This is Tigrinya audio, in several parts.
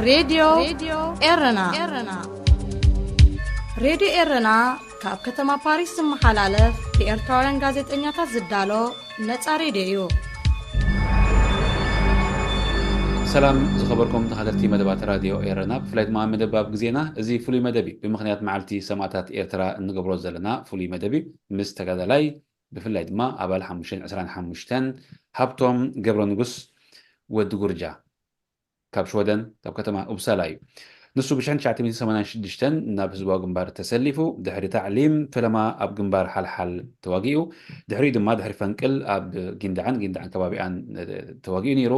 ሬድዮ ኤረና። ሬድዮ ኤረና ካብ ከተማ ፓሪስ ዝመሓላለፍ ብኤርትራውያን ጋዜጠኛታት ዝዳሎ ነጻ ሬድዮ እዩ። ሰላም ዝኸበርኩም ተኸታተልቲ መደባት ራድዮ ኤረና፣ ብፍላይ ድማ መደብ ኣብ ግዜና። እዚ ፍሉይ መደብ እዩ። ብምኽንያት መዓልቲ ሰማእታት ኤርትራ እንገብሮ ዘለና ፍሉይ መደብ እዩ። ምስ ተጋዳላይ፣ ብፍላይ ድማ ኣባል ሓሙሽተ ዕስራን ሓሙሽተን፣ ሃብቶም ገብረ ንጉስ፣ ወዲ ጉርጃ፣ ካብ ሽወደን፣ ካብ ከተማ ኡፕሳላ እዩ። ንሱ ብ ሽሕን ትሽዓተ ሚእትን ሰማንያን ሽዱሽተን ናብ ህዝባዊ ግንባር ተሰሊፉ፣ ድሕሪ ታዕሊም ፈለማ ኣብ ግንባር ሓልሓል ተዋጊኡ፣ ድሕሪኡ ድማ ድሕሪ ፈንቅል ኣብ ጊንዳዕን ጊንዳዕን ከባቢኣን ተዋጊኡ ነይሩ።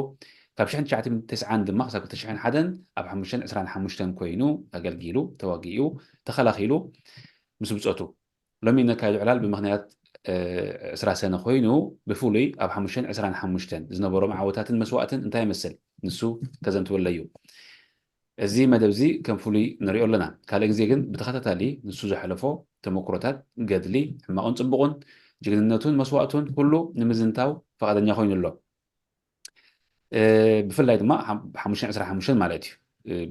ካብ ሽሕን ትሽዓተ ሚእትን ተስዓን ድማ ክሳብ ክልተ ሽሕን ሓደን ኣብ ሓሙሽተ ዕስራን ሓሙሽተን ኮይኑ ኣገልጊሉ፣ ተዋጊኡ፣ ተኸላኺሉ፣ ምስ ብጾቱ ሎሚ ነካይዶ ዕላል ብምኽንያት ዕስራ ሰነ ኮይኑ፣ ብፍሉይ ኣብ ሓሙሽተ ዕስራን ሓሙሽተን ዝነበሮም ዓወታትን መስዋእትን እንታይ ይመስል ንሱ ከዘንትወለይ እዩ። እዚ መደብ እዚ ከም ፍሉይ ንሪኦ ኣለና። ካልእ ግዜ ግን ብተኸታታሊ ንሱ ዘሕለፎ ተመክሮታት፣ ገድሊ፣ ሕማቑን ጽቡቑን፣ ጅግንነቱን መስዋእቱን ኩሉ ንምዝንታው ፈቓደኛ ኮይኑ ኣሎ። ብፍላይ ድማ ሓሙሽተ ዕስራ ሓሙሽተ ማለት እዩ።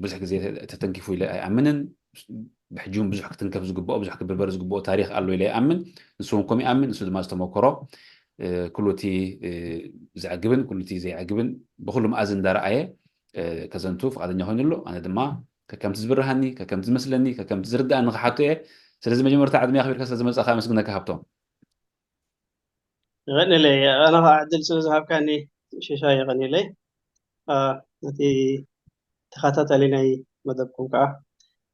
ብዙሕ ግዜ ተተንኪፉ ኢለ ኣይኣምንን። ብሕጂ እውን ብዙሕ ክትንከፍ ዝግብኦ፣ ብዙሕ ክብርበር ዝግብኦ ታሪኽ ኣሎ ኢለ ይኣምን። ንሱ እውን ከምኡ ይኣምን። ንሱ ድማ ዝተመከሮ ኩሉ እቲ ዘዕግብን ኩሉ እቲ ዘየዕግብን ብኩሉ መኣዝን እንዳረኣየ ከዘንቱ ፍቓደኛ ኮይኑ ኣሎ። ኣነ ድማ ከከምቲ ዝብርሃኒ፣ ከከምቲ ዝመስለኒ፣ ከከምቲ ዝርድኣኒ ክሓቶ እየ። ስለዚ መጀመርታ ዕድመ ኣኽቢርካ ስለ ዝመጻኻ ኣመስግነካ ሃብቶም። ይቐንለይ። ኣነ ከዓ ዕድል ስለ ዝሃብካኒ ሽሻ ይቐንለይ። ነቲ ተኸታታሊ ናይ መደብኩም ከዓ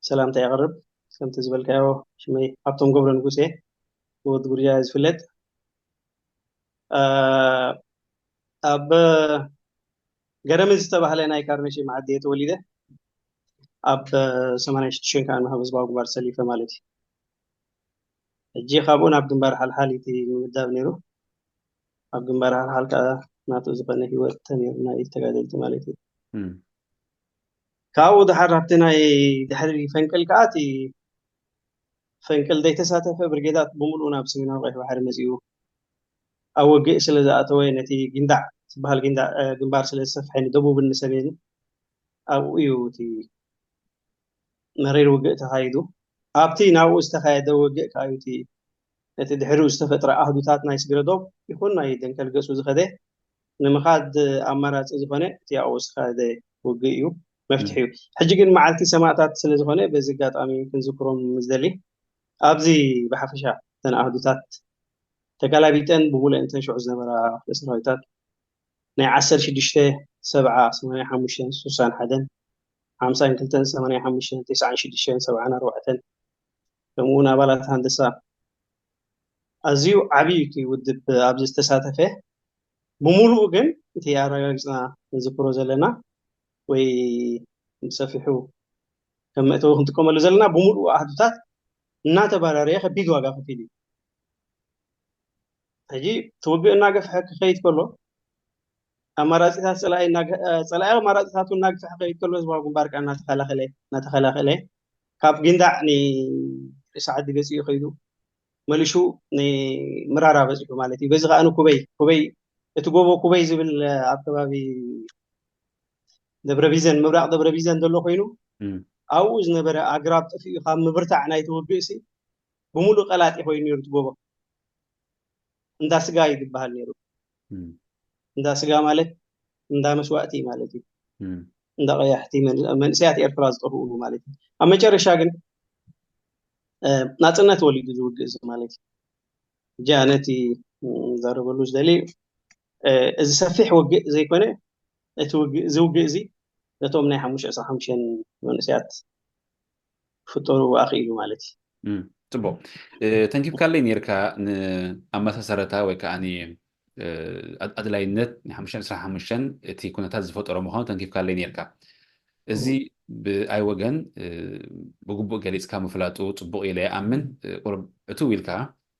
ሰላምታ የቕርብ። ከምቲ ዝበልካዮ ሽመይ ሃብቶም ገብረ ንጉስ እየ። ብወዲ ጉርጃ እየ ዝፍለጥ። ኣብ ገረሚ ዝተባህለ ናይ ካርነሺ መዓዲ እየ ተወሊደ። ኣብ ሰማንያ ሽዱሽተ ከዓ ናብ ህዝባዊ ግንባር ሰሊፈ ማለት እዩ። ሕጂ ካብኡ ናብ ግንባር ሓልሓል እቲ ምምዳብ ነይሩ። ኣብ ግንባር ሓልሓል ከዓ ናቱ ዝኾነ ህይወት ተነይሩ ናይ ተጋደልቲ ማለት እዩ። ካብኡ ድሓር ኣብቲ ናይ ድሕሪ ፈንቅል ከዓ እቲ ፈንቅል ዘይተሳተፈ ብርጌዳት ብምሉኡ ናብ ሰሜናዊ ቀይሕ ባሕሪ መፂኡ ኣብ ውግእ ስለ ዝኣተወ ነቲ ጊንዳዕ ዝበሃል ጊንዳዕ ግንባር ስለ ዝሰፍሐ ንደቡብን ንሰሜንን ኣብኡ እዩ እቲ መሪር ውግእ ተኻይዱ። ኣብቲ ናብኡ ዝተኻየደ ውግእ ከዓ እዩ እቲ ነቲ ድሕሪኡ ዝተፈጥረ ኣህዱታት ናይ ስግረዶብ ይኹን ናይ ደንከል ገጹ ዝኸደ ንምኻድ ኣማራጺ ዝኾነ እቲ ኣብኡ ዝተኻየደ ውግእ እዩ መፍትሒ እዩ። ሕጂ ግን መዓልቲ ሰማእታት ስለ ዝኾነ በዚ ኣጋጣሚ ክንዝክሮም ዝደሊ ኣብዚ ብሓፈሻ እተን ኣህዱታት ተጋላቢጠን ብምሉእን እተን ሽዑ ዝነበራ ክፍለ ሰራዊታት ናይ ዓሰርተ ሽዱሽተ ሰብዓ ሰማንያ ሓሙሽተን ስሳን ሓደን ሓምሳን ክልተን ሰማንያ ሓሙሽተን ተስዓን ሽዱሽተን ሰብዓን ኣርባዕተን ከምኡ እውን ኣባላት ሃንደሳ ኣዝዩ ዓብዩ እቲ ውድብ ኣብዚ ዝተሳተፈ ብምሉኡ ግን እቲ ኣረጋግፅና ንዝክሮ ዘለና ወይ ብሰፊሑ ከም መእተዊ ክንጥቀመሉ ዘለና ብምሉኡ ኣህዱታት እናተባራረየ ከቢድ ዋጋ ከፊሉ እዩ። ሕጂ እቲ ውግእ እናገፍሐ ክኸይድ ከሎ ኣማራፂታት ፀላኢ እናገ- እ፣ ፀላኢ ኣማራፂታቱ እናግፍሐ ክኸይድ ከሎ ህዝባዊ ግንባር ከዓ እናተኸላኸለ እናተኸላኸለ ካብ ጊንዳዕ ንርእሲ ዓዲ ገፂኡ ከይዱ መሊሹ ንምራራ በፂሑ ማለት እዩ። በዚ ከዓ ንኩበይ ኩበይ እቲ ጎቦ ኩበይ ዝብል ኣብ ከባቢ ደብረ ቢዘን ምብራቕ ደብረ ቢዘን ዘሎ ኮይኑ ኣብኡ ዝነበረ ኣግራብ ጠፊኡ ካብ ምብርታዕ ናይቲ ውግእ ሲ ብምሉእ ቀላጢ ኮይኑ ነይሩ እቲ ጎቦ። እንዳ ስጋ እዩ ዝበሃል ነይሩ። እንዳ ስጋ ማለት እንዳ መስዋእቲ ማለት እዩ። እንዳ ቀያሕቲ መን- መንእሰያት ኤርትራ ዝጠፍኡሉ ማለት እዩ። ኣብ መጨረሻ ግን ናፅነት ወሊዱ ዝውግእ እዚ ማለት እዩ። ሕጂ ኣነ እቲ ዘረበሉ ዝደሊ እዚ ሰፊሕ ውግእ ዘይኮነ እቲ ውግእ እዚ ውግእ እዚ ነቶም ናይ ሓሙሽተ ዕስራ ሓሙሽተ መንእሰያት ክፍጠሩ ኣኽኢሉ ማለት እዩ። ፅቡቅ። ተንኪፍካለይ ነርካ ንኣመሳሰረታ ወይ ከዓ ኣድላይነት ናይ ሓሙሽተ ዕስራ ሓሙሽተ እቲ ኩነታት ዝፈጠሮ ምኳኑ ተንኪፍካለይ ነርካ። እዚ ብኣይ ወገን ብግቡእ ገሊፅካ ምፍላጡ ፅቡቅ ኢለ ይኣምን። ቁሩብ እትው ኢልካ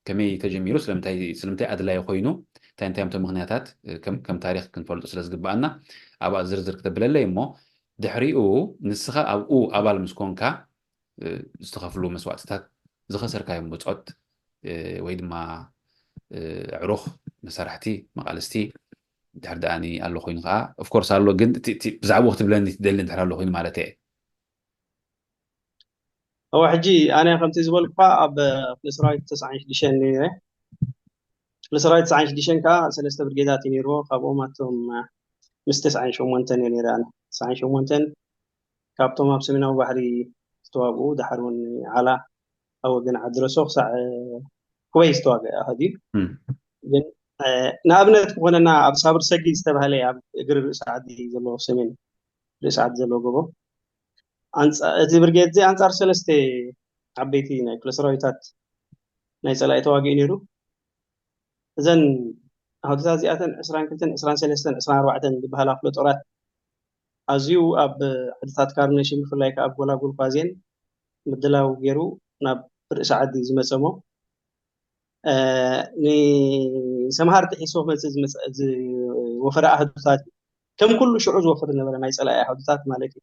ከመይ ተጀሚሩ፣ ስለምንታይ ስለምንታይ ኣድላይ ኮይኑ፣ እንታይ እንታይ እዮም እቶም ምክንያታት ከም ከም ታሪክ ክንፈልጦ ስለ ዝግባኣና ኣብኣ ዝርዝር ክተብለለይ እሞ ድሕሪኡ ንስኻ ኣብኡ ኣባል ምስ ኮንካ ዝተኸፍሉ መስዋእትታት፣ ዝኸሰርካዮም ብጾት ወይ ድማ ኣዕሩኽ፣ መሳርሕቲ፣ መቓልስቲ፣ ድሕር ደኣኒ ኣሎ ኮይኑ ከዓ ኦፍኮርስ ኣሎ፣ ግን እቲ- እቲ ብዛዕባኡ ክትብለኒ ትደሊ ድሕር ኣሎ ኮይኑ ማለት እየ። እወ፣ ሕጂ ኣነ ከምቲ ዝበልኩኻ ኣብ ክፍለ ሰራዊት ተስዓን ሽዱሽተን ነይረ። ክፍለ ሰራዊት ተስዓን ሽዱሽተን ከዓ ሰለስተ ብርጌዳት እዩ ነይርዎ። ካብኦም ኣቶም ምስ ተስዓን ሸሞንተን እየ ነይረ ኣነ። ተስዓን ሸሞንተን ካብቶም ኣብ ሰሜናዊ ባሕሪ ዝተዋግኡ፣ ድሓር እውን ዓላ ኣብ ወገን ዓዲ ረሶ ክሳዕ ኩበይ ዝተዋግአ ኣሃዱ እዩ። ግን ንኣብነት ክኾነና ኣብ ሳብር ሰጊድ ዝተባህለ ኣብ እግሪ ርእሲ ዓዲ ዘለዎ ሰሜን ርእሲ ዓዲ ዘለዎ ጎቦ እቲ ብርጌድ እዚ ኣንጻር ሰለስተ ዓበይቲ ናይ ክፍለ ሰራዊታት ናይ ጸላኢ ተዋጊኡ ነይሩ። እዘን ኣሃዱታት እዚኣተን ዕስራን ክልተን ዕስራን ሰለስተን ዕስራን ኣርባዕተን ዝበሃላ ክፍለ ጦራት ኣዝዩ ኣብ ዓድታት ካርነሽም ብፍላይ ከዓ ኣብ ጎላጉል ኳዜን ምድላው ገይሩ ናብ ርእሲ ዓዲ ዝመጸ እሞ ንሰምሃር ጥሒሶ ክመፅእ ዝወፈረ ኣህዱታት እዩ። ከም ኩሉ ሽዑ ዝወፍር ዝነበረ ናይ ፀላኢ ኣህዱታት ማለት እዩ።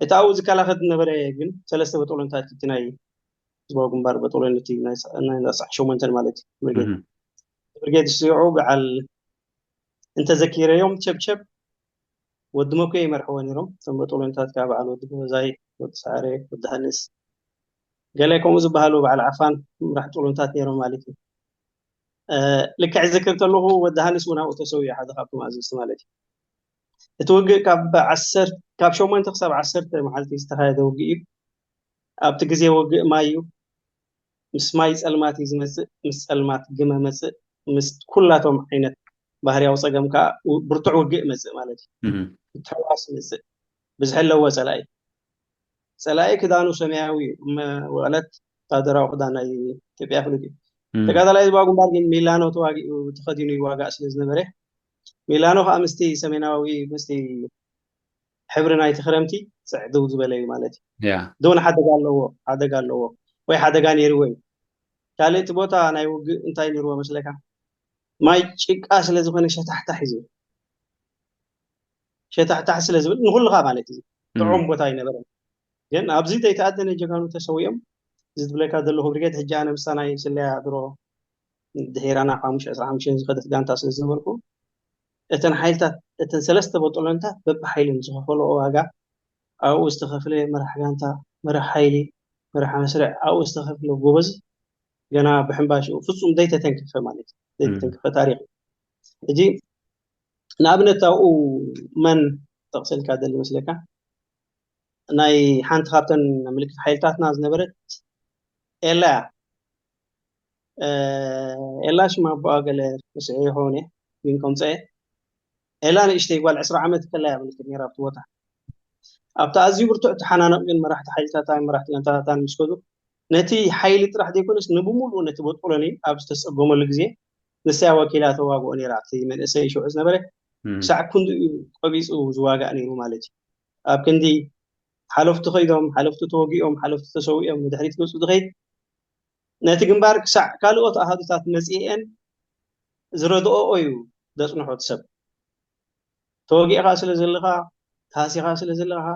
እቲ ኣብኡ ዝከላኸል ዝነበረ ግን ሰለስተ በጦሎንታት እቲ ናይ ህዝባዊ ግንባር በጦሎን እቲ ናይ ኣስዓ ሸሞንተን ማለት እዩ። ብርጌድ ሽዑ በዓል እንተዘኪረዮም ቸብቸብ ወዲ መኩየ ይመርሕዎ ነይሮም። እቶም በጦሎንታት ከዓ በዓል ወዲ ገዛይ፣ ወዲ ሰዓረ፣ ወዲ ሃንስ ገለ ከምኡ ዝበሃሉ በዓል ዓፋን ምራሕ ጦሎንታት ነይሮም ማለት እዩ። ልክዕ ዝክር ከለኹ ወዲ ሃንስ እውን ኣብኡ ተሰዊኡ ሓደ ካብቶም ኣዘዝቲ ማለት እዩ። እቲ ውግእ ካብ ዓሰርተ ካብ ሸሞንተ ክሳብ ዓሰርተ መዓልቲ ዝተኻየደ ውግእ እዩ። ኣብቲ ግዜ ውግእ ማይ እዩ። ምስ ማይ ጸልማት እዩ ዝመጽእ፣ ምስ ጸልማት ግመ መጽእ፣ ምስ ኩላቶም ዓይነት ባህርያዊ ጸገም ከዓ ብርቱዕ ውግእ መጽእ ማለት እዩ። ምትሕዋስ መጽእ፣ ብዝሒ ኣለዎ ጸላኢ። ጸላኢ ክዳኑ ሰማያዊ እዩ፣ እመ ወዕለት ወታደራዊ ክዳን ናይ ኢትዮጵያ ፍሉጥ እዩ። ተጋዳላይ ህዝባዊ ግንባር ግን ሚላኖ ተዋጊኡ ተኸዲኑ ይዋጋእ ስለ ዝነበረ ሚላኖ ከዓ ምስቲ ሰሜናዊ ምስቲ ሕብሪ ናይቲ ክረምቲ ጽዕድው ዝበለ እዩ ማለት እዩ። ያ ዶን ሓደጋ ኣለዎ ሓደጋ ኣለዎ ወይ ሓደጋ ነይርዎ እዩ። ካልእ እቲ ቦታ ናይ ውግእ እንታይ ነይርዎ መስለካ? ማይ ጭቃ ስለ ዝኾነ ሸታሕታሕ እዩ ዝብል። ሸታሕታሕ ስለ ዝብል ንኹልኻ ማለት እዩ ጥዑም ቦታ ኣይነበረን። ግን ኣብዚ ዘይተኣደነ ጀጋኑ ተሰዊኦም እዚ ዝብለካ ዘለኹ ብርጌድ ሕጂ ኣነ ምሳና ናይ ስለያ ድሮ ድሒራና ሓሙሽተ ዕስራ ሓሙሽተ ዝኸደት ጋንታ ስለ ዝነበርኩ እተን ሓይልታት እተን ሰለስተ በጦሎንታት በብሓይልን ዝኸፈለኦ ዋጋ ኣብኡ ዝተኸፍለ መራሕ ጋንታ መራሕ ሓይሊ መራሕ መስርዕ ኣብኡ ዝተኸፍለ ጎበዝ ገና ብሕምባሽኡ ፍጹም ዘይተተንከፈ ማለት እዩ ዘይተተንከፈ ታሪክ እዩ። ሕጂ ንኣብነት ኣብኡ መን ጠቕሰልካ ደሊ መስለካ ናይ ሓንቲ ካብተን ምልክት ሓይልታትና ዝነበረት ኤላ እያ። ኤላ ሽማ ኣቦኣ ገለ ምስዒ ይኸውን እየ ግን ከምፀአ ኤላ ንእሽተይ ጓል ዕስራ ዓመት ከላ እያ ምልክት ነይራ ኣብቲ ቦታ። ኣብቲ ኣዝዩ ብርቱዕ ተሓናነቕ ግን መራሕቲ ሓይልታታን መራሕቲ ጋንታታታን ምስ ከዱ ነቲ ሓይሊ ጥራሕ ዘይኮነስ ንብምሉኡ ነቲ በጦሎኒ ኣብ ዝተፀገመሉ ግዜ ንሳያ ወኪላ ተዋግኦ ነይራ። ኣብቲ መንእሰይ ሽዑ ዝነበረ ክሳዕ ክንድኡ እዩ ቆቢፁ ዝዋጋእ ነይሩ ማለት እዩ። ኣብ ክንዲ ሓለፍቱ ከይዶም፣ ሓለፍቱ ተወጊኦም፣ ሓለፍቱ ተሰዊኦም ንድሕሪት ገፁ ዝኸይድ ነቲ ግንባር ክሳዕ ካልኦት ኣሃዱታት መፂኤን ዝረድኦኦ እዩ ዘፅንሖ እቲ ሰብ። ተወጊእኻ ስለ ዘለኻ፣ ተሃሲኻ ስለ ዘለኻ፣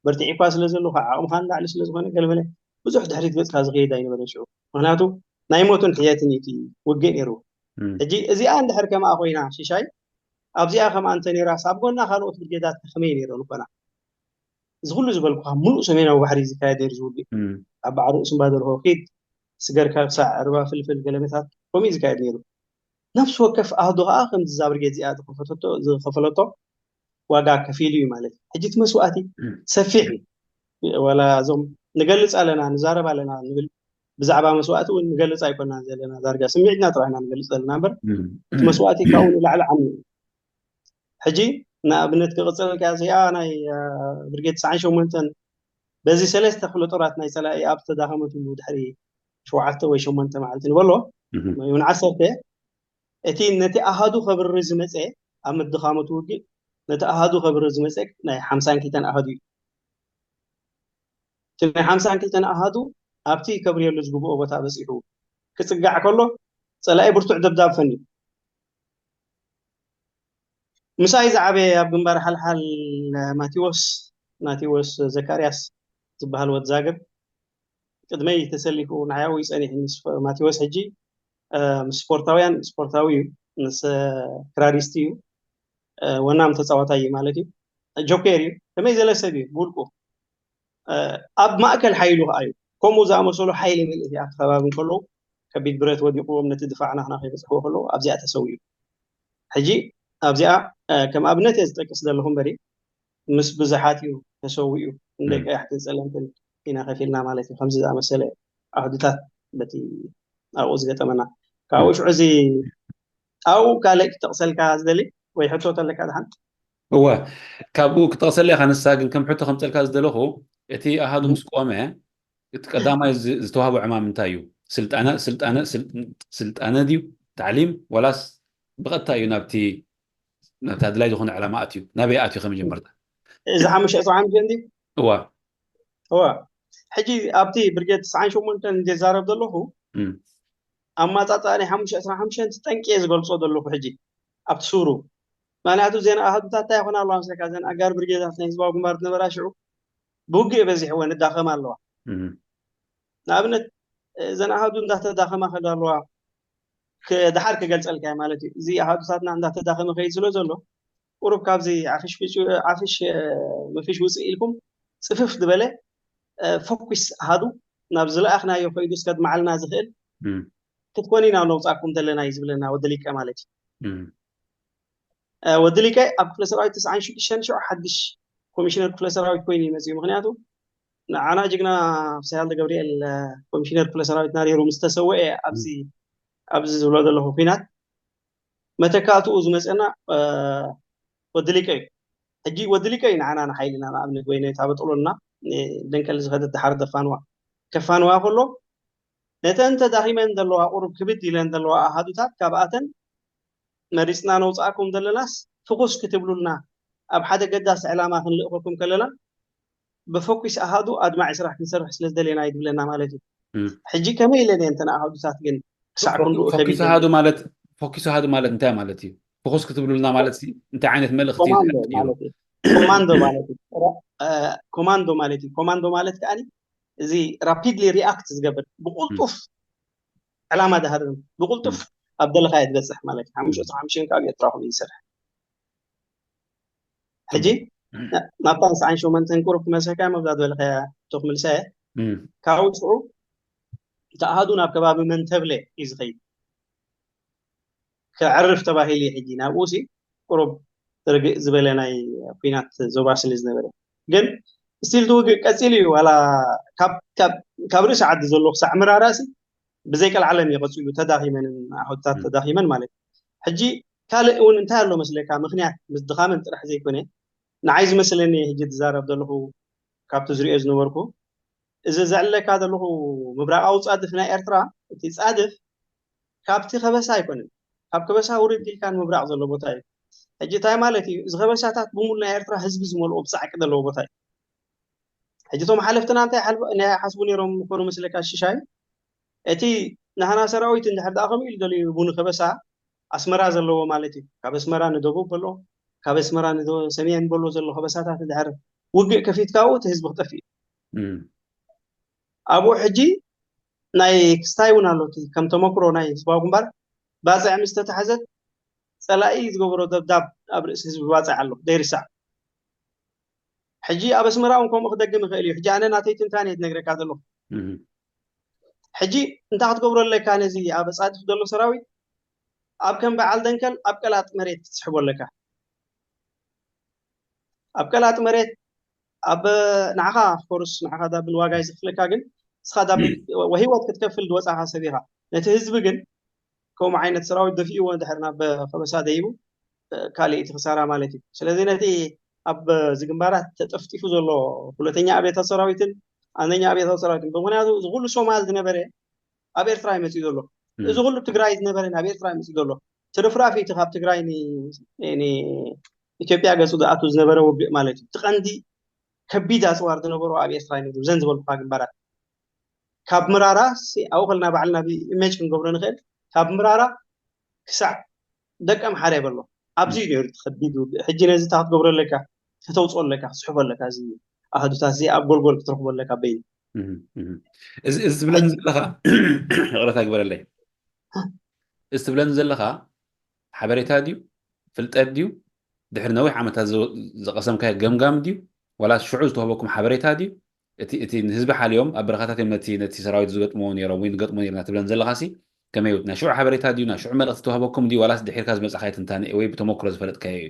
በርቲዕኳ ስለ ዘለኻ፣ ዓቕምኻ ንላዕሊ ስለ ዝኾነ ገለመለ ብዙሕ ድሕሪት ገፅካ ዝኸይድ ኣይነበረን ሽዑ። ምክንያቱ ናይ ሞትን ሕየትን እዩ እቲ ውግእ ነይሩ። ሕጂ እዚኣ እንድሕር ከምኣ ኮይና ሽሻይ ኣብዚኣ ከምኣ እንተ ነይራስ ኣብ ጎና ካልኦት ብርጌዳት ከመይ ነይረን ኮና? እዚ ኩሉ ዝበልኩኻ ሙሉእ ሰሜናዊ ባሕሪ ዝካየድ ነይሩ ዝውግእ ኣብ ባዕሪ ርእሱ እምባደርሆ ኪድ ስገርካ ክሳዕ ዕርባ ፍልፍል ገለመታት ከምኡ እዩ ዝካየድ ነይሩ። ነፍሲ ወከፍ ኣህዶ ከዓ ከምዚ እዛ ብርጌድ እዚኣ ዝኸፈተቶ ዝኸፈለቶ ዋጋ ከፊሉ እዩ ማለት እዩ። ሕጂ እቲ መስዋእቲ ሰፊሕ እዩ። ዋላ እዞም ንገልፅ ኣለና ንዛረብ ኣለና ንብል ብዛዕባ መስዋእቲ እውን ንገልፅ ኣይኮናን ዘለና ዳርጋ ስምዒትና ጥራሕና ንገልፅ ዘለና እምበር እቲ መስዋእቲ ካብኡ ንላዕሊ ዓሚ እዩ። ሕጂ ንኣብነት ክቕፅለልካ እዚኣ ናይ ብርጌድ ትስዓን ሸሞንተን በዚ ሰለስተ ክፍለ ጦራት ናይ ፀላኢ ኣብ ዝተዳኸመትሉ ድሕሪ ሸውዓተ ወይ ሸሞንተ መዓልቲ ንበሎ ይሁን ዓሰርተ እቲ ነቲ ኣሃዱ ከብሪ ዝመፀ ኣብ ምድኻሙ እቲ ውግእ ነቲ ኣሃዱ ከብሪ ዝመፀ ናይ ሓምሳን ክልተን ኣሃዱ እዩ። እቲ ናይ ሓምሳን ክልተን ኣሃዱ ኣብቲ ከብርየሉ ዝግብኦ ቦታ በፂሑ ክፅጋዕ ከሎ ፀላኢ ብርቱዕ ደብዳብ ፈንዩ። ምሳይ ዝዓበየ ኣብ ግንባር ሓልሓል ማቴዎስ ማቴዎስ ዘካርያስ ዝበሃል ወድ ዛግር ቅድመይ ተሰሊፉ ንዓይ ኣብኡ እዩ ጸኒሑ። ማቴዎስ ሕጂ ምስ ስፖርታውያን ስፖርታዊ እዩ፣ ምስ ክራሪስት እዩ። ወናም ተፃዋታይ እዩ ማለት እዩ። ጆኬር እዩ፣ ከመይ ዘለ ሰብ እዩ ብውልቁ። ኣብ ማእከል ሓይሉ ከዓ እዩ። ከምኡ ዝኣመሰሉ ሓይሊ ምልእቲ ኣብቲ ከባቢ እንከለዉ ከቢድ ብረት ወዲቕዎም ነቲ ድፋዕ ናትና ከይበፅሕዎ ከለዉ ኣብዚኣ ተሰዊኡ። ሕጂ ኣብዚኣ ከም ኣብነት እየ ዝጠቅስ ዘለኹ እምበሪ ምስ ብዙሓት እዩ ተሰዊኡ። ንደቂ ኣሕትን ፀለምትን ኢና ከፊልና ማለት እዩ። ከምዚ ዝኣመሰለ ኣህዱታት በቲ ኣብኡ ዝገጠመና ካብኡ ሽዑ እዚ ኣብኡ ካልእ ክጠቕሰልካ ዝደሊ ወይ ሕቶ ተለካ ድሓን? እወ፣ ካብኡ ክጠቕሰልያ ኢኻ። ንሳ ግን ከም ሕቶ ከምፀልካ ዝደለኹ እቲ ኣሃዱ ምስ ቆመ እቲ ቀዳማይ ዝተዋህቦ ዕማም እንታይ እዩ? ስልጣነ ስልጣነ ስልጣነ ድዩ ታዕሊም ወላስ ብቐጥታ እዩ ናብቲ ናብቲ ኣድላይ ዝኾነ ዕላማ ኣትዩ ናበይ ኣትዩ ከመጀመርታ? እዚ ሓሙሽተ ዕስራ ሓሙሽተ እንዲ እዋ እዋ ሕጂ ኣብቲ ብርጌድ ትስዓን ሸሞንተን እንደ ዛረብ ዘለኹ ኣማፃፃ ናይ ሓሙሽተ ዕስራ ሓሙሽተ ጠንቂ እየ ዝገልፆ ዘለኹ። ሕጂ ኣብቲ ሱሩ ምክንያቱ ዜና ኣሃዱታት እንታይ ይኾና ኣለዋ ምስለካ ዘን ኣጋር ብርጌዳት ናይ ህዝባዊ ግንባር ዝነበራ ሽዑ ብውግእ በዚሕወን እዳኸማ ኣለዋ። ንኣብነት እዘን ኣሃዱ እንዳተዳኸማ ከዳ ኣለዋ። ድሓር ክገልፀልካ ማለት እዩ። እዚ ኣሃዱታትና እንዳተዳኸመ ከይድ ስለ ዘሎ ቁሩብ ካብዚ ዓፍሽ ምፍሽ ውፅእ ኢልኩም ፅፍፍ ዝበለ ፈኩስ ኣሃዱ ናብ ዝለኣኽናዮ ከይዱ እስከ ድመዓልና ዝኽእል ክትኮን ኢና ነውፃኩም ዘለና እዩ ዝብለና ወዲ ሊቀ ማለት እዩ። ወዲ ሊቀ ኣብ ክፍለ ሰራዊት ተስዓን ሽዱሽተን ሽዑ ሓድሽ ኮሚሽነር ክፍለ ሰራዊት ኮይኑ ይመፅኡ። ምክንያቱ ንዓና ጅግና ፍስሃ ወልደ ገብርኤል ኮሚሽነር ክፍለ ሰራዊት ናሪሩ ምስ ተሰወኤ ኣብዚ ኣብዚ ዝብሎ ዘለኹ ኩናት መተካእትኡ ዝመፀና ወዲ ሊቀ እዩ። ሕጂ ወዲ ሊቀ እዩ ንዓና ንሓይልና ንኣብነት ወይ ነታ በጥሎና ደንከል ዝኸደት ድሓር ደፋንዋ ከፋንዋ ከሎ ነተን ተዳኺመን ዘለዋ ቁሩብ ክብድ ኢለን ዘለዋ ኣሃዱታት ካብኣተን መሪፅና ነውፃእኩም ዘለናስ ፍኹስ ክትብሉልና ኣብ ሓደ ገዳሲ ዕላማ ክንልእኸኩም ከለና ብፈኩስ ኣሃዱ ኣድማዒ ስራሕ ክንሰርሕ ስለ ዝደለና እዩ ዝብለና ማለት እዩ። ሕጂ ከመይ ኢለን እየን እተን ኣሃዱታት ግን ክሳዕ ክንድኡ ፈኪሱ ከቢድ ኣሃዱ ማለት ፈኪሱ ኣሃዱ ማለት እንታይ ማለት እዩ? ፍኹስ ክትብሉልና ማለት ሲ እንታይ ዓይነት መልእኽቲ እዩ ኮማንዶ ዝሕልፍ እዩ? ማለት እዩ። ኮማንዶ ማለት እዩ። ራ- እ፣ ኮማንዶ ማለት እዩ። ኮማንዶ ማለት ከኣ እዚ ራፒድሊ ሪኣክት ዝገብር ብቁልጡፍ ዕላማ ዝሃርም ብቁልጡፍ ኣብ ደለኻዮ ትበፅሕ ማለት እዩ። ሓሙሽተ ሓሙሽተ ካብ ኤርትራ ኮይኑ ይሰርሕ። ሕጂ ናብታ ንስዓን ሸሞንተን ቁሩብ ክመልሰካ እሞ ኣብዛ ዝበልካያ ሕቶ ክምልሳ እየ። ካብኡ ሽዑ እቲ ኣሃዱ ናብ ከባቢ መንተብለ እዩ ዝኸይድ። ከዕርፍ ተባሂሉ እዩ ሕጂ ናብኡ ሲ ቁሩብ ርግእ ዝበለ ናይ ኩናት ዞባ ስለ ዝነበረ ግን ስቲል እቲ ውግእ ቀፂሉ እዩ። ዋላ ካብ ርእሲ ዓዲ ዘሎ ክሳዕ ምራራ ሲ ብዘይቀልዓለም እዩ ቀፂሉ ተዳኺመንን ኣሃዱታት ተዳኺመን ማለት እዩ። ሕጂ ካልእ እውን እንታይ ኣሎ መስለካ ምክንያት ምስ ድኻመን ጥራሕ ዘይኮነ ንዓይ ዝመስለኒ ሕጂ ዝዛረብ ዘለኹ ካብቲ ዝሪኦ ዝነበርኩ እዚ ዘዕለካ ዘለኹ ምብራቃዊ ፃድፍ ናይ ኤርትራ እቲ ፃድፍ ካብቲ ከበሳ ኣይኮነን ካብ ከበሳ ውርድ ኢልካ ንምብራቅ ዘሎ ቦታ እዩ። ሕጂ እንታይ ማለት እዩ እዚ ከበሳታት ብሙሉ ናይ ኤርትራ ህዝቢ ዝመልኦ ብፃዕቂ ዘለዎ ቦታ እዩ። ሕጂ እቶም ሓለፍትና እንታይ ሓስቡ ነይሮም ምኮኑ መስለካ ሽሻይ እቲ ናህና ሰራዊት እንድሕር ደኣ ከምኡ ኢሉ ደልዩ ቡን ከበሳ ኣስመራ ዘለዎ ማለት እዩ። ካብ ኣስመራ ንደቡብ በሎ ካብ ኣስመራ ንሰሜን በሎ ዘሎ ከበሳታት እንድሕር ውግእ ከፊትካ ኣብኡ እቲ ህዝቢ ክጠፍእ እዩ። ኣብኡ ሕጂ ናይ ክስታይ እውን ኣሎ እቲ ከም ተመክሮ ናይ ህዝባዊ ግንባር ባፅዕ ምስ ተታሕዘት ፀላኢ ዝገበሮ ደብዳብ ኣብ ርእሲ ህዝቢ ባፅዕ ኣሎ ዘይርሳዕ። ሕጂ ኣብ ኣስመራ እውን ከምኡ ክደግም ይኽእል እዩ። ሕጂ ኣነ ናተይ ትንታነ እየ ዝነግረካ ዘለኹ። ሕጂ እንታይ ክትገብሮ ኣለካ ነዚ ኣብ ኣፃድፍ ዘሎ ሰራዊት ኣብ ከም በዓል ደንከል ኣብ ቀላጥ መሬት ክትስሕቦ ኣለካ። ኣብ ቀላጥ መሬት ኣብ ንዓኻ ኮርስ ንዓኻ ዳብል ዋጋ ይዝክፍለካ ግን ንስኻ ዳብል ወህይወት ክትከፍል ዝወፃኻ ሰብ ኢኻ። ነቲ ህዝቢ ግን ከምኡ ዓይነት ሰራዊት ደፊእዎ ድሕር ናብ ከበሳ ደይቡ ካልእ እቲ ክሳራ ማለት እዩ። ስለዚ ነቲ ኣብ ዝግንባራት ተጠፍጢፉ ዘሎ ሁለተኛ ኣብያተ ሰራዊትን ኣነኛ ኣብያተ ሰራዊትን ብምክንያቱ እዚ ኩሉ ሶማል ዝነበረ ኣብ ኤርትራ ይመፅእ ዘሎ እዚ ኩሉ ትግራይ ዝነበረ ናብ ኤርትራ ይመፅእ ዘሎ ትርፍራፊ እቲ ካብ ትግራይ ኢትዮጵያ ገፁ ዝኣቱ ዝነበረ ውግእ ማለት እዩ። እቲ ቀንዲ ከቢድ ኣፅዋር ዝነበሩ ኣብ ኤርትራ ይነብሩ ዘን ዝበልኩካ ግንባራት ካብ ምራራ ኣብኡ ከልና ባዕልና ብኢሜጅ ክንገብሮ ንኽእል ካብ ምራራ ክሳዕ ደቀ ምሓረ በሎ ኣብዚ እዩ ነሩ ከቢድ ውግእ ሕጂ ነዚ ታ ክትገብሮ ኣለካ ከተውፅኦ ኣለካ ክትፅሕፎ ኣለካ እዚ ኣህዱታት እዚ ኣብ ጎልጎል ክትረኽቦ ኣለካ በይኑ እዚ ትብለኒ ዘለኻ ይቕረታ ግበረለይ እዚ ትብለኒ ዘለኻ ሓበሬታ ድዩ ፍልጠት ድዩ ድሕሪ ነዊሕ ዓመታት ዝቐሰምካዮ ገምጋም ድዩ? ዋላስ ሽዑ ዝተዋህበኩም ሓበሬታ ድዩ? እቲ እቲ ንህዝቢ ሓልዮም ኣብ በረኻታት እዮም ነቲ ነቲ ሰራዊት ዝገጥምዎ ነይሮም ወይ ንገጥሞ ነርና ትብለን ዘለኻሲ ከመይ እዩ? ናይ ሽዑ ሓበሬታ ድዩ? ናይ ሽዑ መልእኽቲ ተዋህበኩም ድዩ? ዋላስ ድሒርካ ዝመጻኻዮ ትንታነ ወይ ብተመክሮ ዝፈለጥካዮ እዩ?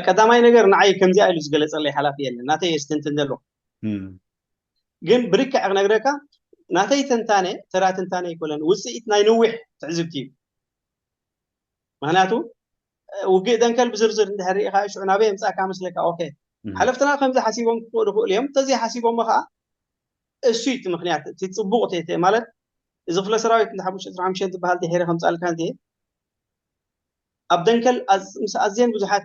ቀዳማይ ነገር ንዓይ ከምዚኣ ኢሉ ዝገለጸለይ ሓላፊ የለን። ናተይ የስተንትን ዘሎ ግን ብልክዕ ክነግረካ ናተይ ተንታነ ተራ ትንታነ ኣይኮነን፣ ውፅኢት ናይ ነዊሕ ትዕዝብቲ እዩ። ምክንያቱ ውግእ ደንከል ብዝርዝር እንድሕር ርኢኻ ሽዑ ናበይ የምፃእካ መስለካ? ኦኬ ሓለፍትና ከምዚ ሓሲቦም ክኽእሉ ይኽእሉ እዮም። እንተዘይ ሓሲቦሞ ከዓ እሱ እቲ ምክንያት እቲ ፅቡቅ ቴቴ ማለት እዚ ክፍለ ሰራዊት እንዳ ሓሙሽተ ዕስራ ሓሙሽተ ዝበሃል ድሒረ ከምፃልካ እንተ ኣብ ደንከል ምስ ኣዝየን ብዙሓት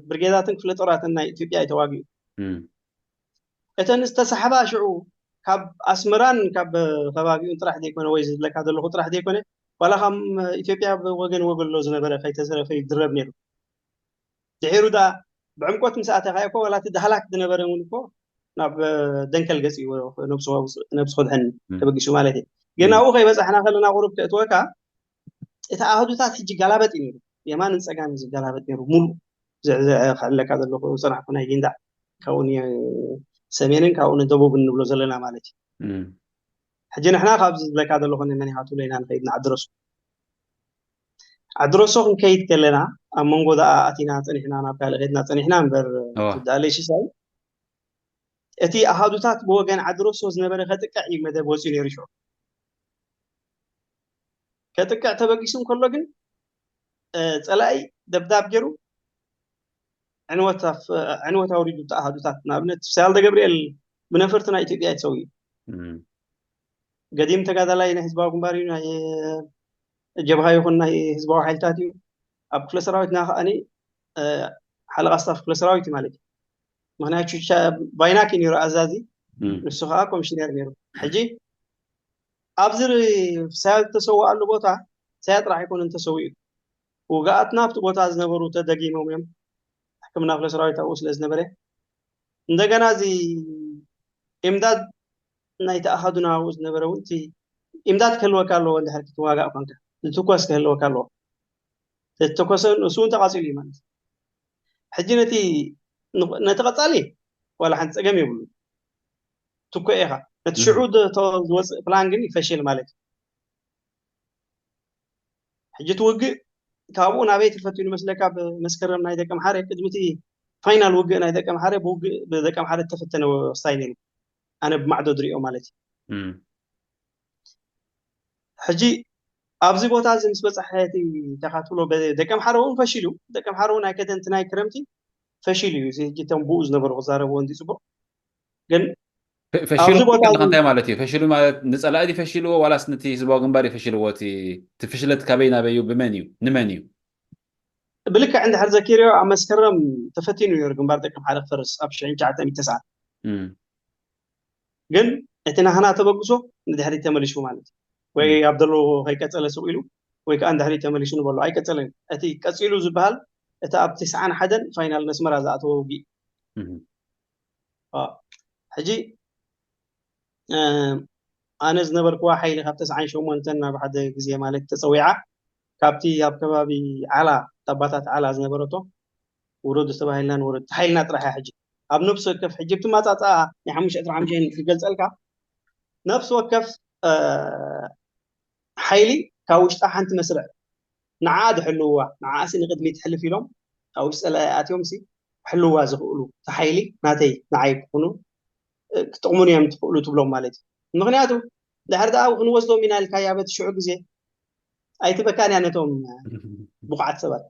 ብርጌዳትን ክፍለ ጦራትን ናይ ኢትዮጵያ እዩ ተዋጊኡ። እተን ዝተሳሕባ ሽዑ ካብ ኣስመራን ካብ ከባቢኡን ጥራሕ ዘይኮነ ወይ ዝብለካ ዘለኹ ጥራሕ ዘይኮነ ዋላ ካብ ኢትዮጵያ ወገን ወገሎ ዝነበረ ከይተዘረፈ ይድረብ ነይሩ። ድሒሩ ዳ ብዕምቆት ምስ ኣተኻዮ እኮ ዋላ እቲ ዳህላክ ዝነበረ እውን እኮ ናብ ደንከል ገፂ ነብሱ ክድሕን ተበጊሱ ማለት እዩ። ግን ኣብኡ ከይበፃሕና ከለና ቁሩብ ከእትወካ እቲ ኣህዱታት ሕጂ ጋላበጥ እዩ ነይሩ። የማንን ፀጋምን ዝጋላበጥ ነይሩ። ሙሉእ ዝዕዝዐ ክዕለካ ዘለኹ ዝፀናሕኩ ናይ ጊንዳዕ ካብኡ ሰሜንን ካብኡ ደቡብን ንብሎ ዘለና ማለት እዩ። ሕጂ ንሕና ካብዚ ዝብለካ ዘለኹ መኒኻቱ ለይና ንኸይድ ንዓድረሱ ዓድረሶ ክንከይድ ከለና ኣብ መንጎ ደኣ ኣቲና ፀኒሕና ናብ ካልእ ከድና ፀኒሕና እምበር ትዳለይ ሽሻይ እቲ ኣሃዱታት ብወገን ዓድረሶ ዝነበረ ከጥቅዕ እዩ መደብ ወፂኡ ነይሩ ሽዑ ከጥቅዕ ተበጊሱ እንከሎ ግን ፀላኢ ደብዳብ ገይሩ ዕንወት ኣውሪዱ ኣሃዱታት ንኣብነት ሳልደ ገብርኤል ብነፈርቲ ናይ ኢትዮጵያ ተሰዊኡ ገዲም ተጋዳላይ ናይ ህዝባዊ ግንባር እዩ ናይ ጀብሃ ይኹን ናይ ህዝባዊ ሓይልታት እዩ ኣብ ክፍለ ሰራዊትና ከዓኒ ሓለቓ ስታፍ ክፍለ ሰራዊት ማለት እዩ ምክንያቱ ባይናክ ነይሩ ኣዛዚ ንሱ ከዓ ኮሚሽነር ነይሩ ሕጂ ኣብዚ ሳያ ዝተሰዋኣሉ ቦታ ሳያ ጥራሕ ኣይኮነን ተሰዊኡ ውግኣትና ኣብቲ ቦታ ዝነበሩ ተደጊሞም እዮም ሕክምና ክፍለ ሰራዊት ኣብኡ ስለ ዝነበረ እንደገና እዚ ኢምዳድ ናይቲ ኣሃዱና ኣብኡ ዝነበረ እውን እቲ ኢምዳድ ክህልወካ ኣለዎ እንድሕር ክትዋጋእ ኮንካ ዝትኮስ ክህልወካ ኣለዎ ተተኮሰ ንሱ እውን ተቃፂሉ እዩ ማለት ሕጂ ነቲ ነቲ ቀፃሊ ዋላ ሓንቲ ፀገም የብሉ ትኮ ኢኻ ነቲ ሽዑ ዝወፅእ ፕላን ግን ይፈሽል ማለት እዩ ሕጂ እቲ ውግእ ካብኡ ናበይ ተፈቲኑ መስለካ ብመስከረም ናይ ደቂ ኣምሓረ ቅድሚ እቲ ፋይናል ውግእ ናይ ደቂ ኣምሓረ ብውግእ ብደቂ ኣምሓረ ዝተፈተነ ስታይ ነይሩ ኣነ ብማዕዶ ዝሪኦ ማለት እዩ ሕጂ ኣብዚ ቦታ እዚ ምስ በፃሐ እቲ ተካትሎ ደቂ ኣምሓረ እውን ፈሺሉ ደቂ ኣምሓረ እውን ኣይከደን እቲ ናይ ክረምቲ ፈሺሉ እዩ እዚ ሕጂ እቶም ብኡ ዝነበሩ ክዛረብዎ እንዲ ፅቡቅ ግን ፈሽሉ እንታይ ማለት እዩ? ፈሽሉ ማለት ንፀላኢ ፈሽልዎ ዋላስ ነቲ ህዝባዊ ግንባር ፈሽልዎ? እቲ ፍሽለት ካበይ ናበይ እዩ? ብመን እዩ? ንመን እዩ? ብልክዕ እንድሕር ዘኪርዮ ኣብ መስከረም ተፈቲኑ ነይሩ ግንባር ደቂ ኣምሓረ ክፈርስ ኣብ ሽሕን ትሽዓተ ሚእቲ ተስዓን ግን እቲ ናህና ተበግሶ ንድሕሪት ተመሊሱ ማለት እዩ ወይ ኣብ ዘለዎ ከይቀፀለ ስቕ ኢሉ ወይ ከዓ ንድሕሪት ተመሊሱ ንበሎ ኣይቀፀለን እቲ ቀፂሉ ዝበሃል እቲ ኣብ ትስዓን ሓደን ፋይናል ነስመራ ዝኣተወ ውግእ ሕጂ ኣነ ዝነበርክዋ ሓይሊ ካብ ተስዓን ሸሞንተን ናብ ሓደ ግዜ ማለት ተፀዊዓ ካብቲ ኣብ ከባቢ ዓላ ታባታት ዓላ ዝነበረቶ ውረዱ ተባሂልና ንወረድ ሓይልና ጥራሕ ሕጂ ኣብ ነብሲ ወከፍ ሕጂ ብቲ ማፃፃ ናይ ሓሙሽተ ዕስራ ሓሙሽተ ክገልፀልካ ነብሲ ወከፍ ሓይሊ ካብ ውሽጣ ሓንቲ መስርዕ ንዓ ድሕልውዋ ንዓኣሲ ንቅድሚት ሕልፍ ኢሎም ካብ ውሽጢ ፀላኢ ኣትዮም ሲ ክሕልውዋ ዝኽእሉ እቲ ሓይሊ ናተይ ንዓይ ክኾኑ ክጥቕሙን እዮም ትኽእሉ ትብሎም ማለት እዩ ምክንያቱ ድሕር ደኣ ክንወስዶም ኢና ኢልካ ያበት ሽዑ ግዜ ኣይትበካን እያ ነቶም ብቑዓት ሰባት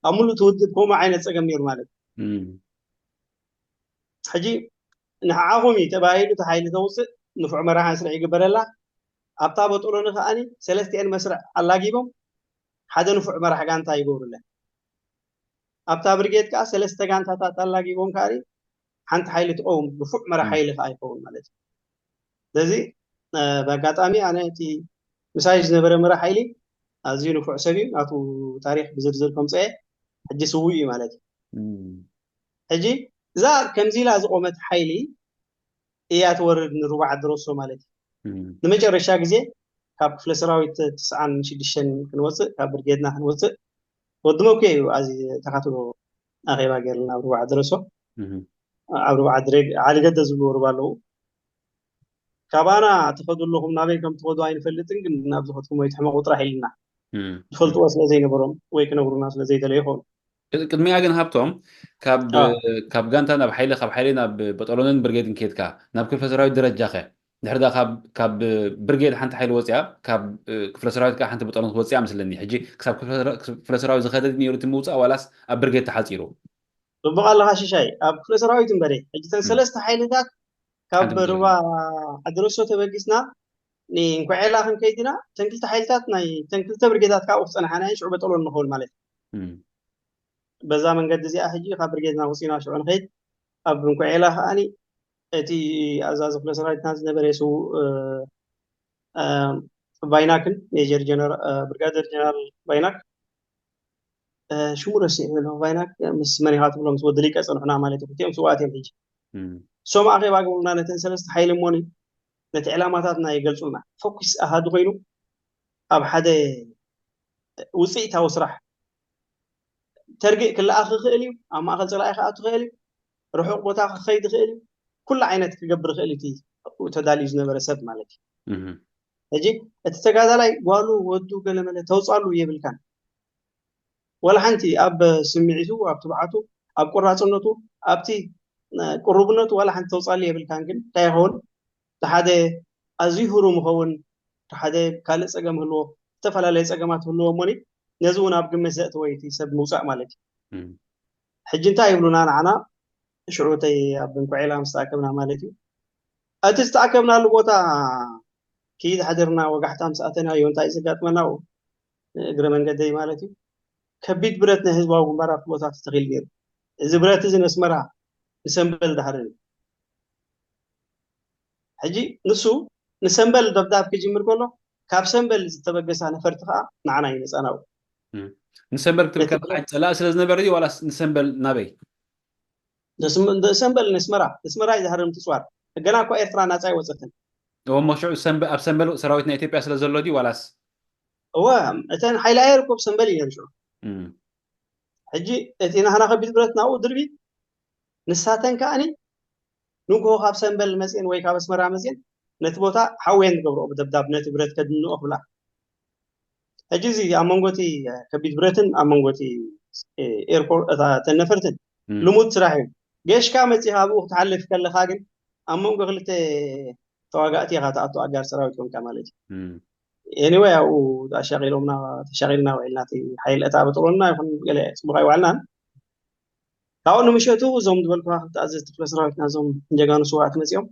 ኣብ ሙሉእ ትውድብ ከምኡ ዓይነት ፀገም ነይሩ ማለት እዩ ሕጂ ንዓኹም እዩ ተባሂሉ እቲ ሓይሊ ተውፅእ ንፉዕ መራሒ መስርዕ ይግበረላ ኣብታ በጦሎኒ ከዓኒ ሰለስቲአን መስርዕ ኣላጊቦም ሓደ ንፉዕ መራሕ ጋንታ ይገብሩለን ኣብታ ብርጌድ ከዓ ሰለስተ ጋንታታት ኣላጊቦም ከዓ ሓንቲ ሓይሊ ትቀውም ንፉዕ መራሕ ሓይሊ ከዓ ይኸውን ማለት እዩ ስለዚ በኣጋጣሚ ኣነ እቲ ምሳይ ዝነበረ መራሕ ሓይሊ ኣዝዩ ንፉዕ ሰብ እዩ ናቱ ታሪክ ብዝርዝር ከምፀአ ሕጂ ስውእ እዩ ማለት እዩ ሕጂ እዛ ከምዚ ኢላ ዝቆመት ሓይሊ እያ ትወርድ ንሩባ ዓዲ ሮሶ ማለት እዩ ንመጨረሻ ግዜ ካብ ክፍለ ሰራዊት ትስዓን ሽዱሽተን ክንወፅእ ካብ ብርጌድና ክንወፅእ ወዲ መኩ እዩ ኣዚ ተኻትሎ ኣኼባ ገይርና ኣብ ሩባ ዓዲ ረሶ ኣብ ሩባ ዓዲ ዓሊ ገደ ዝብልዎ ሩባ ኣለዉ። ካባና ትኸዱ ኣለኹም፣ ናበይ ከም ትኸዱ ኣይንፈልጥን፣ ግን ናብ ዝኸድኩም ወይ ትሕመቑ ጥራሕ ኢልና ዝፈልጥዎ ስለ ዘይነበሮም ወይ ክነግሩና ስለ ዘይደለዩ ይኸውን። ቅድሚኣ ግን ሃብቶም ካብ ጋንታ ናብ ሓይሊ፣ ካብ ሓይሊ ናብ በጠሎንን ብርጌድን ከድካ ናብ ክፍለ ሰራዊት ደረጃኸ ድሕርዳ ካብ ብርጌድ ሓንቲ ሓይሊ ወፂኣ፣ ካብ ክፍለ ሰራዊት ከዓ ሓንቲ በጠሎን ወፂኣ መስለኒ። ሕጂ ክሳብ ክፍለ ሰራዊት ዝኸደድ ነይሩ እቲ ምውፃእ ዋላስ ኣብ ብርጌድ ተሓፂሩ? ጽቡቕ ኣለኻ ሽሻይ። ኣብ ክፍለ ሰራዊት እምበረ ሕጂ ተን ሰለስተ ሓይልታት ካብ ሩባ ዓዲ ረሶ ተበጊስና ንእንኩዔላ ክንከይድ ኢና። ተን ክልተ ሓይልታት ናይ ተን ክልተ ብርጌዳት ካብኡ ክጸንሓና እየን ሽዑ በጠሎን ንኸውን ማለት እዩ። በዛ መንገዲ እዚኣ ሕጂ ካብ ብርጌድና ወፂና ሽዑ ንኸይድ። ኣብ እንኩዔላ ከዓኒ እቲ ኣዛዚ ክፍለ ሰራዊትና ዝነበረ ስዉእ ባይናክን ሜጀር ጀነራል ብርጋደር ጀነራል ባይናክ ሽሙ ረሲዕ ዘሎ ባይናክ ምስ መን ኢኻ ትብሎ ምስ ወዲ ሊቀ ጸንሑና ማለት እዩ። ክልቲኦም ስውኣት እዮም። ሕጂ እሶም ኣኼባ ግብሩና ነተን ሰለስተ ሓይሊ እሞኒ ነቲ ዕላማታትና ይገልጹልና። ፎኩስ ኣሃዱ ኮይኑ ኣብ ሓደ ውፅኢታዊ ስራሕ ተርግእ ክለኣኽ ይኽእል እዩ። ኣብ ማእኸል ፀላኢ ክኣቱ ይኽእል እዩ። ርሑቕ ቦታ ክኸይድ ይኽእል እዩ። ኩሉ ዓይነት ክገብር ይኽእል እቲ ተዳልዩ ዝነበረ ሰብ ማለት እዩ። ሕጂ እቲ ተጋዳላይ ጓሉ ወዱ ገለመለ ተውፃሉ የብልካን። ዋላ ሓንቲ ኣብ ስምዒቱ፣ ኣብ ትብዓቱ፣ ኣብ ቆራፅነቱ፣ ኣብቲ ቅሩብነቱ ዋላ ሓንቲ ተውፃሉ የብልካን። ግን እንታይ ይኸውን ሓደ ኣዝዩ ህሩም ይኸውን፣ ሓደ ካልእ ፀገም ህልዎ፣ ዝተፈላለየ ፀገማት ህልዎ እሞኒ ነዚ እውን ኣብ ግምት ዘእተወ እቲ ሰብ ምውፃእ ማለት እዩ። ሕጂ እንታይ ይብሉና ንዓና ሽዑ እተይ ኣብ እንኩዒላ ምስ ተኣከብና ማለት እዩ። እቲ ዝተኣከብናሉ ቦታ ክይድ ሓደርና ወጋሕታ ምስ ኣተናዮ እንታይ ዘጋጥመና ኣብኡ እግረ መንገደይ ማለት እዩ። ከቢድ ብረት ናይ ህዝባዊ ግንባር ኣብቲ ቦታ ተተኺሉ ነይሩ። እዚ ብረት እዚ ነስመራ ንሰንበል ዳህርን እዩ። ሕጂ ንሱ ንሰንበል ደብዳብ ክጅምር ከሎ ካብ ሰንበል ዝተበገሳ ነፈርቲ ከዓ ንዓና ይመፃና። ንሰንበል ክትብል ከለካ ጸላኢ ስለ ዝነበረ ድዩ ዋላስ ንሰንበል ናበይ? ሰንበል ነስመራ፣ ነስመራ እዩ ዝሃርም ትፅዋር። ገና እኮ ኤርትራ ናፃ ኣይወፀትን። እሞ ሽዑ ኣብ ሰንበል ሰራዊት ናይ ኢትዮጵያ ስለ ዘሎ ድዩ ዋላስ? እወ እተን ሓይሊ ኣየር እኮ ብሰንበል እዩ ነይሩ ሽዑ። ሕጂ እቲ ናህና ከቢድ ብረት ናብኡ ድርቢት ንሳተን ከዓኒ ንግሆ ካብ ሰንበል መፅን ወይ ካብ ኣስመራ መፅን ነቲ ቦታ ሓወየን ዝገብርኦ ብደብዳብ ነቲ ብረት ከድንኦ ክብላ። ሕጂ እዚ ኣብ መንጎ እቲ ከቢድ ብረትን ኣብ መንጎ እቲ ኤርፖርት እታ ተነፈርትን ልሙድ ስራሕ እዩ። ገሽካ መፂኻ ኣብኡ ክትሓልፍ ከለኻ ግን ኣብ መንጎ ክልተ ተዋጋእቲ ኢኻ ትኣቱ ኣጋር ሰራዊት ኮንካ ማለት እዩ። ኤኒወይ ኣብኡ ኣሻቂሎምና ተሻቂልና ውዒልና እቲ ሓይል እታ በጥሮና ይኹን ገለ ፅቡቅ ኣይዋዕልናን። ካብኡ ንምሸቱ እዞም ዝበልኩኻ ክልተ ኣዘዝቲ ክፍለ ሰራዊትና እዞም ጀጋኑ ስውኣት መፂኦም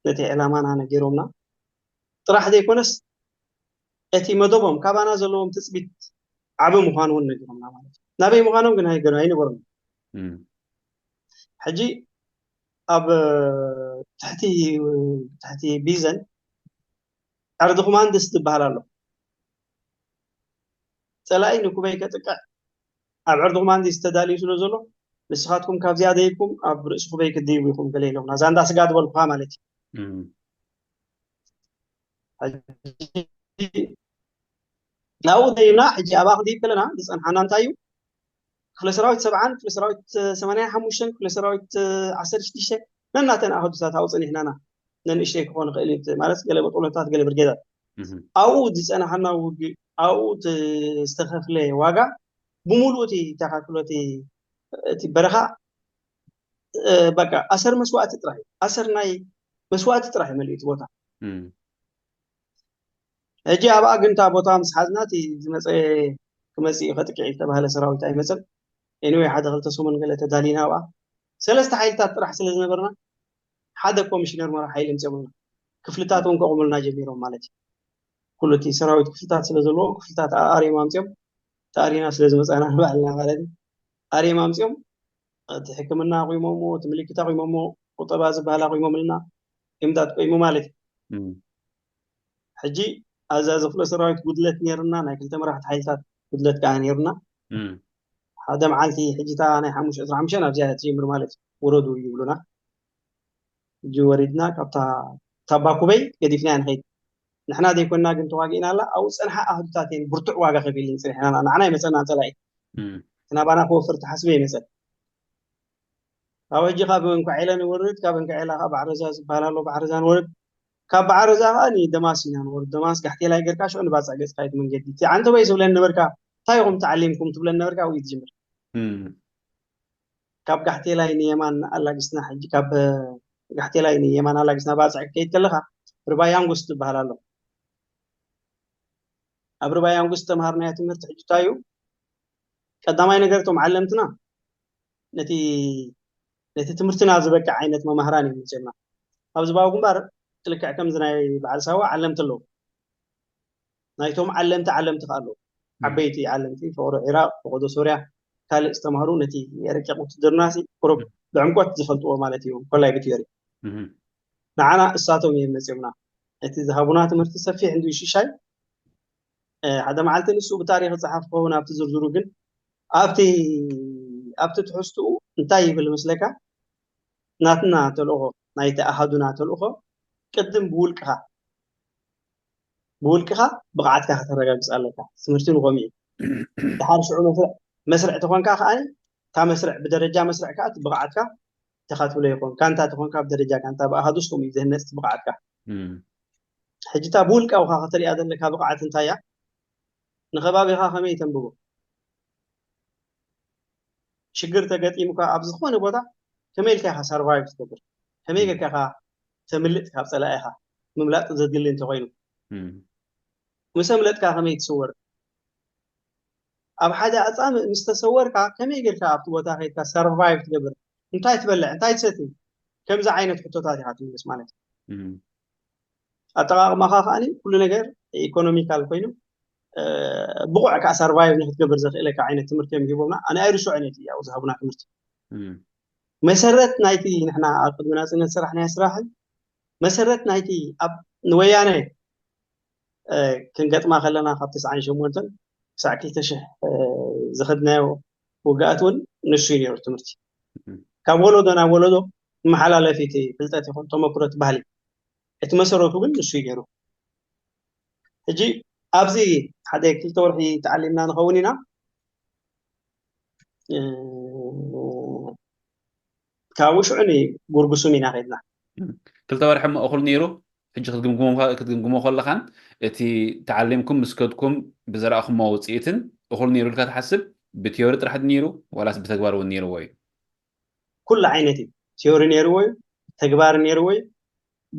ነቲ ዕላማና ነጊሮምና ጥራሕ ዘይኮነስ እቲ መደቦም ካባና ዘለዎም ትፅቢት ዓቢ ምዃኑ እውን ነጊሮምና ማለት እዩ። ናበይ ምዃኖም ግን ኣይገ- ኣይነገሩን። ሕጂ ኣብ ትሕቲ ትሕቲ ቢዘን ዕርዲ ኩማንድስ ዝበሃል ኣሎ። ፀላኢ ንኩበይ ከጥቅዕ ኣብ ዕርዲ ኩማንድስ ተዳልዩ ስለ ዘሎ ንስኻትኩም ካብዚኣ ደይብኩም ኣብ ርእሲ ኩበይ ክትድይቡ ኢኹም ገለ ኢሎምና። ዛንዳ ስጋ ዝበልኩኻ ማለት እዩ። ናብኡ ደይብና ሕጂ ኣብኣ ክንድይብ ከለና ዝፀንሓና እንታይ እዩ? ክፍለ ሰራዊት ሰብዓን ክፍለ ሰራዊት ሰማንያን ሓሙሽተን ክፍለ ሰራዊት ዓሰርተ ሽዱሽተ ነናተን ኣህዱታት ኣብኡ ፀኒሕናና ነንእሽተይ ክኾን ይኽእል እዩ ማለት ገለ በጦሎታት ገለ ብርጌዳት ኣብኡ ዝፀናሓና ውግእ ኣብኡ ዝተኸፍለ ዋጋ ብምሉእ እቲ ተካክሎ እቲ በረኻ በቃ ኣሰር መስዋእቲ ጥራሕ እዩ። ኣሰር ናይ መስዋእቲ ጥራሕ እዩ መሊኡ እቲ ቦታ። ሕጂ ኣብኣ ግን እታ ቦታ ምስ ሓዝና እቲ ዝመፀ ክመፅእ እዩ ከጥቅዕ ዝተባሃለ ሰራዊት ኣይመፀን። ኤኒወይ ሓደ ክልተ ሰሙን ገለ ተዳሊና ኣብኣ ሰለስተ ሓይልታት ጥራሕ ስለ ዝነበርና ሓደ ኮሚሽነር መራ ሓይሊ ምፅኦምልና ክፍልታት እውን ከቑሙልና ጀሚሮም ማለት እዩ። ኩሉ እቲ ሰራዊት ክፍልታት ስለ ዘለዎ ክፍልታት ኣርዮም ኣምፅኦም ተኣሪና ስለ ዝመፃና ንባዕልና ማለት እዩ። ኣርዮም ኣምፅኦም እቲ ሕክምና ኣቑሞሞ እቲ ምልክት ኣቑሞሞ ቁጠባ ዝበሃል ኣቑሞምልና እምታት ቆይሙ ማለት እዩ። ሕጂ ኣብዛ ዝኽሎ ሰራዊት ጉድለት ነይርና ናይ ክልተ መራሕቲ ሓይልታት ጉድለት ከዓ ነይርና። ሓደ መዓልቲ ሕጂታ ናይ ሓሙሽተ ዕስራ ሓሙሽተ ኣብዚኣ ትጀምር ማለት እዩ። ውረዱ ይብሉና። ሕጂ ወሪድና ካብታ ታባኩበይ ገዲፍና ንኸይድ ንሕና ዘይኮንና ግን ተዋጊእና ኣላ ኣብኡ ፀንሓ ኣህዱታት እየን ብርቱዕ ዋጋ ከፊልን ፅኒሕና ንዓና ይመፀና ፀላኢ ናባና ክወፍር ተሓስበ ይመፀ። ካብ ሕጂ ካብ እንኳዒለ ንወርድ፣ ካብ እንኳዒላ ካብ ባዕረዛ ዝበሃል ኣሎ፣ ባዕረዛ ንወርድ። ካብ ባዕረዛ ከዓ ንደማስ ኢና ንወርድ። ደማስ ጋሕቴላይ ጌርካ ሽዑ ንባፅዕ ገፅካ እዩ እቲ መንገዲ። እቲ ዓንተበይ ዝብለን ነበርካ፣ እንታይ ኢኹም ተዓሊምኩም ትብለን ነበርካ፣ ኣብኡ እዩ ትጅምር። ካብ ጋሕቴላይ ንየማን ኣላጊስና፣ ሕጂ ካብ ጋሕቴላይ ንየማን ኣላጊስና ባፅዕ ክትከይድ ከለኻ ርባያንጉስ ዝበሃል ኣሎ። ኣብ ርባያንጉስ ዝተምሃርናዮ ትምህርቲ ሕጂ እንታይ እዩ? ቀዳማይ ነገር እቶም ዓለምትና ነቲ ነቲ ትምህርትና ዝበቅዕ ዓይነት መማህራን እዮም መፅዮምና። ኣብዚ ባው ግንባር ልክዕ ከምዚ ናይ በዓል ሳዋ ዓለምቲ ኣለዉ። ናይቶም ዓለምቲ ዓለምቲ ከ ኣለዉ። ዓበይቲ ዓለምቲ ፈቐዶ ዒራቕ፣ ፈቐዶ ሶርያ፣ ካልእ ዝተማህሩ ነቲ ረቂቕ ውትድርና ሲ ቁሩብ ብዕምቆት ዝፈልጥዎ ማለት እዩ፣ ኮላይ ብቲዮሪ። ንዓና እሳቶም እዮም መፅዮምና። እቲ ዝሃቡና ትምህርቲ ሰፊሕ እንድዩ ሽሻይ። ሓደ መዓልቲ ንሱ ብታሪኽ ዝፀሓፍ ክኸውን ኣብቲ ዝርዝሩ፣ ግን ኣብቲ ኣብቲ ትሕዝትኡ እንታይ ይብል መስለካ? ናትና ተልእኾ፣ ናይቲ ኣሃዱና ተልእኾ፣ ቅድም ብውልቅኻ ብውልቅኻ ብቕዓትካ ከተረጋግፅ ኣለካ። ትምህርቲ ንኸምኡ እዩ። ድሓር ሽዑ መስርዕ መስርዕ ተኾንካ ከኣ፣ እታ መስርዕ ብደረጃ መስርዕ ከኣ እቲ ብቕዓትካ ተኻትብሎ ይኾን። ካንታ ተኾንካ ብደረጃ ካንታ ብኣሃዱስ ከምኡ እዩ ዝህነፅ እቲ ብቕዓትካ። ሕጂ እታ ብውልቃውኻ ከተሪኣ ዘለካ ብቕዓት እንታይ እያ? ንኸባቢኻ ከመይ ተንብቦ? ሽግር ተገጢሙካ ኣብ ዝኾነ ቦታ ከመይ ኢልካ ኢኻ ሰርቫይቭ ትገብር? ከመይ ጌርካ ኢኻ ተምልጥ ካብ ጸላኢኻ? ምምላጥ ዘድሊ እንተኾይኑ፣ ምስ ኣምለጥካ ከመይ ትስወር? ኣብ ሓደ ኣጻምእ ምስ ተሰወርካ ከመይ ጌርካ ኣብቲ ቦታ ከይድካ ሰርቫይቭ ትገብር? እንታይ ትበልዕ? እንታይ ትሰቲ? ከምዚ ዓይነት ሕቶታት ኢኻ ትምልስ ማለት እዩ። ኣጠቓቕማኻ ከኣ ኩሉ ነገር ኢኮኖሚካል ኮይኑ፣ ብቑዕ ከኣ ሰርቫይቭ ንክትገብር ዘኽእለካ ዓይነት ትምህርቲ እዮም ሂቦምና። ኣነ ኣይርስዖን እቲ ኣብኡ ዝሃቡና ትምህርቲ። መሰረት ናይቲ ንሕና ኣብ ቅድሚ ናጽነት ዝሰራሕናዮ ስራሕን መሰረት ናይቲ ኣብ ንወያነ ክንገጥማ ከለና ካብ ተስዓን ሸሞንተን ክሳዕ ክልተ ሽሕ ዝኸድናዮ ውግኣት እውን ንሱ እዩ ነይሩ ትምህርቲ። ካብ ወለዶ ናብ ወለዶ መሓላለፊ እቲ ፍልጠት ይኹን ተመክሮ እቲ ባህሊ እቲ መሰረቱ ግን ንሱ እዩ ነይሩ። ሕጂ ኣብዚ ሓደ ክልተ ወርሒ ተዓሊምና ንኸውን ኢና። ካብኡ ሽዑ ንጉርጉሱም ኢና ከድና። ክልተ ወርሒ እሞ እኹል ነይሩ። ሕጂ ክትግምግሞ ከለኻን እቲ ተዓሊምኩም ምስ ከድኩም ብዘረኣኹሞ ውፅኢትን እኹል ነይሩ ኢልካ ትሓስብ? ብቲዮሪ ጥራሕ ነይሩ ዋላስ ብተግባር እውን ነይርዎ እዩ? ኩሉ ዓይነት እዩ። ቲዮሪ ነይርዎ እዩ፣ ተግባር ነይርዎ እዩ።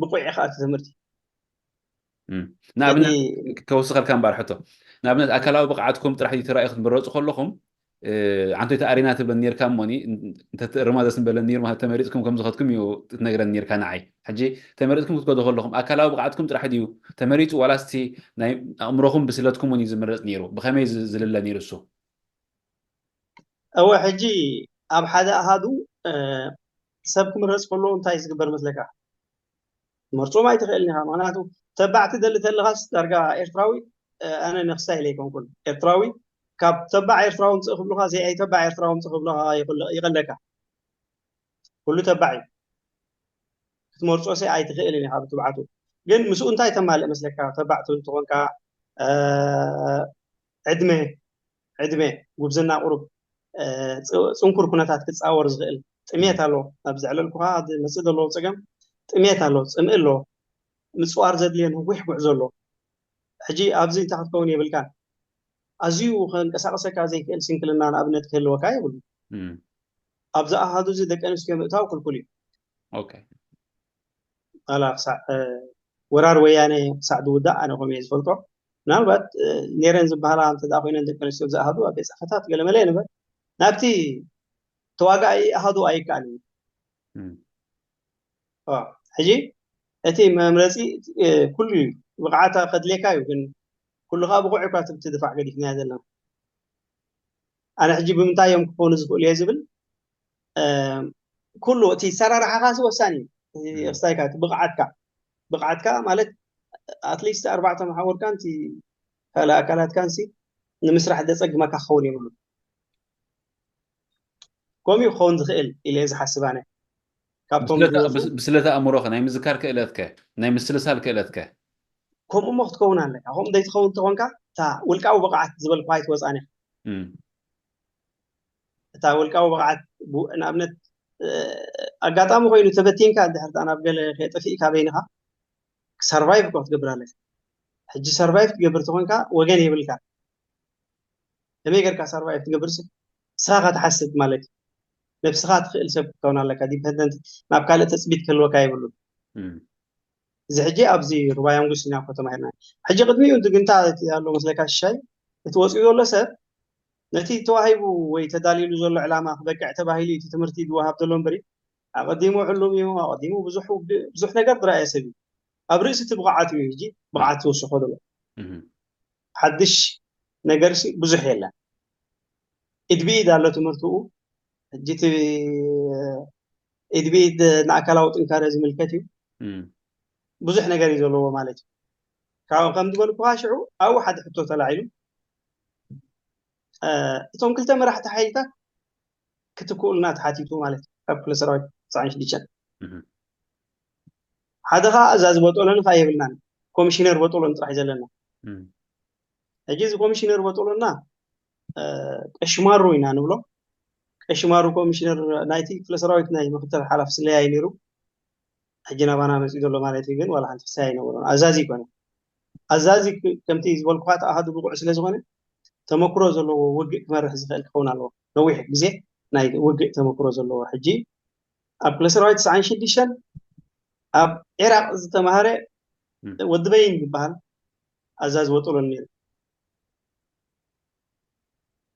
ብቑዕ ኢኻ እቲ ትምህርቲ ንኣብነት ከወስኸልካ እምበር ሕቶ ንኣብነት ኣካላዊ ብቕዓትኩም ጥራሕ ተራእዩ ክትምረፁ ከለኹም ዓንቶይቲ ኣሬና ትብለን ነርካ እሞኒ እንተትእርማ ደስ ምበለኒ ነይሩ ማለት ተመሪፅኩም ከም ዝኸድኩም እዩ ትነግረን ነርካ ንዓይ ሕጂ ተመሪፅኩም ክትከዱ ከለኹም ኣካላዊ ብቕዓትኩም ጥራሕ ድዩ ተመሪፁ ዋላስቲ ናይ ኣእምሮኹም ብስለትኩም እውን እዩ ዝምረፅ ነይሩ ብኸመይ ዝልለ ነይሩ እሱ እወ ሕጂ ኣብ ሓደ ኣሃዱ ሰብ ክምረፅ ከሎ እንታይ ዝግበር መስለካ መርፆም ኣይትኽእልን ኢኻ ምክንያቱ ተባዕ ትደሊ ተለኻስ ዳርጋ ኤርትራዊ ኣነ ነክስታይ ኢለ ኣይኮንኩን ኤርትራዊ ካብ ተባዕ ኤርትራዊ ምፅእ ክብሉካ ዘይኣይ ተባዕ ኤርትራዊ ምፅእ ክብሉካ ይቐለካ ኩሉ ተባዕ እዩ ክትመርፆ ሲ ኣይትኽእልን ኢኻ ብትብዓቱ ግን ምስኡ እንታይ ተማልእ መስለካ ተባዕ ትብል ተኾንካ ዕድመ ዕድመ ጉብዝና ቁሩብ ፅንኩር ኩነታት ክፃወር ዝኽእል ጥሜት ኣሎ ናብ ዘዕለልኩኻ ዝመፅእ ዘለዎ ፀገም ጥሜት ኣሎ ፅምኢ ኣሎ ምፅዋር ዘድልዮ ነዊሕ ጉዕዞ ኣሎ ሕጂ ኣብዚ እንታይ ክትከውን የብልካን ኣዝዩ ከንቀሳቀሰካ ዘይክእል ስንክልና ንኣብነት ክህልወካ የብሉ ኣብዚ ኣሃዱ እዚ ደቂ ኣንስትዮ ምእታው ክልኩል እዩ ኦኬ ላ ክሳዕ ወራር ወያነ ክሳዕ ዝውዳእ ኣነ ከምኡ እየ ዝፈልጦ ምናልባት ኔረን ዝበሃላ እንተ ኮይነን ደቂ ኣንስትዮ ዝኣሃዱ ኣብ ቤት ፅሕፈታት ገለመለ ንበር ናብቲ ተዋጋኢ ኣሃዱ ኣይከኣል እዩ ሕጂ እቲ መምረፂ ኩሉ እዩ ብቕዓት ከድልየካ እዩ ግን ኩሉ ከዓ ብቑዕ እኳ ትድፋዕ ገዲፍናዮ ዘለና ኣነ ሕጂ ብምንታይ እዮም ክኾኑ ዝኽእሉ እየ ዝብል ኩሉ እቲ ሰራርሓኻ ሲ ወሳኒ እዩ ስታይካ ብቕዓትካ ብቕዓትካ ማለት ኣትሊስት ኣርባዕተ መሓውርካን ካልእ ኣካላትካን ሲ ንምስራሕ ዘፀግመካ ክኸውን የብሉ ከምኡ ክኸውን ዝኽእል ኢለ ዝሓስብ ኣነ ካብቶም ብስለተ ኣእምሮኸ ናይ ምዝካር ክእለትከ ናይ ምስልሳል ክእለትከ ከምኡ ሞ ክትከውን ኣለካ ከምኡ ዘይትኸውን ተኾንካ እታ ውልቃዊ ብቕዓት ዝበልኳ ኣይትወፃን ኢኻ እታ ውልቃዊ ብቕዓት ንኣብነት ኣጋጣሚ ኮይኑ ተበቲንካ እንድሕር ናብ ገለ ከየጠፊእካ በይንኻ ሰርቫይቭ እኮ ክትገብር ኣለካ። ሕጂ ሰርቫይቭ ትገብር ተኾንካ ወገን የብልካ። ከመይ ጌርካ ሰርቫይቭ ትገብር? ንስኻ ትሓስብ ማለት እዩ። ነብስኻ ትኽእል ሰብ ክትከውን ኣለካ። ዲፐንደንት ናብ ካልእ ተፅቢት ክህልወካ የብሉን። እዚ ሕጂ ኣብዚ ሩባ ያንጉስ ኢና እኮ ተማሂርና። ሕጂ ቅድሚኡ እቲ ግንታ እቲ ኣሎ መስለካ ሽሻይ፣ እቲ ወፂኡ ዘሎ ሰብ ነቲ ተዋሂቡ ወይ ተዳልዩሉ ዘሎ ዕላማ ክበቅዕ ተባሂሉ እቲ ትምህርቲ ዝወሃብ ዘሎ እምበሪ ኣቐዲሙ ሕሉም እዩ። ኣቐዲሙ ብዙሕ ውግእ፣ ብዙሕ ነገር ዝረኣየ ሰብ እዩ። ኣብ ርእሲ እቲ ብቕዓት እዩ ሕጂ ብቕዓት ዝውስኾ ዘሎ። ሓድሽ ነገርሲ ብዙሕ የለን። ኢድ ብኢድ ኣሎ ትምህርትኡ። ሕጂ እቲ ኢድ ብኢድ ንኣካላዊ ጥንካረ ዝምልከት እዩ። ብዙሕ ነገር እዩ ዘለዎ ማለት እዩ። ካብ ከም ዝበልኩኻ ሽዑ ኣብኡ ሓደ ሕቶ ተላዒሉ፣ እቶም ክልተ መራሕቲ ሓይልታት ክትክኡልና ተሓቲቱ ማለት እዩ። ካብ ክፍለ ሰራዊት ትስዓን ሽዱሽተን ሓደ ኸዓ ኣዛዚ በጦሎን ኸዓ የብልናን፣ ኮሚሽነር በጦሎን ጥራሕ እዩ ዘለና። ሕጂ እዚ ኮሚሽነር በጦሎና ቀሽማሩ ኢና ንብሎ። ቀሽማሩ ኮሚሽነር ናይቲ ክፍለ ሰራዊት ናይ ምክትል ሓላፊ ስለያ እዩ ነይሩ። ሕጂ ናባና መፂኡ ዘሎ ማለት እዩ። ግን ዋላ ሓንቲ ክሳይ ኣይነበሮን። ኣዛዚ ይኮነ። ኣዛዚ ከምቲ ዝበልኩካ እቲ ኣሃዱ ብቑዕ ስለ ዝኾነ ተመክሮ ዘለዎ ውግእ ክመርሕ ዝኽእል ክኸውን ኣለዎ። ነዊሕ ግዜ ናይ ውግእ ተመክሮ ዘለዎ። ሕጂ ኣብ ክፍለ ሰራዊት ትስዓን ሽዱሽተን ኣብ ዒራቕ ዝተማሃረ ወዲ በይን ዝበሃል ኣዛዚ ወጦሎን ነይሩ።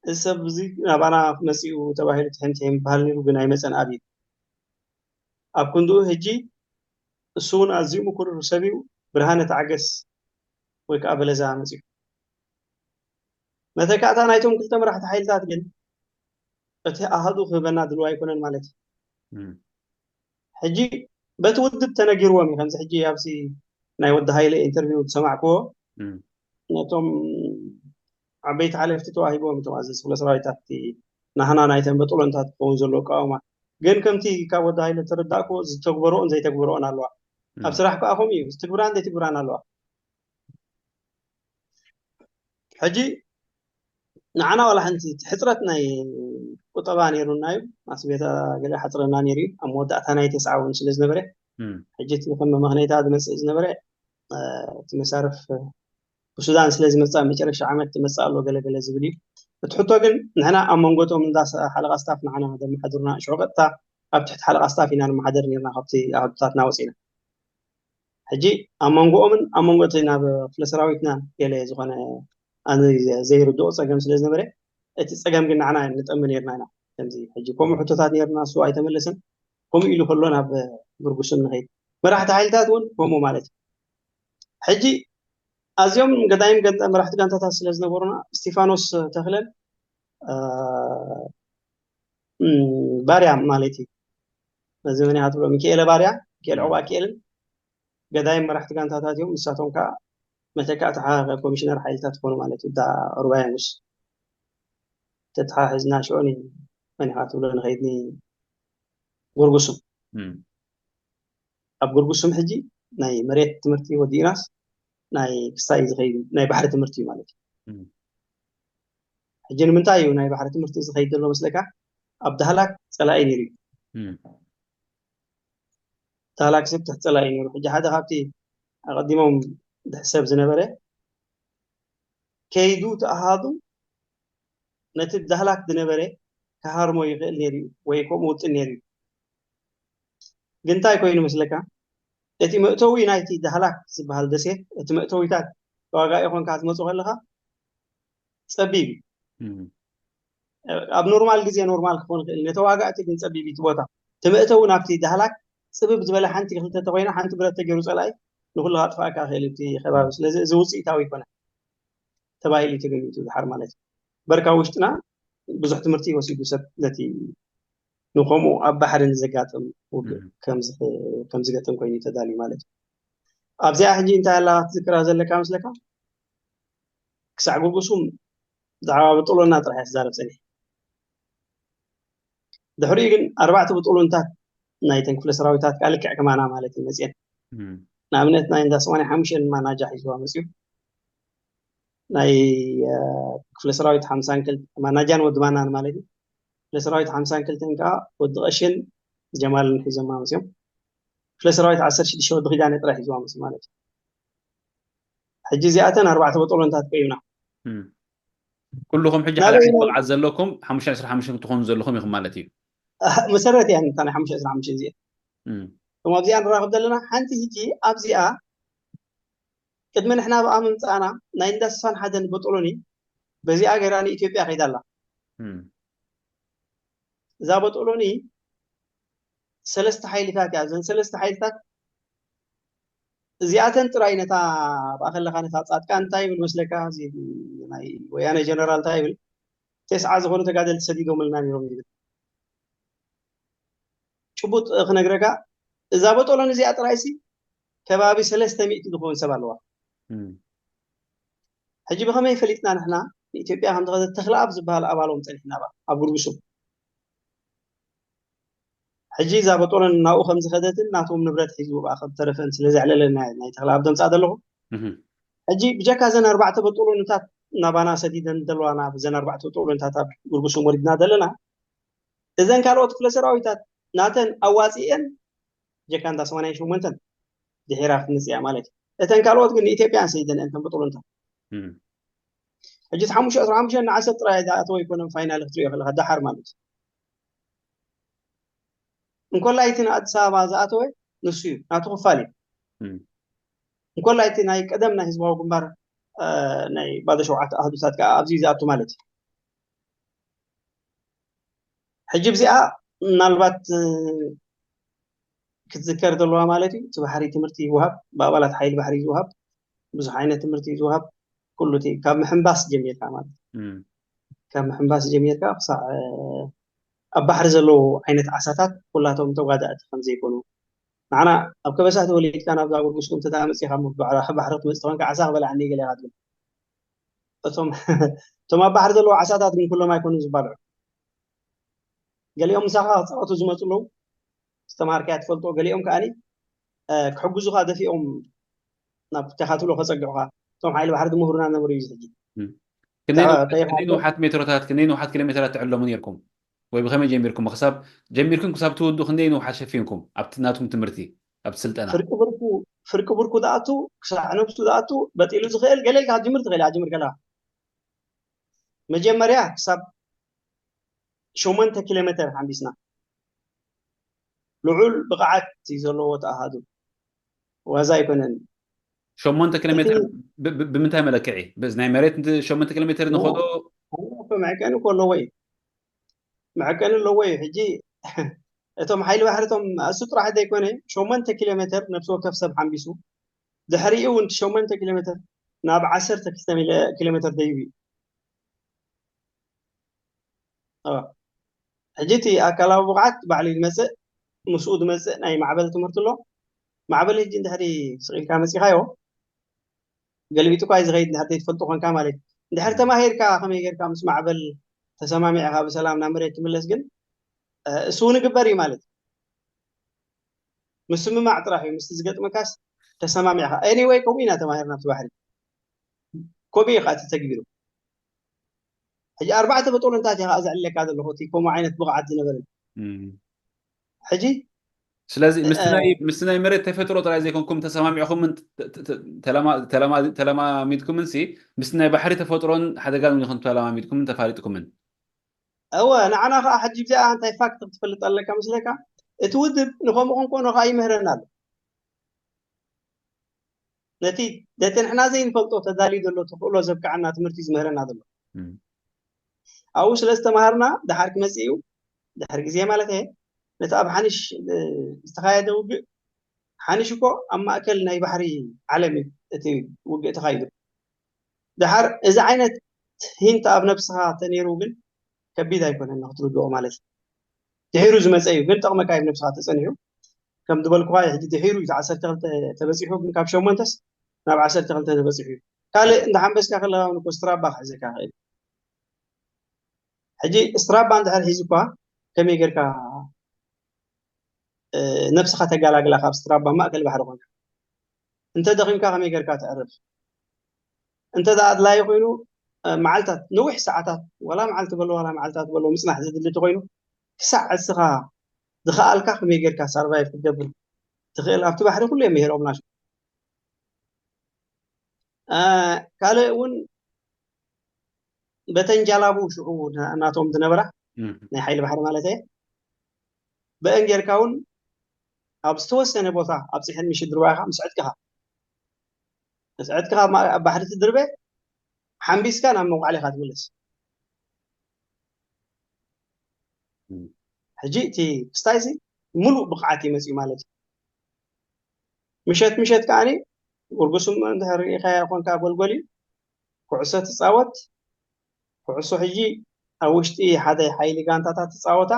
እዚ ሰብ እዚ ናባና መፂኡ ተባሂሉ ትሕምትሕም ይበሃል ነይሩ፣ ግን ኣይመፀን። ኣብዩ ኣብ ክንድኡ ሕጂ እሱ እውን ኣዝዩ ምኩር ሰብ እዩ። ብርሃነ ተዓገስ ወይ ከዓ በለዛ መፂኡ። መተካእታ ናይቶም ክልተ መራሕቲ ሓይልታት ግን እቲ ኣሃዱ ክህበና ድልዋ ኣይኮነን ማለት እዩ። ሕጂ በቲ ውድብ ተነጊርዎም እዩ። ከምዚ ሕጂ ኣብዚ ናይ ወዲ ሃይለ ኢንተርቪው ዝሰማዕክዎ ነቶም ዓበይቲ ሓለፍቲ ተዋሂቦም እቶም ኣዘዝቲ ክፍለ ሰራዊት ኣብቲ ናህና ናይተን በጥሎንታት ክኸውን ዘለዎ ኣቃውማ። ግን ከምቲ ካብ ወዲ ሃይለ ተረዳእክዎ ዝተግበረኦን ዘይተግበረኦን ኣለዋ። ኣብ ስራሕ ከዓ ከምኡ እዩ። ዝትግብራን ዘይትግብራን ኣለዋ። ሕጂ ንዓና ዋላ ሓንቲ እቲ ሕፅረት ናይ ቁጠባ ነይሩና እዩ። ኣስቤዛ ገለ ሓፅረና ነይሩ እዩ። ኣብ መወዳእታ ናይ ተስዓ እውን ስለ ዝነበረ ሕጂ እቲ ከም መመኽነይታ ዝመፅእ ዝነበረ እቲ መሳርፍ ብሱዳን ስለ ዝመፅእ ኣብ መጨረሻ ዓመት ዝመፅእ ኣሎ ገለ ገለ ዝብል እዩ። እቲ ሕቶ ግን ንሕና ኣብ መንጎ እቶም እንዳ ሓለቓ ስታፍ ንዓና ዘመሓድሩና ሽዑ ቀጥታ ኣብ ትሕቲ ሓለቓ ስታፍ ኢና ንመሓደር ነርና ካብቲ ኣሃዱታትና ወፂና። ሕጂ ኣብ መንጎኦምን ኣብ መንጎ እቲ ናብ ክፍለ ሰራዊትና ገለ ዝኾነ ኣነ ዘይርድኦ ፀገም ስለ ዝነበረ እቲ ፀገም ግን ንዓና ንጠሚ ነርና ኢና። ከምዚ ሕጂ ከምኡ ሕቶታት ነርና እሱ ኣይተመለሰን። ከምኡ ኢሉ ከሎ ናብ ብርጉስም ንኸይድ መራሕቲ ሓይልታት እውን ከምኡ ማለት እዩ። ሕጂ ኣዝዮም ገዳይም ገንጣ መራሕቲ ጋንታታት ስለ ዝነበሩና እስቲፋኖስ ተኽለን ባርያ ማለት እዩ። ነዚ መን ኢኻ ትብሎ? ሚካኤለ ባርያ፣ ሚካኤል ዑቕባኪኤልን ገዳይም መራሕቲ ጋንታታት እዮም። ንሳቶም ከዓ መተካእቲ ኮሚሽነር ሓይልታት ትኾኑ ማለት እዩ። እዳ ሩባያኑስ ተተሓሒዝና ሽዑ መን ኢኻ ትብሎ ንኸይድ ንጉርጉሱም ኣብ ጉርጉሱም ሕጂ ናይ መሬት ትምህርቲ ወዲእናስ ናይ ክሳይ ዝኸይድ ናይ ባሕሪ ትምህርቲ እዩ ማለት እዩ። ሕጂ ንምንታይ እዩ ናይ ባሕሪ ትምህርቲ ዝኸይድ ዘሎ መስለካ? ኣብ ዳህላክ ፀላኢ ነይሩ እዩ። ዳህላክ ሰብ ትሕቲ ፀላኢ ነይሩ። ሕጂ ሓደ ካብቲ ኣቐዲሞም ድሕሰብ ዝነበረ ከይዱ ተኣሃዱ ነቲ ዳህላክ ዝነበረ ክሃርሞ ይኽእል ነይሩ እዩ ወይ ከምኡ ውጥን ነይሩ እዩ። ግን እንታይ ኮይኑ መስለካ? እቲ መእተዊ ናይቲ ዳህላክ ዝበሃል ደሴት እቲ መእተዊታት ተዋጋኢ ኮንካ ክትመፁ ከለካ ፀቢብ እዩ። ኣብ ኖርማል ግዜ ኖርማል ክኾን ይኽእል፣ ንተዋጋእቲ ግን ፀቢብ እዩ እቲ ቦታ። እቲ መእተዊ ናብቲ ዳህላክ ፅብብ ዝበለ ሓንቲ ክልተ ተኮይና ሓንቲ ብረት ተገይሩ ፀላኢ ንኩሉ ካጥፋእካ ይኽእል እቲ ከባቢ። ስለዚ እዚ ውፅኢታዊ ይኮነ ተባሂሉ እዩ ተገሚቱ ዝሓር ማለት እዩ። በርካ ውሽጥና ብዙሕ ትምህርቲ ወሲዱ ሰብ ነቲ ንከምኡ ኣብ ባሕሪ ንዘጋጥም ውግእ ከም ዝገጥም ኮይኑ ተዳልዩ ማለት እዩ። ኣብዚኣ ሕጂ እንታይ ኣላ ክትዝክራ ዘለካ መስለካ? ክሳዕ ጉጉሱም ብዛዕባ ብጥሎና ጥራሕ እያ ትዛረብ ፀኒሕ። ድሕሪኡ ግን ኣርባዕተ ብጥሉንታት ናይተን ክፍለ ሰራዊታት ከዓ ልክዕ ከማና ማለት እዩ መፅየን። ንኣብነት ናይ እንዳ ሰማንያ ሓሙሽተ ማናጃ ሒዝዋ መፅዩ ናይ ክፍለ ሰራዊት ሓምሳን ክልተ ማናጃን ወዲ ማናን ማለት እዩ። ክፍለ ሰራዊት ሓምሳን ክልተን ከዓ ወዲ ቀሽን ጀማልን ሒዞማ መፅዮም። ክፍለ ሰራዊት ዓሰርተ ሽዱሽተ ወዲ ኪዳነ ጥራይ ሒዝዋ መፅዩ ማለት እዩ። ሕጂ እዚኣተን ኣርባዕተ በጦሎንታት ቆይምና። ኩልኹም ሕጂ ሓደ ዓይነት ብቕዓት ዘለኩም ሓሙሽተ ዕስራ ሓሙሽተ ክትኾኑ ዘለኹም ኢኹም ማለት እዩ። መሰረት እያ እታ ናይ ሓሙሽተ ዕስራ ሓሙሽተ እዚኣ። እቶም ኣብዚኣ ንራኸብ ዘለና ሓንቲ ሕጂ ኣብዚኣ ቅድሚ ንሕና ብኣ ምምፃእና ናይ እንዳ ስሳን ሓደን በጦሎኒ በዚኣ ገይራ ንኢትዮጵያ ከይዳ ኣላ። እዛ በጦሎኒ ሰለስተ ሓይልታት እያ። እዘን ሰለስተ ሓይልታት እዚኣተን ጥራይ ነታ ብኣኸለካ ነታ ፃድቃን እንታይ ይብል መስለካ? ናይ ወያነ ጀነራል እንታይ ይብል? ተስዓ ዝኾኑ ተጋደልቲ ሰዲዶምልና ነይሮም ይብል። ጭቡጥ ክነግረካ እዛ በጦሎን እዚኣ ጥራይሲ ከባቢ ሰለስተ ሚእቲ ዝኸውን ሰብ ኣለዋ። ሕጂ ብኸመይ ፈሊጥና ንሕና ንኢትዮጵያ ከም ዝኸደ ተኽለኣብ ዝበሃል ኣባሎም ፀኒሕና ባ ኣብ ጉርጉሱም። ሕጂ እዛ በጦሎን ናብኡ ከም ዝኸደትን ናቶም ንብረት ሒዙ ብኣ ከም ተረፈን ስለ ዘዕለለ ናይ ተኽለኣብ ደምፃ ዘለኹ። ሕጂ ብጀካ እዘን ኣርባዕተ በጦሎንታት ናባና ሰዲደን ዘለዋ ናብ እዘን ኣርባዕተ በጦሎንታት ኣብ ጉርጉሱም ወሪድና ዘለና እዘን ካልኦት ክፍለ ሰራዊታት ናተን ኣዋፂኤን ጀካ እንዳ ሰማንያን ሸሞንተን ድሒራ ክትመፅእ እያ ማለት እዩ። እተን ካልኦት ግን ንኢትዮጵያን ሰይደን እተን በጦሎንታት። ሕጂ እቲ ሓሙሽተ ዕስራ ሓሙሽተ ንዓሰብ ጥራይ ዝኣተወ ኣይኮነን ፋይናል ክትሪኦ ከለካ ደሓር ማለት እዩ። እንኮላይ እቲ ንኣዲስ ኣበባ ዝኣተወ ንሱ እዩ፣ ናቱ ክፋል እዩ። እንኮላይ እቲ ናይ ቀደም ናይ ህዝባዊ ግንባር ናይ ባዶ ሸውዓተ ኣህዱታት ከዓ ኣብዚ ዝኣቱ ማለት እዩ። ሕጂ ብዚኣ ምናልባት ክትዝከር ዘለዋ ማለት እዩ። እቲ ባሕሪ ትምህርቲ ይወሃብ፣ ብኣባላት ሓይሊ ባሕሪ ዝወሃብ ብዙሕ ዓይነት ትምህርቲ እዩ ዝወሃብ። ኩሉ እቲ ካብ ምሕንባስ ጀሚርካ ማለት እዩ። ካብ ምሕንባስ ጀሚርካ ክሳዕ ኣብ ባሕሪ ዘለዉ ዓይነት ዓሳታት ኩላቶም ተጓዳእቲ ከም ዘይኮኑ ንዓና ኣብ ከበሳ ተወሊድካ ናብዛ ጉርጉስኩም ተዳመፂኻ ባሕሪ ክትመፅእ ተኾንካ ዓሳ ክበላዕኒ ገለ ኢኻ ትብል። እቶም እቶም ኣብ ባሕሪ ዘለዉ ዓሳታት ግን ኩሎም ኣይኮኑን ዝበልዑ። ገሊኦም ምሳኻ ክፃወቱ ዝመፁ ኣለዉ፣ ዝተምሃርካዮ ትፈልጦ። ገሊኦም ከዓኒ ክሕግዙኻ ደፊኦም ናብ ተኻትሎ ከፀግዑኻ። እቶም ሓይሊ ባሕሪ ድምሁርና ነበሩ እዩ ሕጂ። ክንደይ ንውሓት ሜትሮታት ክንደይ ንውሓት ኪሎ ሜትራት ትዕለሙ ነርኩም? ወይ ብኸመይ ጀሚርኩም? ክሳብ ጀሚርኩም ክሳብ ትውዱ ክንደይ ንውሓት ሸፊንኩም ኣብቲ ናትኩም ትምህርቲ ኣብቲ ስልጠና? ፍርቂ ብርኩ ዝኣቱ ክሳዕ ነብሱ ዝኣቱ በጢሉ ዝኽእል ገለ ኢልካ ክትጅምር ትኽእል ኢኻ። ጅምር ከለኻ መጀመርያ ክሳብ ሸሞንተ ኪሎ ሜትር ሓምቢስና። ልዑል ብቕዓት እዩ ዘለዎ ተኣሃዱ፣ ዋዛ ኣይኮነን። ሸሞንተ ኪሎ ሜትር ብምንታይ መለክዒ? ናይ መሬት ሸሞንተ ኪሎ ሜትር ንኸዶ መዕቀኒ እኮ ኣለዎ እዩ። መዕቀኒ ኣለዎ እዩ። ሕጂ እቶም ሓይሊ ባሕሪ እቶም እሱ ጥራሕ ዘይኮነ ሸሞንተ ኪሎ ሜትር ነብሲ ወከፍ ሰብ ሓምቢሱ ድሕሪኡ እውን ሸሞንተ ኪሎ ሜትር ናብ ዓሰርተ ክልተ ኪሎ ሜትር ደይቡ እዩ። ሕጂ እቲ ኣካላዊ ብቕዓት ባዕሉ ዝመፅእ ምስኡ ዝመፅእ ናይ ማዕበል ትምህርቲ ኣሎ። ማዕበል ሕጂ እንድሕሪ ስቕ ኢልካ መፂኻዮ ገልቢጡ እኳ ዝኸይድ እንድሕር ዘይትፈልጦ ኮንካ ማለት እዩ። እንድሕር ተማሂርካ ከመይ ጌርካ ምስ ማዕበል ተሰማሚዕካ ብሰላም ናብ መሬት ትምለስ ግን እሱ እውን ይግበር እዩ ማለት እዩ። ምስምማዕ ጥራሕ እዩ ምስቲ ዝገጥመካስ ተሰማሚዕካ። ኤኒወይ ከምኡ ኢና ተማሂርና ኣብቲ ባሕሪ ከምኡ እዩ ከዓ ተተግቢሩ። ሕጂ ኣርባዕተ በጦሎንታት እየ ከዓ ዘዕልለካ ዘለኹ እቲ ከምኡ ዓይነት ብቕዓት ዝነበረን ሕጂ ስለዚ ምስቲ ናይ መሬት ተፈጥሮ ጥራይ ዘይኮንኩም ተሰማሚዕኩምን ተለማሚድኩምን ሲ ምስቲ ናይ ባሕሪ ተፈጥሮን ሓደጋን እውን ኢኹም ተለማሚድኩምን ተፋሊጥኩምን። እወ ንዓና ከዓ ሕጂ ብዚኣ እንታይ ፋክት ክትፈልጥ ኣለካ መስለካ? እቲ ውድብ ንከምኡ ክንኮኖ ከዓ ይምህረና ኣሎ። ነቲ ነቲ ንሕና ዘይንፈልጦ ተዳልዩ ዘሎ ተኽእሎ ዘብቅዓና ትምህርቲ ዝምህረና ዘሎ ኣብኡ ስለ ዝተምሃርና ደሓር ክመፅእ እዩ። ድሕሪ ግዜ ማለት እየ ነቲ ኣብ ሓንሽ ዝተኻየደ ውግእ ሓንሽ እኮ ኣብ ማእከል ናይ ባሕሪ ዓለም እዩ እቲ ውግእ ተኻይዱ። ደሓር እዚ ዓይነት ሂንት ኣብ ነብስኻ ተነይሩ ግን ከቢድ ኣይኮነን ንክትርድኦ ማለት እዩ። ድሒሩ ዝመፀ እዩ ግን ጠቕመካ እዩ ነብስኻ ተፀኒሑ ከም ዝበልኩኻ ሕጂ ድሒሩ እዩ ዓሰርተ ክልተ ተበፂሑ ግን ካብ ሸሞንተስ ናብ ዓሰርተ ክልተ ተበፂሑ እዩ። ካልእ እንዳሓንበስካ ከለካ እውን እኮ ስትራባ ክሕዘካ ይኽእል። ሕጂ ስትራባ እንድሕር ሒዙ እኳ ከመይ ጌርካ ነብስኻ ተጋላግላ ካብ ስትራባ ማእከል ባሕሪ ኮንካ እንተ ደኺምካ ከመይ ጌርካ ተዕርፍ? እንተ ኣድላዪ ኮይኑ እ፣ መዓልታት፣ ነዊሕ ሰዓታት፣ ዋላ መዓልቲ በሎ ዋላ መዓልታት በሎ ምጽናሕ ዘድሊ እንተኾይኑ፣ ክሳዕ እስኻ ዝኸኣልካ ከመይ ጌርካ ሳርቫይቭ ክትገብር ትኽእል ኣብቲ ባሕሪ ኩሉ የምሂሮም ናቸው። እ፣ ካልእ እውን በተን ጃላቡ ሽዑ ና-፣ ናቶም ዝነበራ እም። ናይ ሓይሊ ባሕሪ ማለት እየ። ብአን ጌርካ እውን ኣብ ዝተወሰነ ቦታ ኣብፂሐን ምሽ ድርባኻ ምስ ዕጥቅኻ፣ ምስ ዕጥቅኻ ማ-፣ ኣብ ባሕሪ ትድርበ፣ ሓምቢስካ ናብ መውዓሊኻ ትምለስ። እም። ሕጂ እቲ ክስታይ እዚ ምሉእ ብቕዓት እዩ መፅዩ ማለት እዩ። ምሸት ምሸት ከዓኒ፣ ጉርጉስም እንድሕር ርኢኻያ ኮንካ ጎልጎል እዩ። ኩዕሶ ትፃወት። ኩዕሶ ሕጂ ኣብ ውሽጢ ሓደ ሓይሊ ጋንታታት ትፃወታ።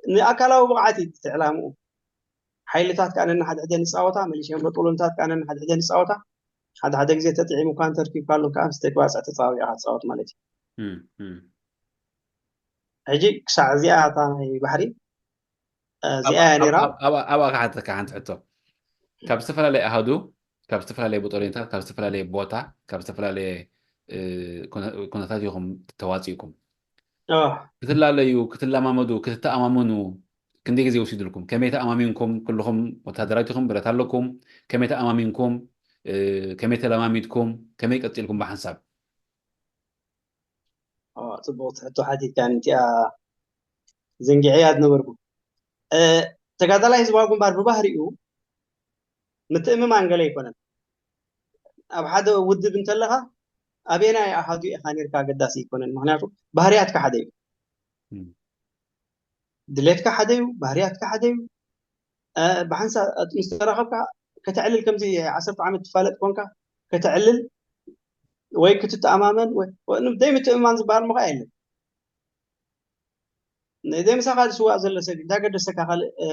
ንኣካላዊ ብቕዓት እዩ እቲ ዕላምኡ። ሓይልታት ከኣ ነንሓድሕደን ይፃወታ፣ መሊሽያን በጦሎንታት ከኣ ነንሓድሕደን ይፃወታ። ሓደ ሓደ ግዜ ተጥዒሙ እኳ እንተርኪብካ ኣሎ ከኣ ምስቲ ተባፅዕ ተፃዊዕካ ትፃወት ማለት እዩ። እም፣ እም። ሕጂ ክሳዕ እዚኣ እታ ናይ ባሕሪ፣ እ፣ እዚኣ እያ ነይራ። ኣብ-፣ ኣብ-፣ ኣብኣ ክሓተካ ሓንቲ ሕቶ። ካብ ዝተፈላለየ ኣሃዱ፣ ካብ ዝተፈላለየ በጦሎንታት፣ ካብ ዝተፈላለየ ቦታ፣ ካብ ዝተፈላለየ፣ እ፣ ኩነ-፣ ኩነታት ኢኹም ተዋፂእኩም። ኦ። ክትላለዩ፣ ክትለማመዱ፣ ክትተኣማመኑ ክንደይ ግዜ ወሲዱልኩም? ከመይ ተኣማሚንኩም? ኩልኹም ወታደራት ኢኹም፣ ብረት ኣለኩም። ከመይ ተኣማሚንኩም? እ፣ ከመይ ተለማሚድኩም? ከመይ ቀፂልኩም ብሓንሳብ? ኦ፣ ጽቡቕቲ ሕቶ ሓቲትካኒ፣ እቲኣ ዘንጊዐያ ዝነበርኩ። እ፣ ተጋዳላይ ህዝባዊ ግንባር ብባህሪኡ ምትእምማን ገለ ኣይኮነን። ኣብ ሓደ ውድብ እንተለኻ ኣበየናይ ኣሃዱ ኢኻ ኔርካ ኣገዳሲ ኣይኮነን። ምኽንያቱ ባህርያትካ ሓደ እዩ። እም። ድሌትካ ሓደ እዩ፣ ባህርያትካ ሓደ እዩ። እ፣ ብሓንሳብ ምስ ተራኸብካ ከተዕልል፣ ከምዚ ዓሰርተ ዓመት ትፋለጥ ኮንካ ከተዕልል ወይ ክትተኣማመን ወይ፣ ወይ ዘይምትእምማን ዝበሃል ምዃ የለን። ዘይምሳኻ ዝስዋእ ዘሎ ሰብ እንታይ ገደሰካ? ካልእ፣ እ፣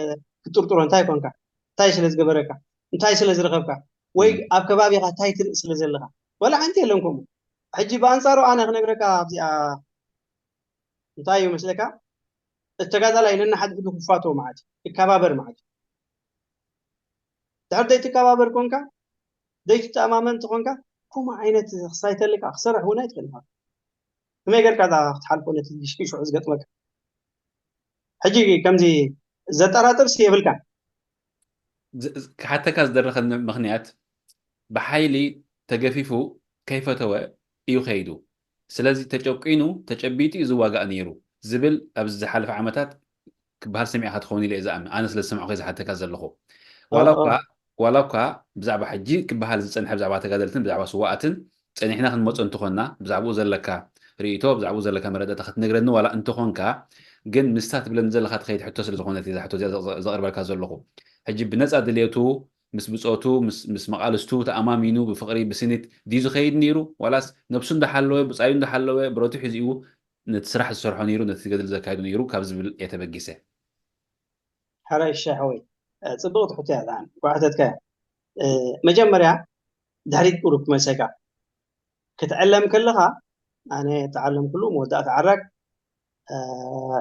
ክትጥርጥሮ እንታይ ኮንካ? እንታይ ስለ ዝገበረካ? እንታይ ስለ ዝረኸብካ? ወይ እም። ኣብ ከባቢኻ እንታይ ትርኢ ስለ ዘለኻ? ዋላ ሓንቲ የለን ከምኡ። ሕጂ ብኣንጻሩ ኣነ ክነግረካ ኣብዚኣ እንታይ እዩ መስለካ? እቲ ተጋዳላይ ነንሓድሕዱ ክፋቶ ማለት እዩ። ይከባበር ማለት እዩ። ድሕር ዘይትከባበር ኮንካ፣ ዘይትተኣማመን እንተኾንካ፣ ከምኡ ዓይነት ክሳይተልካ ክሰርሕ እውን ኣይትኽእል ኢኻ። ከመይ ጌርካ እዛ ክትሓልፎ ነቲ ሽዑ ዝገጥመካ? ሕጂ ከምዚ ዘጠራጥርሲ የብልካን። ዝ-፣ ዝ-፣ ክሓተካ ዝደረኸኒ ምኽንያት፣ ብሓይሊ ተገፊፉ ከይፈተወ እዩ ከይዱ። ስለዚ ተጨቂኑ፣ ተጨቢጡ እዩ ዝዋጋእ ነይሩ ዝብል ኣብዚ ዝሓለፈ ዓመታት ክበሃል ሰሚዕካ ትኸውን ኢለ እየ ዝኣምን። ኣነ ስለ ዝሰማዕኩ እየ ዝሓተካ ዘለኹ። ዋላ ኦ፣ ኦ። እኳ፣ ዋላ እኳ ብዛዕባ ሕጂ ክበሃል ዝጸንሐ ብዛዕባ ተጋደልትን ብዛዕባ ስዋኣትን ጸኒሕና ክንመጾ እንተኾንና፣ ብዛዕባኡ ዘለካ ርእይቶ፣ ብዛዕባኡ ዘለካ መረዳእታ ክትነግረኒ ዋላ እንተኾንካ፣ ግን ምስታ ትብለኒ ዘለኻ ትኸይድ ሕቶ ስለ ዝኾነት እየ እዛ ሕቶ እዚኣ ዘ-፣ ዘ-፣ ዘቕርበልካ ዘለኹ። ሕጂ ብነጻ ድልየቱ ምስ ብጾቱ፣ ምስ፣ ምስ መቓልስቱ ተኣማሚኑ ብፍቕሪ፣ ብስኒት ድዩ ዝኸይድ ነይሩ? ዋላስ ነብሱ እንዳሓለወ፣ ብጻዩ እንዳሓለወ፣ ብረቱ ሒዙ እዩ ነቲ ስራሕ ዝሰርሖ ነይሩ፣ ነቲ ገድሊ ዘካይዱ ነይሩ ካብ ዝብል እየ ተበጊሰ። ሕራይ ሻሕወይ፣ እ፣ ጽብቕቲ ሕቶ እያ እዚኣ። እንኳዕ ሕተትካያ። እ፣ መጀመርያ ድሕሪት ቁሩብ ክመልሰካ። ክትዕለም ከለኻ፣ ኣነ እተዓለምኩሉ መወዳእታ ዓራግ፣ እ፣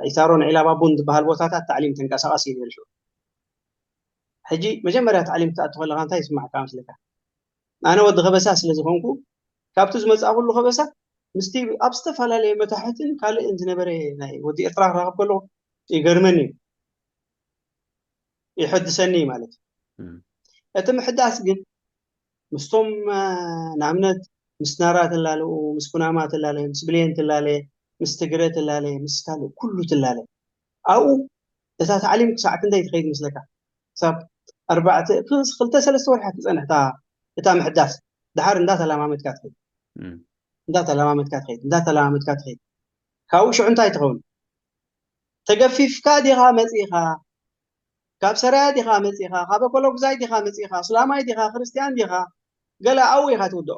ኢታሮን ዒላባቡን ዝበሃል ቦታታት ታዕሊም ተንቀሳቐስ እዩ ነይሩ ሽዑ። ሕጂ መጀመርያ ታዕሊም ክትኣቱ ከለኻ እንታይ ይስማዕካ መስለካ? ኣነ ወዲ ከበሳ ስለ ዝኾንኩ፣ ካብቲ ዝመጻእኩሉ ከበሳ ምስቲ ኣብ ዝተፈላለየ መታሕትን ካልእን ዝነበረ ናይ ወዲ ኤርትራ ክራኸብ ከለኹ ይገርመኒ እዩ። ይሕድሰኒ ማለት እዩ። እም። እቲ ምሕዳስ ግን ምስቶም፣ እ፣ ንኣብነት ምስ ናራ ትላለኡ፣ ምስ ኩናማ ትላለ፣ ምስ ብሌን ትላለ፣ ምስ ትግረ ትላለ፣ ምስ ካልእ ኩሉ ትላለ። ኣብኡ እታ ታዕሊም ክሳዕ ክንደይ ትኸይድ መስለካ? ክሳብ ኣርባዕተ፣ ክስ-፣ ክልተ ሰለስተ ወርሒ ትጸንሕ እታ፣ እታ ምሕዳስ። ደሓር እንዳተለማመድካ ትኸይድ። እም። እንዳተለማመድካ ትኸይድ፣ እንዳተለማመድካ ትኸይድ። ካብኡ ሽዑ እንታይ ትኸውን? ተገፊፍካ ዲኻ መጺኻ? ካብ ሰራያ ዲኻ መጺኻ? ካብ ኣኮሎጉዛይ ዲኻ መጺኻ? እስላማይ ዲኻ? ክርስትያን ዲኻ? ገለ ኣብኡ ኢኻ ትውድኦ።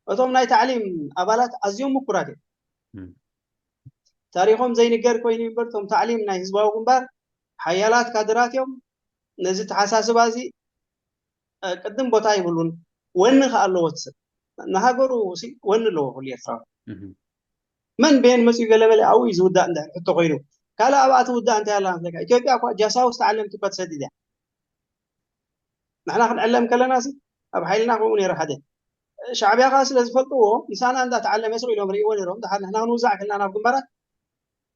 እቶም ናይ ታዕሊም ኣባላት ኣዝዮም ምኩራት እዮም። እም። ታሪኾም ዘይንገር ኮይኑ እምበር፣ እቶም ታዕሊም ናይ ህዝባዊ ግንባር ሓያላት ካድራት እዮም። ነዚ ተሓሳስባ እዚ፣ እ፣ ቅድም ቦታ ይብሉን፣ ወኒ ከኣ ኣለዎ እቲ ሰብ። ንሃገሩ ሲ ወኒ ኣለዎ ኩሉ ኤርትራዊ። እም። መን በየን መጺኡ ገለ መለ ኣብኡ እዩ ዝውዳእ እንድሕር ሕቶ ኮይኑ። ካልእ ኣብኣ ትውዳእ እንታይ ኣላ መስለካ? ኢትዮጵያ እኳ ጃሳውስ ተዓለምቲ እኳ ትሰድድ እያ። ንሕና ክንዕለም ከለና ሲ ኣብ ሓይልና ከምኡ ነይሩ ሓደ። ሻዕብያ ከዓ ስለ ዝፈልጥዎ ምሳና እንዳተዓለመ ስቕ ኢሎም ርእይዎ ነይሮም። ድሓር ንሕና ክንውዛዕ ከለና ናብ ግንባራት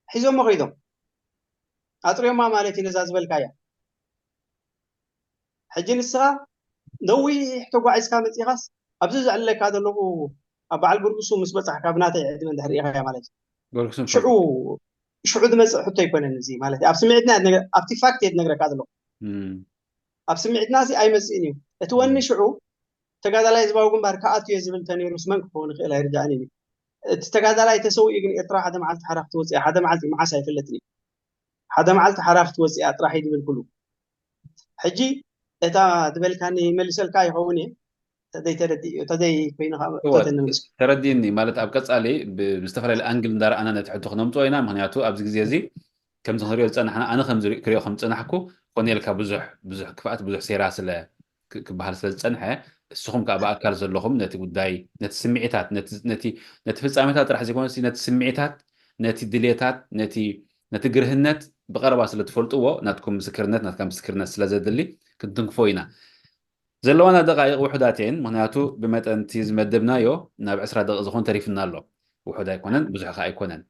ሒዞሞ ከይዶም ኣጥርዮማ ማለት እዩ ነዛ ዝበልካያ። ሕጂ ንስኻ ነዊሕ ተጓዒዝካ መፂኻስ ኣብዚ ዘዕለካ ዘለኹ ኣብ በዓል ጉርጉሱ ምስ በፃሕካ ብናተይ ዕድመ እንድሕር ኢኻ ማለት እዩ። ጎርጉስም ሽዑ ሽዑ ዝመፅእ ሕቶ ኣይኮነን እዚ ማለት እዩ። ኣብ ስምዒትና እየ ዝነግረ- ኣብቲ ፋክት እየ ዝነግረካ ዘለኹ። ኣብ ስምዒትና እዚ ኣይመፅእን እዩ። እቲ ወኒ ሽዑ ተጋዳላይ ህዝባዊ ግንባር ክኣቱ እየ ዝብል እንተነይሩስ መን ክኸውን ይኽእል ኣይርዳእን እዩ። እቲ ተጋዳላይ ተሰዊኡ ግን ኤርትራ ሓደ መዓልቲ ሓራ ክትወፅእ እያ። ሓደ መዓልቲ መዓስ ኣይፈለጥን እዩ። ሓደ መዓልቲ ሓራ ክትወፅእ እያ ጥራሕ እዩ ዝብል ኩሉ። ሕጂ እታ ዝበልካኒ መልሰልካ ይኸውን እየ ተዘይተረዲእ ተዘይ ኮይኑ ተተንምስ ተረዲእኒ ማለት ኣብ ቀፃሊ ብዝተፈላለየ ኣንግል እንዳረኣና ነቲ ሕቶ ክነምፅኦ ኢና። ምክንያቱ ኣብዚ ግዜ እዚ ከምዚ ክንሪኦ ዝፀናሕና ኣነ ከምዚ ክሪኦ ከም ዝፀናሕኩ ኮነ ኢልካ ብዙሕ ብዙሕ ክፍኣት ብዙሕ ሴራ ስለ ክበሃል ስለ ዝፀንሐ እስኹም ከዓ ብኣካል ዘለኹም ነቲ ጉዳይ ነቲ ስምዒታት ነቲ ፍፃሜታት ጥራሕ ዘይኮነስ ነቲ ስምዒታት ነቲ ድሌታት ነቲ ነቲ ግርህነት ብቐረባ ስለ ትፈልጥዎ ናትኩም ምስክርነት ናትካ ምስክርነት ስለ ዘድሊ ክንትንክፎ ኢና። ዘለዋና ደቃይቕ ውሑዳት እየን፣ ምኽንያቱ ብመጠን እቲ ዝመደብናዮ ናብ ዕስራ ደቂቕ ዝኾን ተሪፍና ኣሎ። ውሑድ ኣይኮነን፣ ብዙሕ ከኣ ኣይኮነን።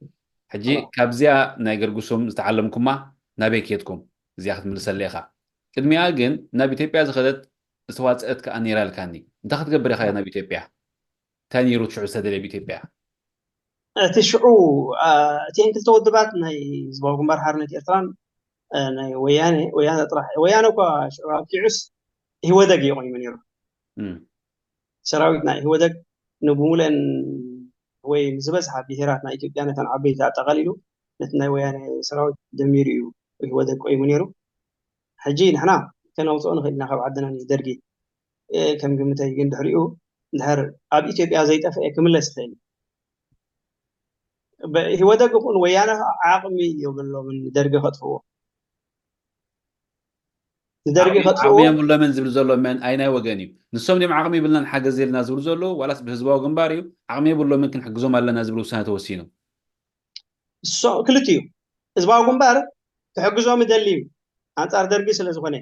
ሕጂ ካብዚኣ ናይ ገርጉሱም ዝተዓለምኩማ ናበይ ከድኩም? እዚኣ ክትምልሰለይ ኢኻ። ቅድሚኣ ግን ናብ ኢትዮጵያ ዝኸደት ዝተዋፅአት ከኣ ነይራ ኢልካኒ። እንታይ ክትገብር ኢኻ ናብ ኢትዮጵያ? እንታይ ነይሩ እቲ ሽዑ ዝተደልየ ኣብ ኢትዮጵያ? እቲ ሽዑ እቲአን ክልተ ውድባት ናይ ህዝባዊ ግንባር ሓርነት ኤርትራን ናይ ወያነ ወያነ ጥራሕ ወያነ እኳ ሽዑ ኣብቂዑስ ኢህወደግ እዩ ቆይሙ ነይሩ። ሰራዊት ናይ ኢህወደግ ንብሙሉአን ወይ ንዝበዝሓ ብሄራት ናይ ኢትዮጵያ ነተን ዓበይቲ ኣጠቓሊሉ ነቲ ናይ ወያነ ሰራዊት ደሚሩ እዩ ኢህወደግ ቆይሙ ነይሩ። ሕጂ ንሕና ከነውፅኦ ንኽእል ኢና ካብ ዓድና ንደርጊ ከም ግምተይ ግን ድሕሪኡ እንድሕር ኣብ ኢትዮጵያ ዘይጠፍአ ክምለስ ይኽእል እዩ። ኢህወደግ ይኹን ወያነ ዓቕሚ የብሎምን ንደርጊ ከጥፍዎ። ንደርጊ ከጥፍዎ ዓቕሚ የብሎምን ዝብል ዘሎ መን ኣይናይ ወገን እዩ? ንሶም ድዮም ዓቕሚ የብልናን ሓገዝ የልና ዝብሉ ዘለዉ ዋላስ ብህዝባዊ ግንባር እዩ ዓቕሚ የብሎምን ክንሕግዞም ኣለና ዝብል ውሳነ ተወሲኑ? ክልቲኡ ህዝባዊ ግንባር ክሕግዞም ይደሊ እዩ ኣንፃር ደርጊ ስለ ዝኾነ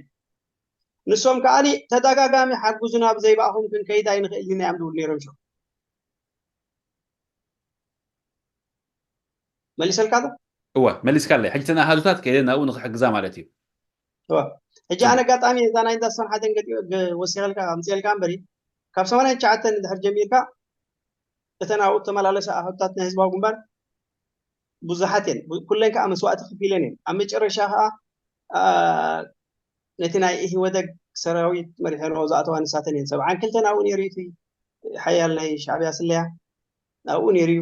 ንሶም ከዓኒ ተደጋጋሚ ሓግዙና ብዘይ ብኣኹም ክንከይድ ኣይንኽእል ኢና እዮም ዝብሉ ነይሮም ሽዑ። መሊሰልካ ዶ? እወ መሊስካለይ። ሕጂ ተን ኣሃዱታት ከይደ ናብኡ ንክሕግዛ ማለት እዩ። እወ ሕጂ ኣነ ኣጋጣሚ እዛ ናይ እንዳስቶን ሓደን ገጢ ወሲኸልካ ኣምፅኤልካ እምበሪ ካብ ሰማንያን ትሽዓተን እንድሕር ጀሚርካ እተን ኣብኡ እተመላለሳ ኣሃዱታት ናይ ህዝባዊ ግንባር ብዙሓት እየን። ኩለን ከዓ መስዋእቲ ከፊለን እየን። ኣብ መጨረሻ ከዓ ነቲ ናይ ኢህወደግ ሰራዊት መሪሐንኦ ዝኣተዋ ንሳተን እየን። ሰብዓን ክልተን ኣብኡ ነይሩ እቲ ሓያል ናይ ሻዕብያ ስለያ ኣብኡ ነይሩ እዩ።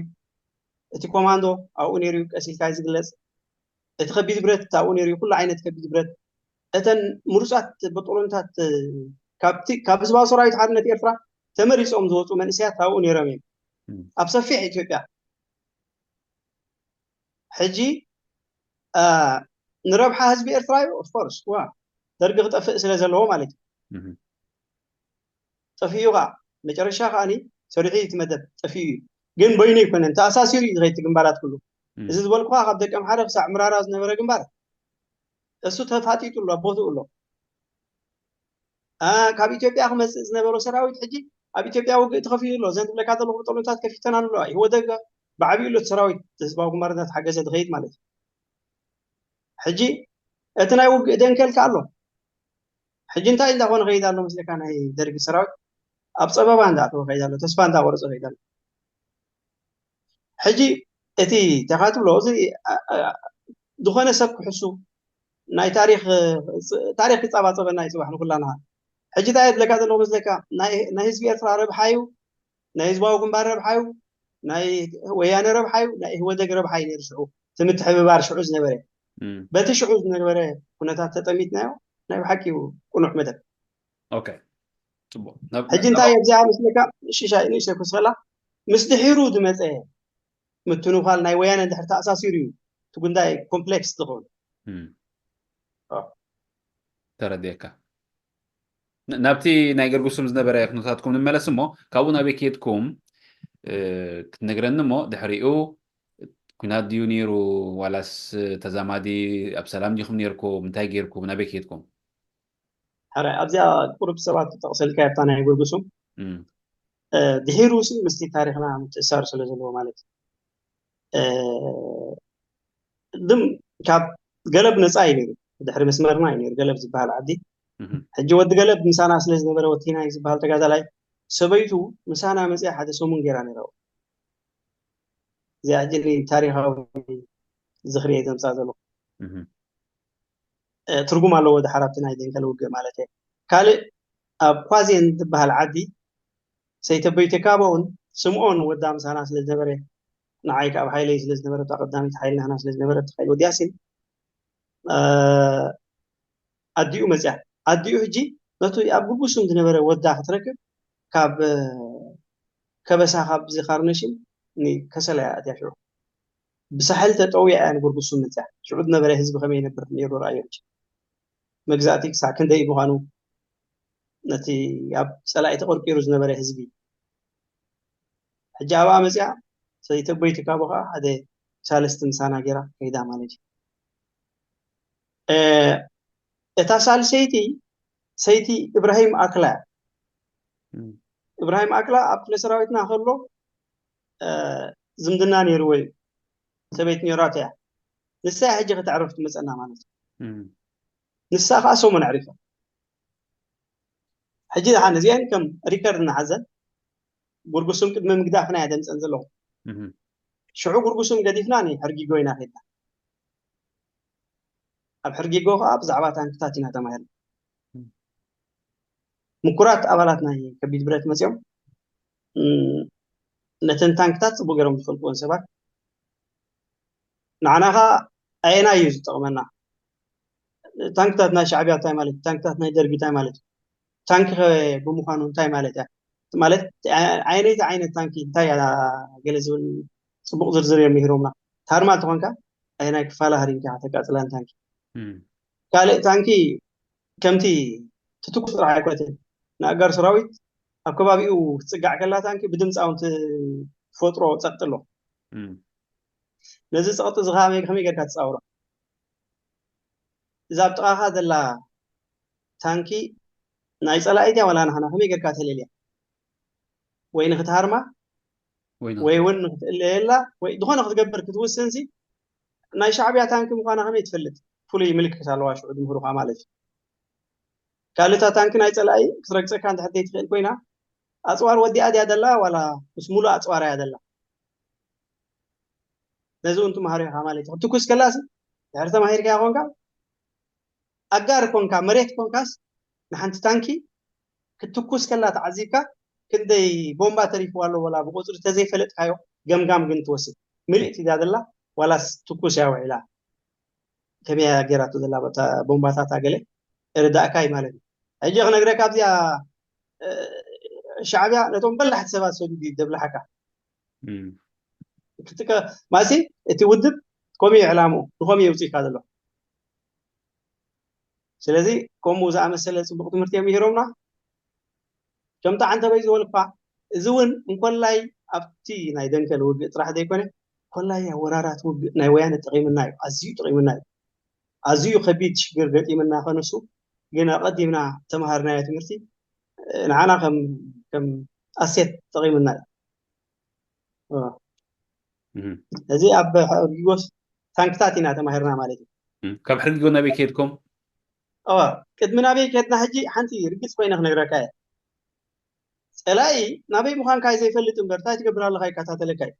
እቲ ኮማንዶ ኣብኡ ነይሩ እዩ። ቀስ ኢልካ እዩ ዝግለፅ። እቲ ከቢድ ብረት ኣብኡ ነይሩ እዩ። ኩሉ ዓይነት ከቢድ ብረት እተን ምሩፃት በጦሎንታት ካብቲ ካብ ህዝባዊ ሰራዊት ሓርነት ኤርትራ ተመሪፆም ዝወፁ መንእሰያት ኣብኡ ነይሮም እዮም። ኣብ ሰፊሕ ኢትዮጵያ ሕጂ ንረብሓ ህዝቢ ኤርትራ እዩ ኦፍኮርስ ዋ ደርጊ ክጠፍእ ስለ ዘለዎ ማለት እዩ ጠፊኡ ከዓ መጨረሻ ከዓኒ ሰሪሑ እቲ መደብ ጠፊኡ እዩ ግን በይኑ ኣይኮነን ተኣሳሲሩ እዩ ዝኸይድ ግንባራት ኩሉ እዚ ዝበልኩካ ካብ ደቂ ኣምሓረ ክሳዕ ምራራ ዝነበረ ግንባር እሱ ተፋጢጡ ኣሎ ቦትኡ ኣሎ ካብ ኢትዮጵያ ክመፅእ ዝነበሮ ሰራዊት ሕጂ ኣብ ኢትዮጵያ ውግእ ተኸፊቱ ኣሎ ዘን ትብለካ ዘለኹ ብጠሎታት ከፊተና ኣለዋ ይወደግ ብዓብዩ ሎት ሰራዊት ህዝባዊ ግንባር እናተሓገዘ ዝኸይድ ማለት እዩ ሕጂ እቲ ናይ ውግእ ደንከልካ ኣሎ ሕጂ እንታይ እንዳኾነ ከይድ ኣሎ መስለካ ናይ ደርጊ ሰራዊት ኣብ ፀበባ እንዳኣተወ ከይድ ኣሎ ተስፋ እንዳቆረፀ ከይድ ኣሎ ሕጂ እቲ ተኻ ትብሎ እዚ ዝኾነ ሰብ ክሕሱ ናይ ታሪክ ታሪክ ክፃባፀበና ይፅባሕ ንኩላና ሕጂ እንታይ የድለካ ዘለዎ መስለካ ናይ ህዝቢ ኤርትራ ረብሓ እዩ ናይ ህዝባዊ ግንባር ረብሓ እዩ ናይ ወያነ ረብሓ እዩ ናይ ኢህወደግ ረብሓ እዩ ነይሩ ሽዑ እቲ ምትሕብባር ሽዑ ዝነበረ በቲ ሽዑ ዝነበረ ኩነታት ተጠሚትናዮ ናይ ብሓቂ እዩ ቁኑዕ መደብ ሕጂ እንታይ ኣብዚኣ ምስለካ ሽሻይ ንእሽተይ ክስኸላ ምስ ድሒሩ ዝመፀ ምትንኳል ናይ ወያነ እንድሕር ተኣሳሲሩ እዩ እቲ ጉዳይ ኮምፕሌክስ ዝኸውን ተረድየካ ናብቲ ናይ ገርጉስም ዝነበረ ኩነታትኩም ንመለስ እሞ ካብኡ ናበይ ከየድኩም ክትነግረኒ እሞ ድሕሪኡ ኩናት ድዩ ነይሩ ዋላስ ተዛማዲ ኣብ ሰላም ዲኹም ነርኩም እንታይ ገይርኩም ናበይ ከየድኩም ሕራይ ኣብዚኣ ቁሩብ ሰባት ጠቕሰልካ ያብታ ናይ ገርጉስም ድሒሩ ሲ ምስቲ ታሪኽና ምትእሳር ስለ ዘለዎ ማለት እዩ። ድም ካብ ገለብ ነፃ እዩ ነይሩ። ድሕሪ መስመርና እዩ ነይሩ ገለብ ዝበሃል ዓዲ። ሕጂ ወዲ ገለብ ምሳና ስለ ዝነበረ ወቲና እዩ ዝበሃል ተጋዳላይ ሰበይቱ ምሳና መፅያ ሓደ ሰሙን ገይራ ነይራ። እዚኣ ሕጂ ታሪኻዊ ዝኽሪ እየ ዘምፃ ዘለኹ። ትርጉም ኣለዎ ድሓር ኣብቲ ናይ ደንከል ውግእ ማለት እየ። ካልእ ኣብ ኳዜን ዝበሃል ዓዲ ሰይተበይ ተካቦ እውን ስምኦን ወዳ ምሳና ስለ ዝነበረ ንዓይ ካብ ሓይለይ ስለ ዝነበረ እታ ቀዳሚት ሓይሊ ናህና ስለ ዝነበረ ሓይሊ ወዲያሲን ኣዲኡ መፅያ። ኣዲኡ ሕጂ ነቱ ኣብ ጉጉሱም ዝነበረ ወዳ ክትረክብ ካብ ከበሳ ካብ ዝካርነሽን ንከሰላ እያ ኣትያ ሽዑ ብሳሕል ተጠውያ እያ ንጉርጉሱም መፅያ። ሽዑ ዝነበረ ህዝቢ ከመይ ይነብር ነይሩ ረኣዮ። መግዛእቲ ክሳዕ ክንደይ ምዃኑ ነቲ ኣብ ፀላኢ ተቆርቂሩ ዝነበረ ህዝቢ ሕጂ ኣብኣ መፅያ ሰይቲ ኣቦይቲ ካቦ ከዓ ሓደ ሳልስቲ ምሳና ገይራ ከይዳ ማለት እዩ። እታ ሳልሰይቲ ሰይቲ እብራሂም ኣክላ እብራሂም ኣክላ ኣብ ክፍለ ሰራዊትና ከሎ ዝምድና ነይርዎ እዩ። ሰበይቲ ነይራቶ እያ። ንሳ ሕጂ ከተዕርፍ ትመፀና ማለት እዩ። ንሳ ከዓ ሰሙን ኣዕሪፋ። ሕጂ ደሓን እዚአን ከም ሪከርድ እናሓዘን ጉርጉሱም ቅድሚ ምግዳፍና እያ ደምፀን ዘለኹ። ሽዑ ጉርጉሱም ገዲፍና ንሕርጊጎ ኢና ከድና። ኣብ ሕርጊጎ ከዓ ብዛዕባ ታንክታት ኢና ተማሂርና። ምኩራት ኣባላት ናይ ከቢድ ብረት መፅኦም ነተን ታንክታት ፅቡቅ ገይሮም ዝፈልጥዎን ሰባት ንዓና ከዓ ኣየናይ እዩ ዝጠቕመና? ታንክታት ናይ ሻዕቢያ እንታይ ማለት እዩ? ታንክታት ናይ ደርጊ እንታይ ማለት እዩ? ታንኪ ከ ብምዃኑ እንታይ ማለት እያ? ማለት ኣየነይቲ ዓይነት ታንኪ እንታይ እያ ገለ ዝብል ፅቡቅ ዝርዝር እዮም ምሂሮምና። ታርማ እንተኾንካ ኣየናይ ክፋላ ሃሪምካ ተቃፅላን ታንኪ ካልእ ታንኪ ከምቲ ትትኩስ ጥራሕ ኣይኮነትን። ንኣጋር ሰራዊት ኣብ ከባቢኡ ክትፅጋዕ ከላ ታንኪ ብድምፂ እውን ትፈጥሮ ፀቕጢ ኣሎ። ነዚ ፀቕጢ እዚ ከመይ ጌርካ ትፃውሮ? እዛ ኣብ ጥቓኻ ዘላ ታንኪ ናይ ፀላኢት እያ ዋላ ናህና ከመይ ጌርካ ተለልያ? ወይ ንክትሃርማ ወይ እውን ንክትእለየላ ወይ ዝኾነ ክትገብር ክትውስንሲ ናይ ሻዕቢያ ታንኪ ምዃና ከመይ ትፈልጥ? ፍሉይ ምልክት ኣለዋ ሽዑ ዝምህሩኻ ማለት እዩ። ካልእታ ታንኪ ናይ ፀላኢ ክትረግፀካ እንድሕር ዘይትኽእል ኮይና ኣፅዋር ወዲኣ ድያ ዘላ ዋላ ምስ ሙሉእ ኣፅዋራ እያ ዘላ? ነዚ እውን ትምሃሮ ኢኻ ማለት እዩ። ክትትኩስ ከላሲ ድሕሪ ተማሂርካያ ኮንካ ኣጋር ኮንካ መሬት ኮንካስ ንሓንቲ ታንኪ ክትትኩስ ከላ ተዓዚብካ ክንደይ ቦምባ ተሪፍዋ ኣሎ ወላ ብቁፅሪ ተዘይፈለጥካዮ ገምጋም ግን ትወስድ ምልእቲ እያ ዘላ ዋላስ ትኩስ እያ ውዒላ ከመይ እያ ገይራቶ ዘላ ቦምባታታ ገለ እርዳእካ እዩ ማለት እዩ። ሕጂ ክነግረካ ኣብዚኣ ሻዕቢያ ነቶም በላሕቲ ሰባት ሰዲዱ እዩ ደብላሓካ ማሲ እቲ ውድብ ከምኡ እዩ ዕላምኡ ንከምኡ እዩ ውፅኢካ ዘሎ። ስለዚ ከምኡ ዝኣመሰለ ፅቡቅ ትምህርቲ እዮም ምሂሮምና። ከምቲ ዓንተበይ ዝበልኳ እዚ እውን እንኮላይ ኣብቲ ናይ ደንከል ውግእ ጥራሕ ዘይኮነ እንኮላይ ኣብ ወራራት ውግእ ናይ ወያነ ጠቂምና እዩ፣ ኣዝዩ ጠቂምና እዩ። ኣዝዩ ከቢድ ሽግር ገጢምና ከነሱ ግን ኣቀዲምና ተምሃርናዮ ትምህርቲ ንዓና ከም ኣሴት ጠቂምና እዩ። እዚ ኣብ ሕርጊጎስ ታንክታት ኢና ተማሂርና ማለት እዩ። ካብ ሕርጊጎ ናበይ ከድኩም? ቅድሚ ናበይ ከድና ሕጂ ሓንቲ ርግፅ ኮይነ ክነግረካ እየ። ፀላኢ ናበይ ምዃንካ እዩ ዘይፈልጥ እምበር እንታይ ትገብር ኣለካ ይከታተለካ እዩ።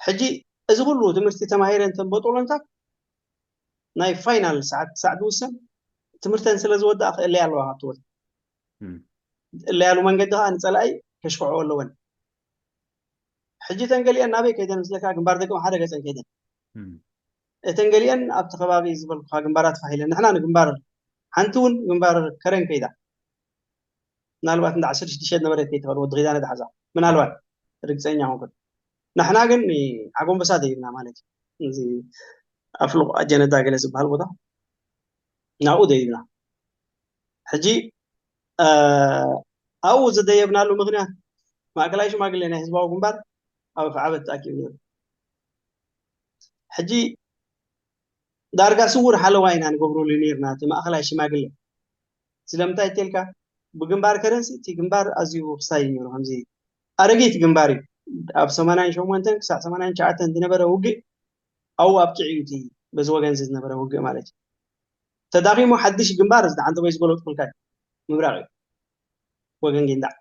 ሕጂ እዚ ኩሉ ትምህርቲ ተማሂረን ተንበጦሎንታት ናይ ፋይናል ሰዓት ክሳዕ ዝውሰን ትምህርተን ስለ ዝወድኣ ክእለያ ኣለዋ ካብቲ ቦታ። ዝእለያሉ መንገዲ ከዓ ንፀላኢ ከሽክዕኦ ኣለወን። ሕጂ እተን ገሊአን ናበይ ከይደን ምስለካ ግንባር ደቂ ሓደ ገፀን ከይደን እተን ገሊአን ኣብቲ ከባቢ ዝበልኩካ ግንባራት ፋሂለን ንሕና ንግንባር ሓንቲ እውን ግንባር ከረን ከይዳ ምናልባት እንዳ ዓሰርተ ሽዱሽተ ዝነበረት ከይትኽእል ወዲ ኺዳነ ዝሓዛ ምናልባት ርግፀኛ ኮንኩን። ንሕና ግን ኣጎንበሳ ደይብና ማለት እዩ። እዚ ኣፍልቕ ኣጀነዳ ገለ ዝበሃል ቦታ ናብኡ ደይብና። ሕጂ ኣብኡ ዝደየብናሉ ምኽንያት ማእከላይ ሽማግሌ ናይ ህዝባዊ ግንባር ኣብ ኣፍዓበት ተኣኪቡ ነይሩ። ሕጂ ዳርጋ ስውር ሓለዋ ኢና ንገብረሉ ነይርና እቲ ማእከላይ ሽማግሌ። ስለምንታይ እተልካ ብግንባር ከረንሲ እቲ ግንባር ኣዝዩ ክሳይ እዩ ነይሩ። ከምዚ ኣረጊት ግንባር እዩ። ኣብ ሰማንያን ሸሞንተን ክሳብ ሰማንያን ትሽዓተን ዝነበረ ውግእ ኣብኡ ኣብቂዑ እዩ። እቲ በዚ ወገን እዚ ዝነበረ ውግእ ማለት እዩ። ተዳኺሙ ሓድሽ ግንባር እዚ ዓንተቦይ ዝገለፅኩልካ እዩ። ምብራቕ እዩ፣ ወገን ጊንዳዕ።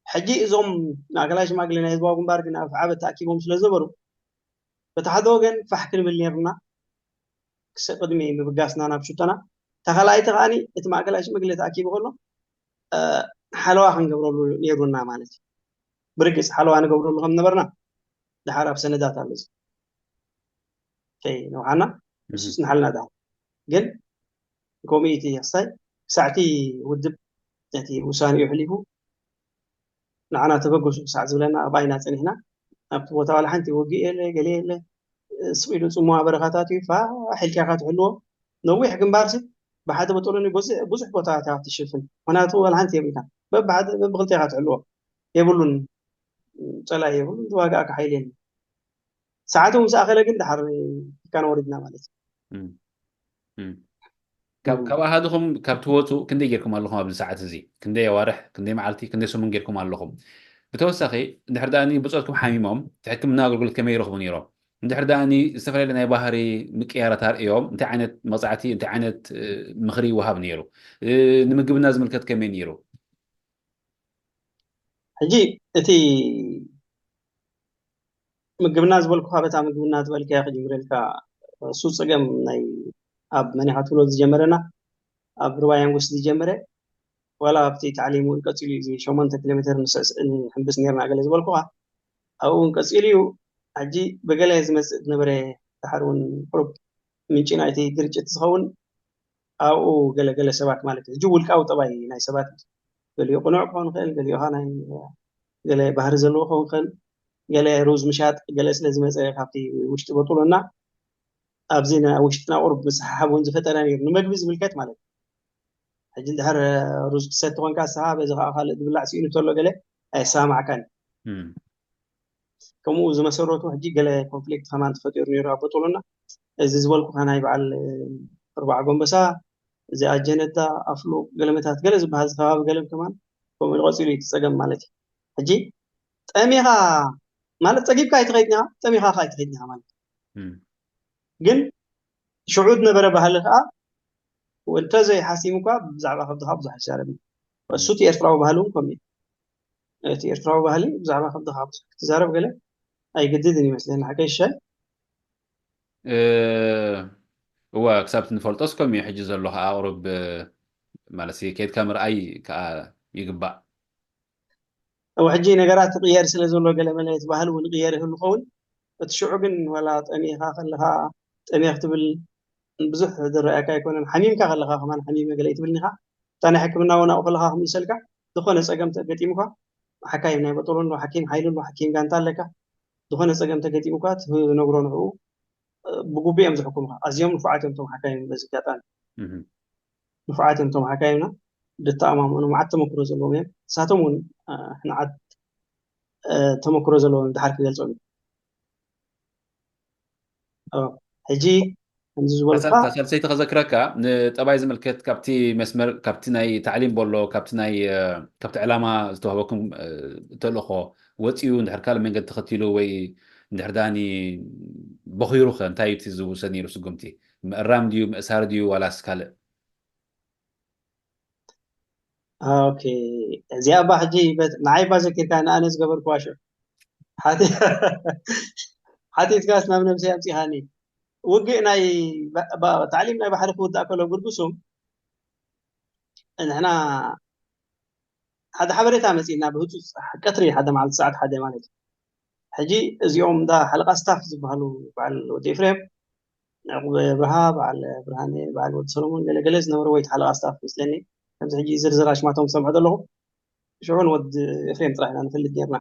ሕጂ እዞም ማእከላይ ሽማግሌ ናይ ህዝባዊ ግንባር ግን ኣብ ዓበት ተኣኪቦም ስለ ዝነበሩ በቲ ሓደ ወገን ፋሕ ክንብል ነይርና፣ ክሰ ቅድሚ ምብጋስና ናብ ሽቶና። ተኻልኣይቲ ከኣኒ እቲ ማእከላይ ሽማግሌ ተኣኪቡ ከሎ ሓለዋ ክንገብረሉ ነይሩና ማለት እዩ። ብርግፅ ሓለዋ ንገብረሉ ከም ነበርና ድሓር ኣብ ሰነዳት ኣሎ። እዚ ከይነውሓና ንሱስ ንሓልና ድሓር ግን ኮሚቲ ክሳይ ክሳዕቲ ውድብ ነቲ ውሳኔኡ ኣሕሊፉ ንዓና ተበገሱ ክሳዕ ዝብለና ኣብ ኣይና ጸኒሕና። ኣብቲ ቦታ ዋላ ሓንቲ ውግእ የለ፣ ገለ የለ። ስቕ ኢሉ ጽምዋ በረኻታት እዩ። ፋሕ ኢልካ ኢኻ ትሕልዎ። ነዊሕ ግንባር ሲ ብሓደ በጦሎኒ ብዙሕ፣ ብዙሕ ቦታታት ኢኻ ትሽፍን። ምኽንያቱ ዋላ ሓንቲ የብልካ። በብሓደ፣ በብኽልተ ኢኻ ትሕልዎ። የብሉን፣ ጸላኢ የብሉን፣ ዝዋጋእካ ሓይሊ የለን። ሰዓቱ ምስ ኣኸለ ግን ድሓር ኪካን ወሪድና ማለት እዩ። ካብ ካብ ኣሃዱኹም ካብ ትወፁ ክንደይ ጌርኩም ኣለኹም? ኣብዚ ሰዓት እዚ ክንደይ ኣዋርሕ፣ ክንደይ መዓልቲ፣ ክንደይ ሰሙን ጌርኩም ኣለኹም? ብተወሳኺ እንድሕር ደኣ ብፆትኩም ሓሚሞም እቲ ሕክምና ኣገልግሎት ከመይ ይረኽቡ ነይሮም? እንድሕር ደኣ ዝተፈላለዩ ናይ ባህሪ ምቅያራት ኣርእዮም እንታይ ዓይነት መቕፃዕቲ፣ እንታይ ዓይነት ምኽሪ ይወሃብ ነይሩ? ንምግብና ዝምልከት ከመይ ነይሩ? ሕጂ እቲ ምግብና ዝበልኩኻ በታ ምግብና ዝበልካያ ክጅምረልካ። እሱ ፀገም ናይ ኣብ መኒኻ ትብሎ ዝጀመረና ኣብ ርባያንጉስ ዝጀመረ ዋላ ኣብቲ ታዕሊም እውን ቀፂሉ እዩ። እዚ ሸሞንተ ኪሎ ሜትር ንስዕስዕ ንሕምብስ ነርና ገለ ዝበልኩኻ ኣብኡ እውን ቀፂሉ እዩ። ሕጂ ብገለ ዝመፅእ ዝነበረ ድሓር እውን ቁሩብ ምንጪ ናይቲ ግርጭት ዝኸውን ኣብኡ ገለ ገለ ሰባት ማለት እዩ። ሕጂ ውልቃዊ ጠባይ ናይ ሰባት እዩ። ገሊኡ ቅኑዕ ክኸውን ይኽእል፣ ገሊኡ ኸዓ ናይ ገለ ባህሪ ዘለዎ ክኸውን ይኽእል። ገለ ሩዝ ምሻጥ ገለ ስለ ዝመፀ ካብቲ ውሽጢ በጡሎና ኣብዚ ውሽጥና ቁሩብ ምስሓሓብ እውን ዝፈጠረ ነይሩ፣ ንመግቢ ዝምልከት ማለት እዩ። ሕጂ እንድሕር ሩዝ ትሰቲ ኮንካ ንስኻ በዚ ከዓ ካልእ ዝብላዕ ስኢኑ ተሎ ገለ ኣየሰማማዕካን። ከምኡ ዝመሰረቱ ሕጂ ገለ ኮንፍሊክት ከማን ተፈጢሩ ነይሩ ኣብ በጦሎና። እዚ ዝበልኩኻ ናይ በዓል ኣርባዓ ጎንበሳ፣ እዚ ኣጀነዳ፣ ኣፍሉቕ፣ ገለመታት ገለ ዝበሃል ከባቢ ገለም ከማን ከምኡ ኢሉ ቀፂሉ እዩ እቲ ፀገም ማለት እዩ። ሕጂ ጠሚኻ ማለት ፀጊብካ ኣይትኸይድን ኢኻ፣ ጠሚኻ ከዓ ኣይትኸይድን ኢኻ ማለት እዩ። ግን ሽዑ ዝነበረ ባህሊ ከዓ እንተዘይሓሲም እኳ ብዛዕባ ከብድኻ ብዙሕ ኣይዛረብን። እሱ እቲ ኤርትራዊ ባህሊ እውን ከምኡ እዩ። እቲ ኤርትራዊ ባህሊ ብዛዕባ ከብድኻ ብዙሕ ክትዛረብ ገለ ኣይግድድን ይመስለኒ። ሓቀይ ሽሻይ? እወ፣ ክሳብ ንፈልጦስ ከምኡ እዩ። ሕጂ ዘሎ ከዓ ቁሩብ ማለት ከይድካ ምርኣይ ከዓ ይግባእ። እው ሕጂ ነገራት ይቕየር ስለ ዘሎ ገለ መለ እቲ ባህሊ እውን ይቕየር ይህሉ ኸውን። እቲ ሽዑ ግን ዋላ ጠሚኻ ከለኻ ጠሜኽ ትብል ብዙሕ ዝረኣየካ ኣይኮነን። ሓሚምካ ከለኻ ከማን ሓሚመ ገለ ኣይትብልን ኢኻ። እታ ናይ ሕክምና እውን ኣብኡ ከለኻ ክምልሰልካ ዝኾነ ፀገም ተገጢሙካ ሓካይም ናይ በጦሎ ኣሎ፣ ሓኪም ሓይሉ ኣሎ፣ ሓኪም ጋንታ ኣለካ። ዝኾነ ፀገም ተገጢሙካ ትነግሮ ንዕኡ ብግቡእ እዮም ዝሕክሙኻ። ኣዝዮም ንፉዓት እዮም እቶም ሓካይም በዚ ኣጋጣሚ። ንፉዓት እዮም እቶም ሓካይምና። ዝተኣማምኑ መዓት ተመክሮ ዘለዎም እዮም። ንሳቶም እውን ንዓት ተመክሮ ዘለዎም ድሓር ክገልፆም እዩ። ሕጂ ከምዚ ዝበልካ ሳልሰይቲ ከዘክረካ ንጠባይ ዝምልከት ካብቲ መስመር ካብቲ ናይ ታዕሊም ቦሎ ካብቲ ናይ ካብቲ ዕላማ ዝተዋህበኩም ተልእኾ ወፂኡ እንድሕር ካልእ መንገዲ ተኸቲሉ ወይ እንድሕር ዳኒ በኺሩኸ እንታይ እዩ እቲ ዝውሰድ ነይሩ ስጉምቲ? ምእራም ድዩ ምእሳር ድዩ ዋላስ ካልእ? ኦኬ፣ እዚኣ እባ ሕጂ ንዓይ እባ ዘኪርካ ንኣነ ዝገበርኩዋ ሽዑ ሓቲትካስ ናብ ነብሰይ ኣምፂኻኒ። ውግእ ናይ ታዕሊም ናይ ባሕሪ ክውዳእ ከሎ ብርግሱም ንሕና ሓደ ሓበሬታ መፂእና ብህፁፅ ቀትሪ ሓደ መዓልቲ ሰዓት ሓደ ማለት እዩ። ሕጂ እዚኦም እንዳ ሓለቃ ስታፍ ዝበሃሉ በዓል ወዲ ኤፍሬም፣ ያዕቁብ ኣብርሃ፣ በዓል ብርሃነ፣ በዓል ወዲ ሰሎሞን ገለ ገለ ዝነበሩ ወይ ሓለቃ ስታፍ መስለኒ። ከምዚ ሕጂ ዝርዝር ኣሽማቶም ዝሰምዖ ዘለኹ ሽዑ ንወዲ ኤፍሬም ጥራሕ ኢና ንፈልጥ ነርና።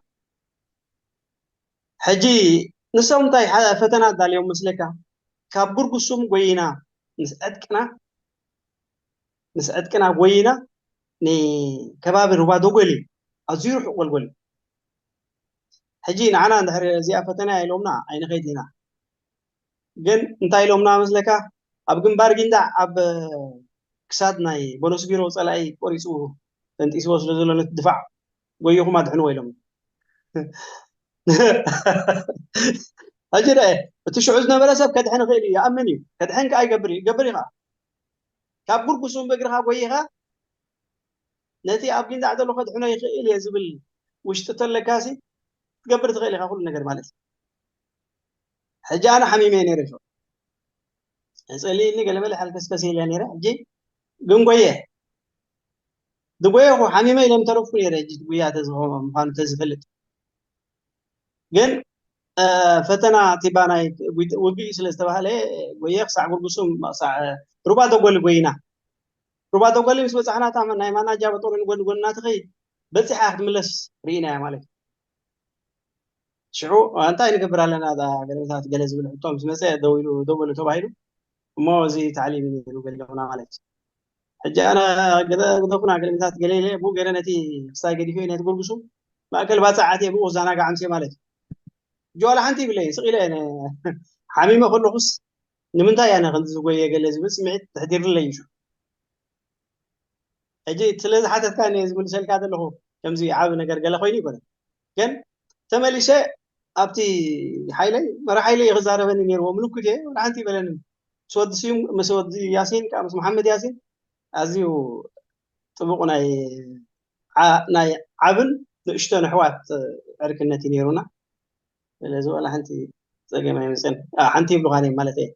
ሕጂ ንሶም እንታይ ፈተና ኣዳልዮም መስለካ? ካብ ብርጉሱም ጎይና ምስ ዕጥቅና ምስ ዕጥቅና ጎይና ንከባቢ ሩባ ዶጎሊ ኣዝዩ ርሑቕ ጎልጎል እዩ። ሕጂ ንዓና እንድሕር እዚኣ ፈተና ኢሎምና ኣይንኸይድ ኢና። ግን እንታይ ኢሎምና መስለካ? ኣብ ግንባር ጊንዳዕ ኣብ ክሳድ ናይ ቦኖስ ቢሮ ፀላኢ ቆሪፁ ፈንጢስዎ ስለ ዘሎ ነቲ ድፋዕ ጎይኹም ኣድሕንዎ ኢሎም። ሕጂ ደ እቲ ሽዑ ዝነበረ ሰብ ከድሕን ይኽእል እዩ፣ ይኣምን እዩ። ከድሕን ከኣ ይገብር እዩ፣ ይገብር እዩ ከኣ። ካብ ጉርጉሱም ብእግርኻ ጎይኻ ነቲ ኣብ ጊንዳዕ ዘሎ ከድሕኖ ይኽእል እየ ዝብል ውሽጢ ተለካሲ ክትገብር ትኽእል ኢኻ ኩሉ ነገር ማለት እዩ። ሕጂ ኣነ ሓሚመ እየ ነይረ፣ ሸው ጸሊእኒ ገለመለ ሓልከስከስ ኢለ ነይረ። ሕጂ ግን ጎየ። ዝጎየኹ ሓሚመ ኢለ ምተረፍኩ ነይረ። ሕጂ ጉያ ተዝኾ ምዃኑ ተዝፈልጥ ግን ፈተና ቲባ ናይ ውግእ ስለ ዝተባህለ ጎየ ክሳዕ ጉርጉሱም ክሳዕ ሩባ ደጎሊ ጎይና። ሩባ ደጎሊ ምስ በፃሕና እታ ናይ ማናጃ በጦሎ ንጎኒ ጎኒ እናትኸይድ በፂሓ ክትምለስ ርኢናያ ማለት እዩ። ሽዑ እንታይ ንገብር ኣለና እዛ ገለታት ገለ ዝብል ሕቶ ምስ መፀ ደው ኢሉ ደው በሉ ተባሂሉ እሞ እዚ ታዕሊም እዩ ነይሩ ገለውና ማለት እዩ። ሕጂ ኣነ ግደፉና ገለታት ገለ ኢለ ብኡ ገይረ ነቲ ክሳይ ገዲፈ ነቲ ጉርጉሱ ማእከል ባፅዕ ኣትየ ብኡ ክዘናጋዕ ኣምስየ ማለት እዩ። ሕጂ ዋላ ሓንቲ ይብለይ ስቕ ኢለ ሓሚመ ከለኹስ ንምንታይ ኣነ ከምዚ ዝጎየ ገለ ዝብል ስምዒት ተሕዲርለይ እዩ። ሕጂ ስለ ዝሓተትካኒ እየ ዝምልሰልካ ዘለኹ። ከምዚ ዓቢ ነገር ገለ ኮይኑ ይኮነ ግን ተመሊሰ ኣብቲ ሓይለይ መራ ሓይለይ ክዛረበኒ ነይርዎ ምልኩት እየ ወላ ሓንቲ ይበለኒ ምስ ወዲ ስዩም ምስ ወዲ ያሲን ከዓ ምስ መሓመድ ያሲን ኣዝዩ ጥቡቕ ናይ ናይ ዓብን ንእሽቶን ኣሕዋት ዕርክነት እዩ ነይሩና። ስለዚ ዋላ ሓንቲ ፀገም ኣይምፅን። ሓንቲ ይብሉካ ማለት እየ።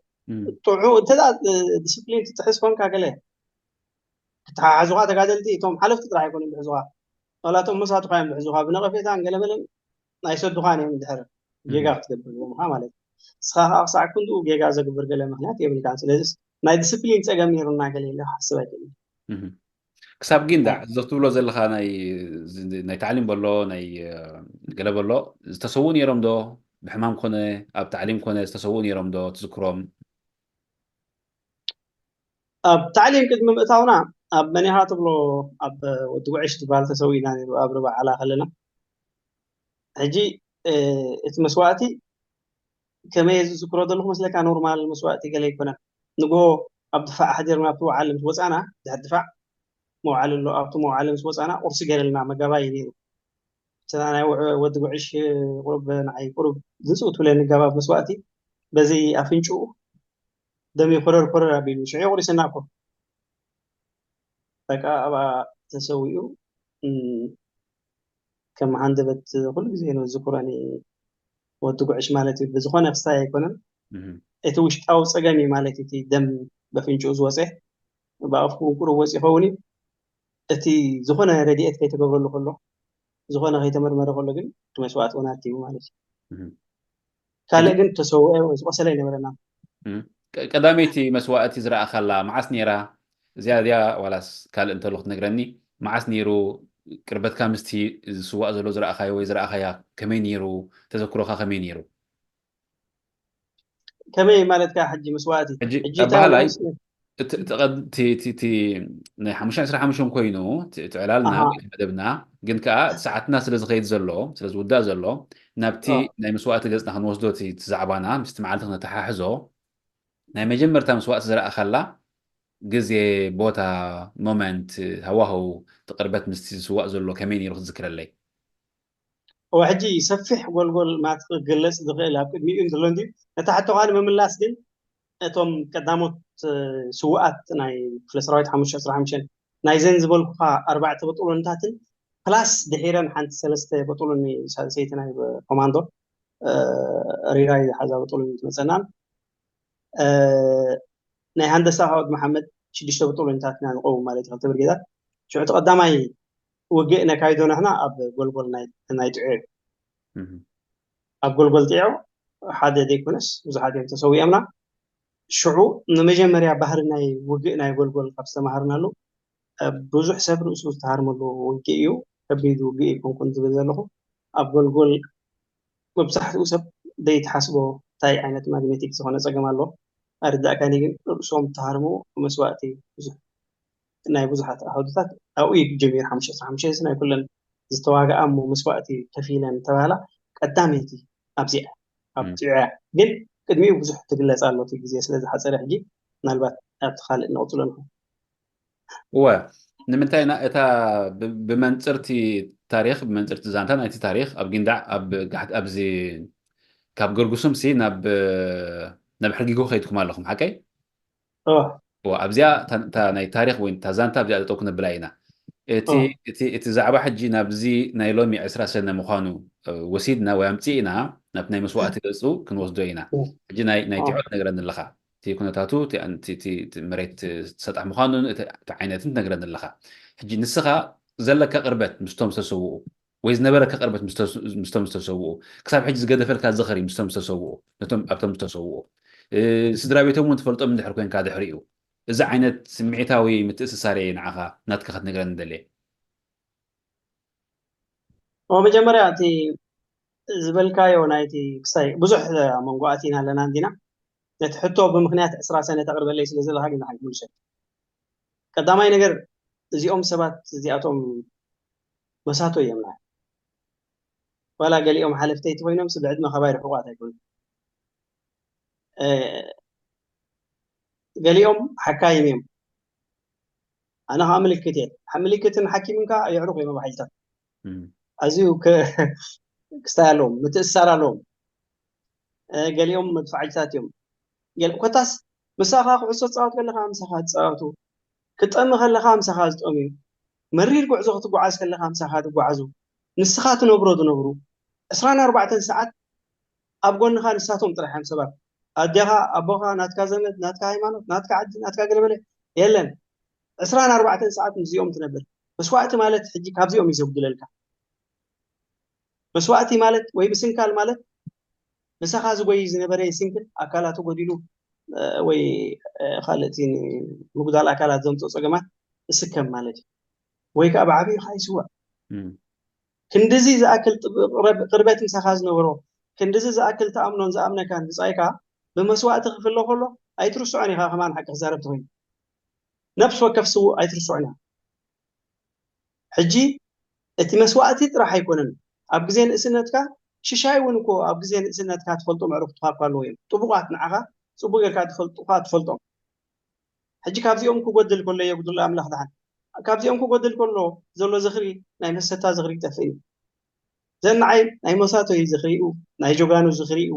ጥዑ እንተ ዲስፕሊን ትጥሕስ ኮንካ ገለ ክተሓሓዙካ ተጋደልቲ እቶም ሓለፍቲ ጥራሕ ኣይኮኑን ዝሕዙካ፣ ዋላ እቶም መሳቱካ እዮም ዝሕዙካ። ብነቐፌታን ገለመለን ኣይሰዱካን እዮም ድሕር ጌጋ ክትገብር ዘለካ ማለት እዩ። ንስኻ ከዓ ክሳዕ ክንድኡ ጌጋ ዘግብር ገለ ምክንያት የብልካን። ስለዚስ ናይ ዲስፕሊን ፀገም ነይሩና ገለ ኢለ ክሓስብ ኣይክእልን። ክሳብ ጊንዳዕ እዚ ክትብሎ ዘለካ ናይ ታዕሊም በሎ ናይ ገለ በሎ ዝተሰውኡ ነይሮም ዶ? ብሕማም ኮነ ኣብ ታዕሊም ኮነ ዝተሰውኡ ነይሮም ዶ ትዝክሮም? ኣብ ታዕሊም ቅድሚ ምእታውና ኣብ መኒኻ ትብሎ ኣብ ወዲ ጉዕሽ ዝበሃል ተሰዊእና ነይሩ ኣብ ርባ ዓላ ከለና። ሕጂ እቲ መስዋእቲ ከመይ ዝዝክሮ ዘለኹ መስለካ ኖርማል መስዋእቲ ገለ ኣይኮነን። ንጎ ኣብ ድፋዕ ሓዲርና ኣብቲ ወዓል ምስ ወፃና ድሕር ድፋዕ መውዓል ኣሎ ኣብቲ መውዓል ምስ ወፃና ቁርሲ ገለልና መጋባይ ነይሩ። እታ ናይ ወዲ ጉዕሽ ቁሩብ ንዓይ ቁሩብ ዝፅው ትብለኒ ገባብ መስዋእቲ በዚ ኣፍንጭኡ ደሚ ኮረር ኮረር ኣቢሉ ሽዑ ቁሪስና እኮ በቃ ኣብኣ ተሰዊኡ ከም ሃንደበት ኩሉ ግዜ ነው ዝኩረኒ ወዲ ጉዕሽ ማለት እዩ ብዝኾነ ክስታይ ኣይኮነን እቲ ውሽጣዊ ፀገም እዩ ማለት እቲ ደም በፍንጭኡ ዝወፀ ብኣፍኩ ቁሩብ ወፂ ይኸውን እዩ እቲ ዝኾነ ረድኤት ከይተገብረሉ ከሎ ዝኾነ ከይተመርመረ ከሎ ግን እቲ መስዋእቲ እውን ኣትዩ ማለት እዩ ካልእ ግን ተሰውአ ወይ ዝቆሰለ ኣይነበረና ቀዳመይቲ መስዋእቲ ዝረኣኻላ መዓስ ነይራ እዚኣ እዚኣ ዋላስ ካልእ እንተሎ ክትነግረኒ መዓስ ነይሩ ቅርበትካ ምስቲ ዝስዋእ ዘሎ ዝረኣኻዮ ወይ ዝረኣኻያ ከመይ ነይሩ ተዘክሮካ ከመይ ነይሩ ከመይ ማለትካ ሕጂ መስዋእቲ ሕጂ ኣባህላይ እቲ ናይ ሓሙሽተ ዕስራ ሓሙሽተ ኮይኑ እቲ ዕላልና መደብና ግን ከዓ እቲ ሰዓትና ስለ ዝኸይድ ዘሎ ስለ ዝውዳእ ዘሎ ናብቲ ናይ መስዋእቲ ገፅና ክንወስዶ እቲ ዛዕባና ምስቲ መዓልቲ ክነተሓሕዞ ናይ መጀመርታ መስዋእቲ ዝረኣኻላ ግዜ ቦታ ሞመንት ሃዋህው እቲ ቅርበት ምስቲ ዝስዋእ ዘሎ ከመይ ነይሩ ክትዝክረለይ እወ ሕጂ ሰፊሕ ጎልጎል ማለት ክግለፅ ዝኽእል ኣብ ቅድሚኡ ዘሎ እንዲ ነታ ሕቶኻ ንምምላስ ግን እቶም ቀዳሞት ስውኣት ናይ ክፍለ ሰራዊት ሓሙሽተ ዕስራ ሓሙሽተ ናይዘን ዝበልኩኻ ኣርባዕተ በጦሎንታትን ፕላስ ድሒረን ሓንቲ ሰለስተ በጦሎኒ ሳልሰይቲ ናይ ኮማንዶ ሪራይ ዝሓዛ በጦሎኒ ትመፀናን ናይ ሃንደሳ ካብ ወዲ መሓመድ ሽዱሽተ ብጥሉንታት ኢና ንቀውም ማለት እዩ ክልተ ብርጌዳት ሽዑ እቲ ቀዳማይ ውግእ ነካይዶ ንሕና ኣብ ጎልጎል ናይ ጥዑ ኣብ ጎልጎል ጥዑ ሓደ ዘይኮነስ ብዙሓት እዮም ተሰዊኦምና ሽዑ ንመጀመርያ ባህሪ ናይ ውግእ ናይ ጎልጎል ካብ ዝተማሃርናሉ ብዙሕ ሰብ ርእሱ ዝተሃርመሉ ውግእ እዩ ከቢድ ውግእ ይኮንኩን ዝብል ዘለኹ ኣብ ጎልጎል መብዛሕትኡ ሰብ ዘይትሓስቦ እንታይ ዓይነት ማግኔቲክ ዝኾነ ፀገም ኣሎ ኣይርዳእካኒ ግን ርእሶም ተሃርሙ መስዋእቲ ብዙሕ ናይ ብዙሓት ኣሃዱታት ኣብኡ እዩ ጀሚሩ ሓሙሽተ ሓሙሽተ ናይ ኩለን ዝተዋግኣ እሞ መስዋእቲ ከፊለን ተባህላ ቀዳመይቲ ኣብዚኣ ኣብ ጥዑያ ግን ቅድሚኡ ብዙሕ ትግለፅ ኣሎ እቲ ግዜ ስለ ዝሓፀረ ሕጂ ምናልባት ኣብቲ ካልእ ንቕፅሎ ንኽእል እወ፣ ንምንታይ ኢና እታ ብ- ብመንፅርቲ ታሪክ፣ ብመንፅርቲ ዛንታ ናይቲ ታሪክ ኣብ ጊንዳዕ ኣብ ጋሕት ኣብዚ ካብ ገርጉሱም ሲ ናብ ናብ ሕርጊጎ ከይድኩም ኣለኹም ሓቀይ? ኦ እወ፣ ኣብዚኣ እታ እታ ናይ ታሪክ ወይ እታ ዛንታ ኣብዚኣ ጠጠው ክነብላ ኢና። እቲ ኦ እቲ እቲ ዛዕባ ሕጂ ናብዚ ናይ ሎሚ ዕስራ ሰነ ምዃኑ እ፣ ወሲድና ወይ ኣምፂእና ናብቲ ናይ መስዋእቲ ገፁ ክንወስዶ ኢና። ሕጂ ናይ ናይ ኦ ቲዖ ትነግረኒ ኣለኻ፣ እቲ ኩነታቱ እቲ ኣን- እቲ- እቲ- እቲ መሬት ሰጣሕ ምዃኑን እቲ እቲ ዓይነትን ትነግረኒ ኣለኻ። ሕጂ ንስኻ ዘለካ ቅርበት ምስቶም ዝተሰውኡ ወይ ዝነበረካ ቅርበት ምስተ- ምስቶም ዝተሰውኡ ክሳብ ሕጂ ዝገደፈልካ ዝኽሪ ምስቶም ዝተሰውኡ ነቶም ኣብቶም ዝተሰውኡ እ፣ ስድራ ቤቶም እውን ትፈልጦም እንድሕር ኮንካ ድሕሪኡ እዚ ዓይነት ስምዒታዊ ምትእስሳር እየ ንዓኻ ናትካ ክትነግረኒ ደልየ። ኦ መጀመርያ እቲ ዝበልካዮ ናይቲ ክስታይ ብዙሕ ኣብ መንጎ ኣቲና ኣለና እንዲና። ነቲ ሕቶ ብምኽንያት ዕስራ ሰነ ተቕርበለይ ስለ ዘለኻ ግን ንሓቂ ምልሰት። ቀዳማይ ነገር እዚኦም ሰባት እዚኣቶም መሳቶ እዮም ናይ ዋላ ገሊኦም ሓለፍተይቲ ኮይኖም ስብ ዕድመ ካባይ ርሑቋት ኣይኮኑ። እ፣ ገሊኦም ሓካይም እዮም። ኣነ ከዓ ምልክት እየ። ምልክትን ሓኪምን ከዓ የዕሩቕ እዮም ኣብ ሓይልታት። እም፣ ኣዝዩ ከ- ክስታይ ኣለዎም፣ ምትእስሳር ኣለዎም። እ፣ ገሊኦም መድፋዕጅታት እዮም። ገለ ኮታስ ምሳኻ ኩዕሶ ትፃወት ከለኻ ምሳኻ ትፃወቱ፣ ክጠሚ ከለኻ ምሳኻ ዝጠምዩ፣ መሪር ጉዕዞ ክትጓዓዝ ከለኻ ምሳኻ ትጓዓዙ፣ ንስኻ ትነብሮ ዝነብሩ ዕስራን ኣርባዕተን ሰዓት ኣብ ጎንኻ ንሳቶም ጥራሕ እዮም ሰባት። ኣዴኻ፣ ኣቦኻ፣ ናትካ ዘመድ፣ ናትካ ሃይማኖት፣ ናትካ ዓዲ፣ ናትካ ገለመለ የለን። ዕስራን ኣርባዕተን ሰዓት ምስዚኦም ትነብር። መስዋእቲ ማለት ሕጂ ካብዚኦም እዩ ዘጉድለልካ። መስዋእቲ ማለት ወይ ምስንካል ማለት ምሳኻ ዝጎይ ዝነበረ ይስንክል፣ ኣካላቱ ጎዲሉ እ፣ ወይ እ፣ ካልእ እቲ ምጉዳል ኣካላት ዘምፅኦ ፀገማት እስከም ማለት እዩ። ወይ ከዓ ብዓብዩ ከዓ ይስዋእ። እም፣ ክንድዚ ዝኣክል ጥብ- ቅረብ- ቅርበት ምሳኻ ዝነበሮ ክንድዚ ዝኣክል ተኣምኖን ዝኣምነካን ብፃይካ ብመስዋእቲ ክፍለ ከሎ ኣይትርስዖን ኢኻ። ከማን ሓቂ ክዛረብ ተኮይኑ ነብሲ ወከፍ ስውእ ኣይትርስዖን ኢኻ። ሕጂ እቲ መስዋእቲ ጥራሕ ኣይኮነን ኣብ ግዜ ንእስነትካ ሽሻይ እውን እኮ ኣብ ግዜ ንእስነትካ ትፈልጦም ኣዕሩኽትኻ እኳ ኣለዉ እዮም ጥቡቓት ንዓኻ ፅቡቅ ጌርካ ትፈልጡኻ ትፈልጦም። ሕጂ ካብዚኦም ክጎድል ከሎ የጉድሎ ኣምላኽ ደሓን። ካብዚኦም ክጎድል ከሎ ዘሎ ዝኽሪ ናይ መሰታ ዝኽሪ ይጠፍእ እዩ። ዘን ንዓይ ናይ መሳቶይ ዝኽሪኡ ናይ ጆጋኑ ዝኽሪኡ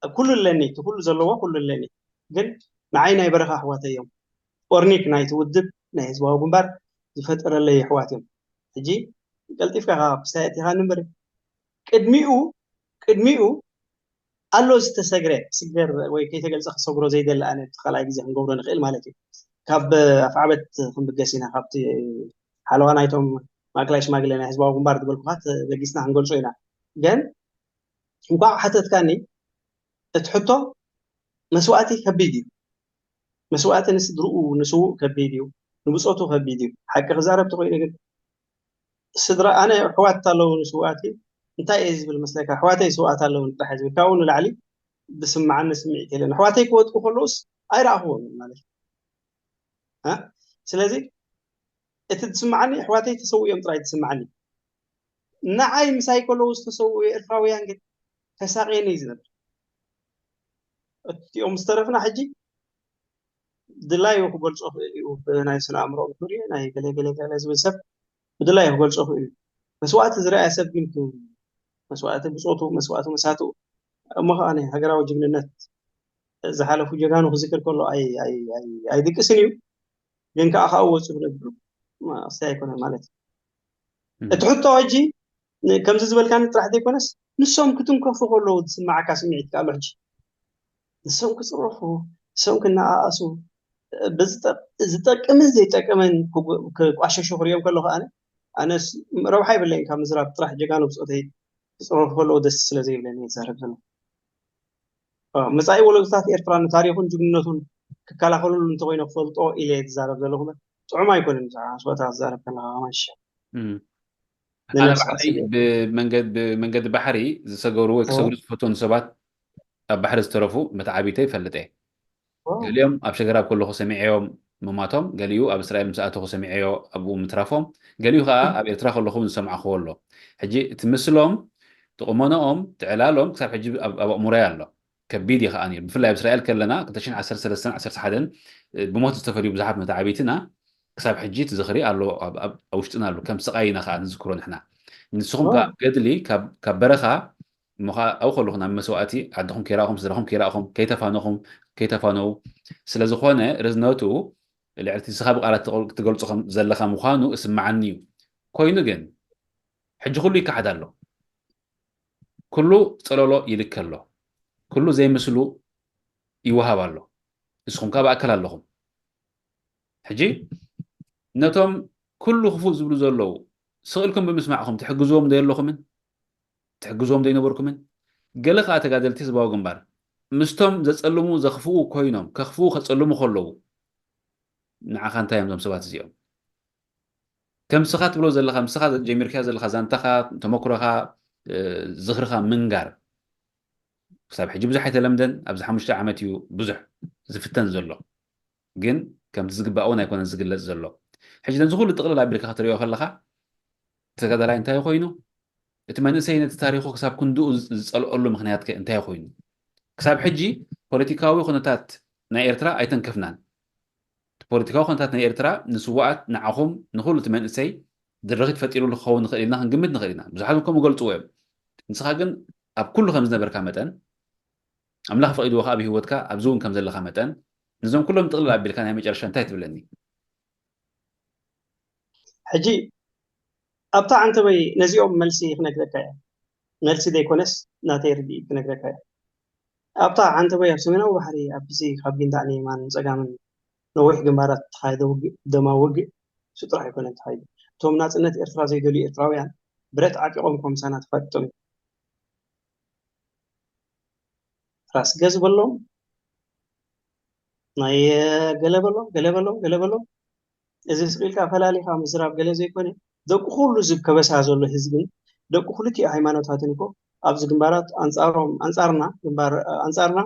ኩሉ ኣለኒ እቲ ኩሉ ዘለዎ ኩሉ ኣለኒ። ግን ንዓይ ናይ በረኻ ኣሕዋተይ እዮም። ኦርኒክ ናይቲ ውድብ ናይ ህዝባዊ ግንባር ዝፈጠረለይ ኣሕዋት እዮም። ሕጂ ቀልጢፍካ ካብ ክስታይ ኣእቲኻኒ እምበር ቅድሚኡ ቅድሚኡ ኣሎ ዝተሰግረ ስገር ወይ ከይተገልፀ ክሰግሮ ዘይደሊ ኣነ እቲ ካልኣይ ግዜ ክንገብሮ ንኽእል ማለት እዩ። ካብ ኣፍዓበት ክንብገስ ኢና ካብቲ ሓለዋ ናይቶም ማእከላይ ሽማግለ ናይ ህዝባዊ ግንባር ዝበልኩኻ ተበጊስና ክንገልፆ ኢና። ግን እንኳዕ ሓተትካኒ እቲ ሕቶ መስዋእቲ ከቢድ እዩ። መስዋእቲ ንስድርኡ ንስውእ ከቢድ እዩ፣ ንብፆቱ ከቢድ እዩ። ሓቂ ክዛረብ ተኮይነ ግን ስድራ ኣነ ኣሕዋት ኣለዉ ንስውኣት እዩ እንታይ እየ ዝብል መስለካ ኣሕዋተይ ስውኣት ኣለዉ ጥራሕ ዝብል ካብኡ ንላዕሊ ዝስምዓኒ ስምዒት የለን ኣሕዋተይ ክወድቁ ከለውስ ኣይረኣኽዎም ማለት እዩ እ? ስለዚ እቲ ዝስምዓኒ ኣሕዋተይ ተሰዊኦም ጥራይ ዝስምዓኒ ንዓይ ምሳይ ከለዉ ዝተሰውኡ ኤርትራውያን ግን ተሳቅየኒ እዩ ዝነብር እቲኦም ዝተረፍና ሕጂ ድላዩ ክገልፆ ክእል እዩ ብናይ ስነ ኣእምሮ ምሁር እዩ ናይ ገለ ገለ ገለ ዝብል ሰብ ብድላዩ ክገልፆ ክእል እዩ መስዋእቲ ዝረኣየ ሰብ ግን መስዋእቲ ብፆቱ መስዋእቲ መሳትኡ እሞ ከዓ ናይ ሃገራዊ ጅግንነት ዝሓለፉ ጀጋኑ ክዝክር ከሎ ኣይድቅስን እዩ ግን ከዓ ካብኡ ወፂኡ ክነብር ክስታይ ኣይኮነ ማለት እዩ እቲ ሕቶ ሕጂ ከምዚ ዝበልካኒ ጥራሕ ዘይኮነስ ንሶም ክትንከፉ ከለዉ ዝስማዓካ ስምዒት ከዓ ኣሎ ሕጂ ንሶም ክፅረፉ ንሶም ክነኣኣሱ ዝጠቅምን ዘይጠቅምን ክቋሸሹ ክሪኦም ከለኹ ኣነ ኣነስ ረብሓ ይብለይን ካብ ምዝራብ ጥራሕ ጀጋኑ ብፆተይ ክፅረፉ ከለዉ ደስ ስለ ዘይብለኒ ይዛረብ ዘሎ መፃኢ ወለዶታት ኤርትራ ንታሪኹን ጅግንነቱን ክከላኸልሉ እንተኮይነ ክፈልጦ ኢለ ዝዛረብ ዘለኹ ጥዑም ኣይኮነን ብዛዕባ መስዋእታት ዝዛረብ ከለካ ከማን ሽሻ ኣነ ባዕለይ ብመንገዲ ባሕሪ ዝሰገሩ ወይ ክሰግሩ ዝፈትዎም ሰባት ኣብ ባሕሪ ዝተረፉ መተዓቢቶ ይፈልጥ እየ ገሊኦም ኣብ ሸገራብ ከለኹ ሰሚዐዮም ምማቶም ገሊኡ ኣብ እስራኤል ምስ ኣተኹ ሰሚዐዮ ኣብኡ ምትራፎም ገሊኡ ከዓ ኣብ ኤርትራ ከለኹ እውን ዝሰማዕኽዎ ኣሎ ሕጂ እቲ ምስሎም እቲ ቁመነኦም እቲ ዕላሎም ክሳብ ሕጂ ኣብ ኣእምሮይ ኣሎ ከቢድ እዩ ከዓ ነይሩ ብፍላይ ኣብ እስራኤል ከለና ክልተ ሽሕን ዓሰርተ ሰለስተን ዓሰርተ ሓደን ብሞት ዝተፈልዩ ብዙሓት መተዓቢትና ክሳብ ሕጂ እቲ ዝኽሪ ኣሎ፣ ኣብ ውሽጥና ኣሎ። ከም ስቓይ ኢና ከዓ ንዝክሮ ንሕና። ንስኹም ከዓ ገድሊ ካብ በረኻ እሞ ከዓ ኣብኡ ከለኹ ናብ መስዋእቲ ዓድኹም ከይረኣኹም፣ ስድራኹም ከይረኣኹም፣ ከይተፋነኹም፣ ከይተፋነው ስለ ዝኾነ ርዝነቱ ልዕሊ እቲ ንስኻ ብቃላት ትገልጾ ዘለኻ ምዃኑ እስምዓኒ እዩ። ኮይኑ ግን ሕጂ ኩሉ ይከሓድ ኣሎ። ኩሉ ጸለሎ ይልከ ኣሎ። ኩሉ ዘይምስሉ ይወሃብ ኣሎ። ንስኹም ከኣ ብኣካል ኣለኹም። ሕጂ ነቶም ኩሉ ክፉእ ዝብሉ ዘለዉ ስቕ ኢልኩም ብምስማዕኹም ትሕግዝዎም ዶ የለኹምን? ትሕግዝዎም ዶ ኣይነበርኩምን? ገለ ከኣ ተጋደልቲ ህዝባዊ ግንባር ምስቶም ዘጸልሙ ዘኽፍኡ ኮይኖም ከኽፍኡ ከጸልሙ ከለዉ ንዓኻ እንታይ እዮም እዞም ሰባት እዚኦም? ከም ንስኻ ትብሎ ዘለኻ፣ ንስኻ ጀሚርካዮ ዘለኻ ዛንታኻ፣ ተመክሮኻ፣ ዝኽርኻ ምንጋር ክሳብ ሕጂ ብዙሕ ኣይተለምደን። ኣብዚ ሓሙሽተ ዓመት እዩ ብዙሕ ዝፍተን ዘሎ፣ ግን ከምቲ ዝግባእ እውን ኣይኮነን ዝግለጽ ዘሎ። ሕጂ ነዚ ኩሉ ጥቕልል ኣቢልካ ክትሪኦ ከለኻ ተጋዳላይ እንታይ ኮይኑ፣ እቲ መንእሰይ ነቲ ታሪኹ ክሳብ ክንድኡ ዝጸልኦሉ ምኽንያት ከ እንታይ ኮይኑ? ክሳብ ሕጂ ፖለቲካዊ ኩነታት ናይ ኤርትራ ኣይተንከፍናን። ፖለቲካዊ ኩነታት ናይ ኤርትራ ንስዋኣት ንዓኹም ንኹሉ እቲ መንእሰይ ድርኺት ፈጢሩሉ ክኸውን ንኽእል ኢልና ክንግምት ንኽእል ኢና። ብዙሓት እኮ ምገልጽዎ እዮም። ንስኻ ግን ኣብ ኩሉ ከም ዝነበርካ መጠን ኣምላኽ ፈቒድዎ ከዓ ኣብ ህይወትካ ኣብዚ እውን ከም ዘለኻ መጠን ነዞም ኩሎም ጥቕልል ኣቢልካ ናይ መጨረሻ እንታይ ትብለኒ? ሕጂ ኣብታ ዓንተበይ ነዚኦም መልሲ ክነግረካ እየ። መልሲ ዘይኮነስ ናተይ ርድኢት ክነግረካ እየ። ኣብታ ዓንተበይ ኣብ ሰሜናዊ ባሕሪ ኣብ ፒሲ ካብ ጊንዳዕ ንየማን ጸጋምን ነዊሕ ግንባራት ተኻየደ ውግእ፣ ደማዊ ውግእ፣ እሱ ጥራሕ ኣይኮነን ተኻይዱ። እቶም ናጽነት ኤርትራ ዘይደልዩ ኤርትራውያን ብረት ዓጢቖም እኮ ምሳና ተፋጢጦም እዮም። ራስ ገዝ በሎም ናይ ገለ በሎም ገለ በሎም ገለ በሎም እዚ ስቕ ኢልካ ፈላሊኻ ምዝራብ ገለ ዘይኮነ ደቂ ኩሉ እዚ ከበሳ ዘሎ ህዝብን ደቂ ክልቲኡ ሃይማኖታትን እኮ ኣብዚ ግንባራት ኣንጻሮም ኣንጻርና ግንባር ኣንጻርና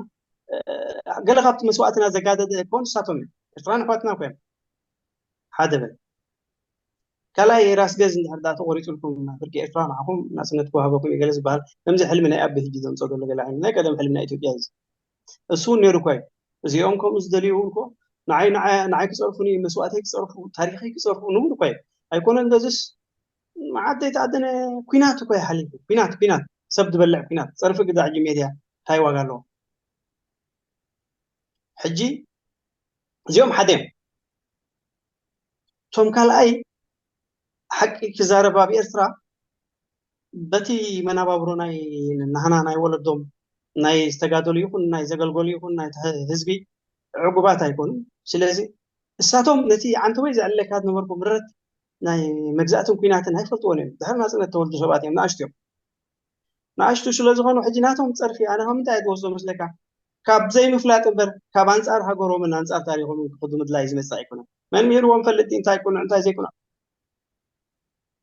ገለ ካብቲ መስዋእትና ዘጋደደ እኮ ንሳቶም እዮም። ኤርትራን ኣሕዋትና እኮ እዮም። ሓደ በል ካልኣይ ራስ ገዝ እንድሕር ዳ ተቆሪጹልኩም ፍርቂ ኤርትራ ንዓኹም ናጽነት ክወሃበኩም እዩ ገለ ዝበሃል ከምዚ ሕልሚ ናይ ኣቢ ህጂ ዘምጾ ዘሎ ገለ ዓይነት ናይ ቀደም ሕልሚ ናይ ኢትዮጵያ እዩ። እሱ እውን ነይሩ እኮ እዩ። እዚኦም ከምኡ ዝደልዩ እውን እኮ ንዓይ ንዓይ ክጸርፉኒ መስዋእተይ ክጸርፉ ታሪኸይ ክጸርፉ ንብል እኮ እዩ። ኣይኮነን በዝስ መዓት ዘይተኣደነ ኲናት እኮ እዩ ሓሊፉ። ኲናት ኲናት ሰብ ዝበልዕ ኲናት ጸርፊ ግዳ ሕጂ ሜድያ እንታይ ዋጋ ኣለዎ? ሕጂ እዚኦም ሓደ እዮም። እቶም ካልኣይ ሓቂ ክዛረብ ኣብ ኤርትራ በቲ መናባብሮ ናይ ናህና ናይ ወለዶም ናይ ዝተጋደሉ ይኹን ናይ ዘገልገሉ ይኹን ናይ ህዝቢ ዕጉባት ኣይኮኑን። ስለዚ እሳቶም ነቲ ዓንተወይ ዘዕለካ ዝነበርኩ ምረት ናይ መግዛእትን ኲናትን ኣይፈልጥዎን እዮም። ድሕሪ ናጽነት ተወልዱ ሰባት እዮም፣ ንኣሽቱ እዮም። ንኣሽቱ ስለ ዝኾኑ ሕጂ ናቶም ጸርፊ ኣነ ካብ ምንታይ እየ ዝወስዶ መስለካ? ካብ ዘይምፍላጥ እምበር ካብ ኣንጻር ሃገሮምን ኣንጻር ታሪኾምን ክኸዱ ምድላይ ዝመጽእ ኣይኮነን። መን ምሂርዎም ፈልጥ እንታይ ይቁኑዕ እንታይ ዘይቁኑዕ?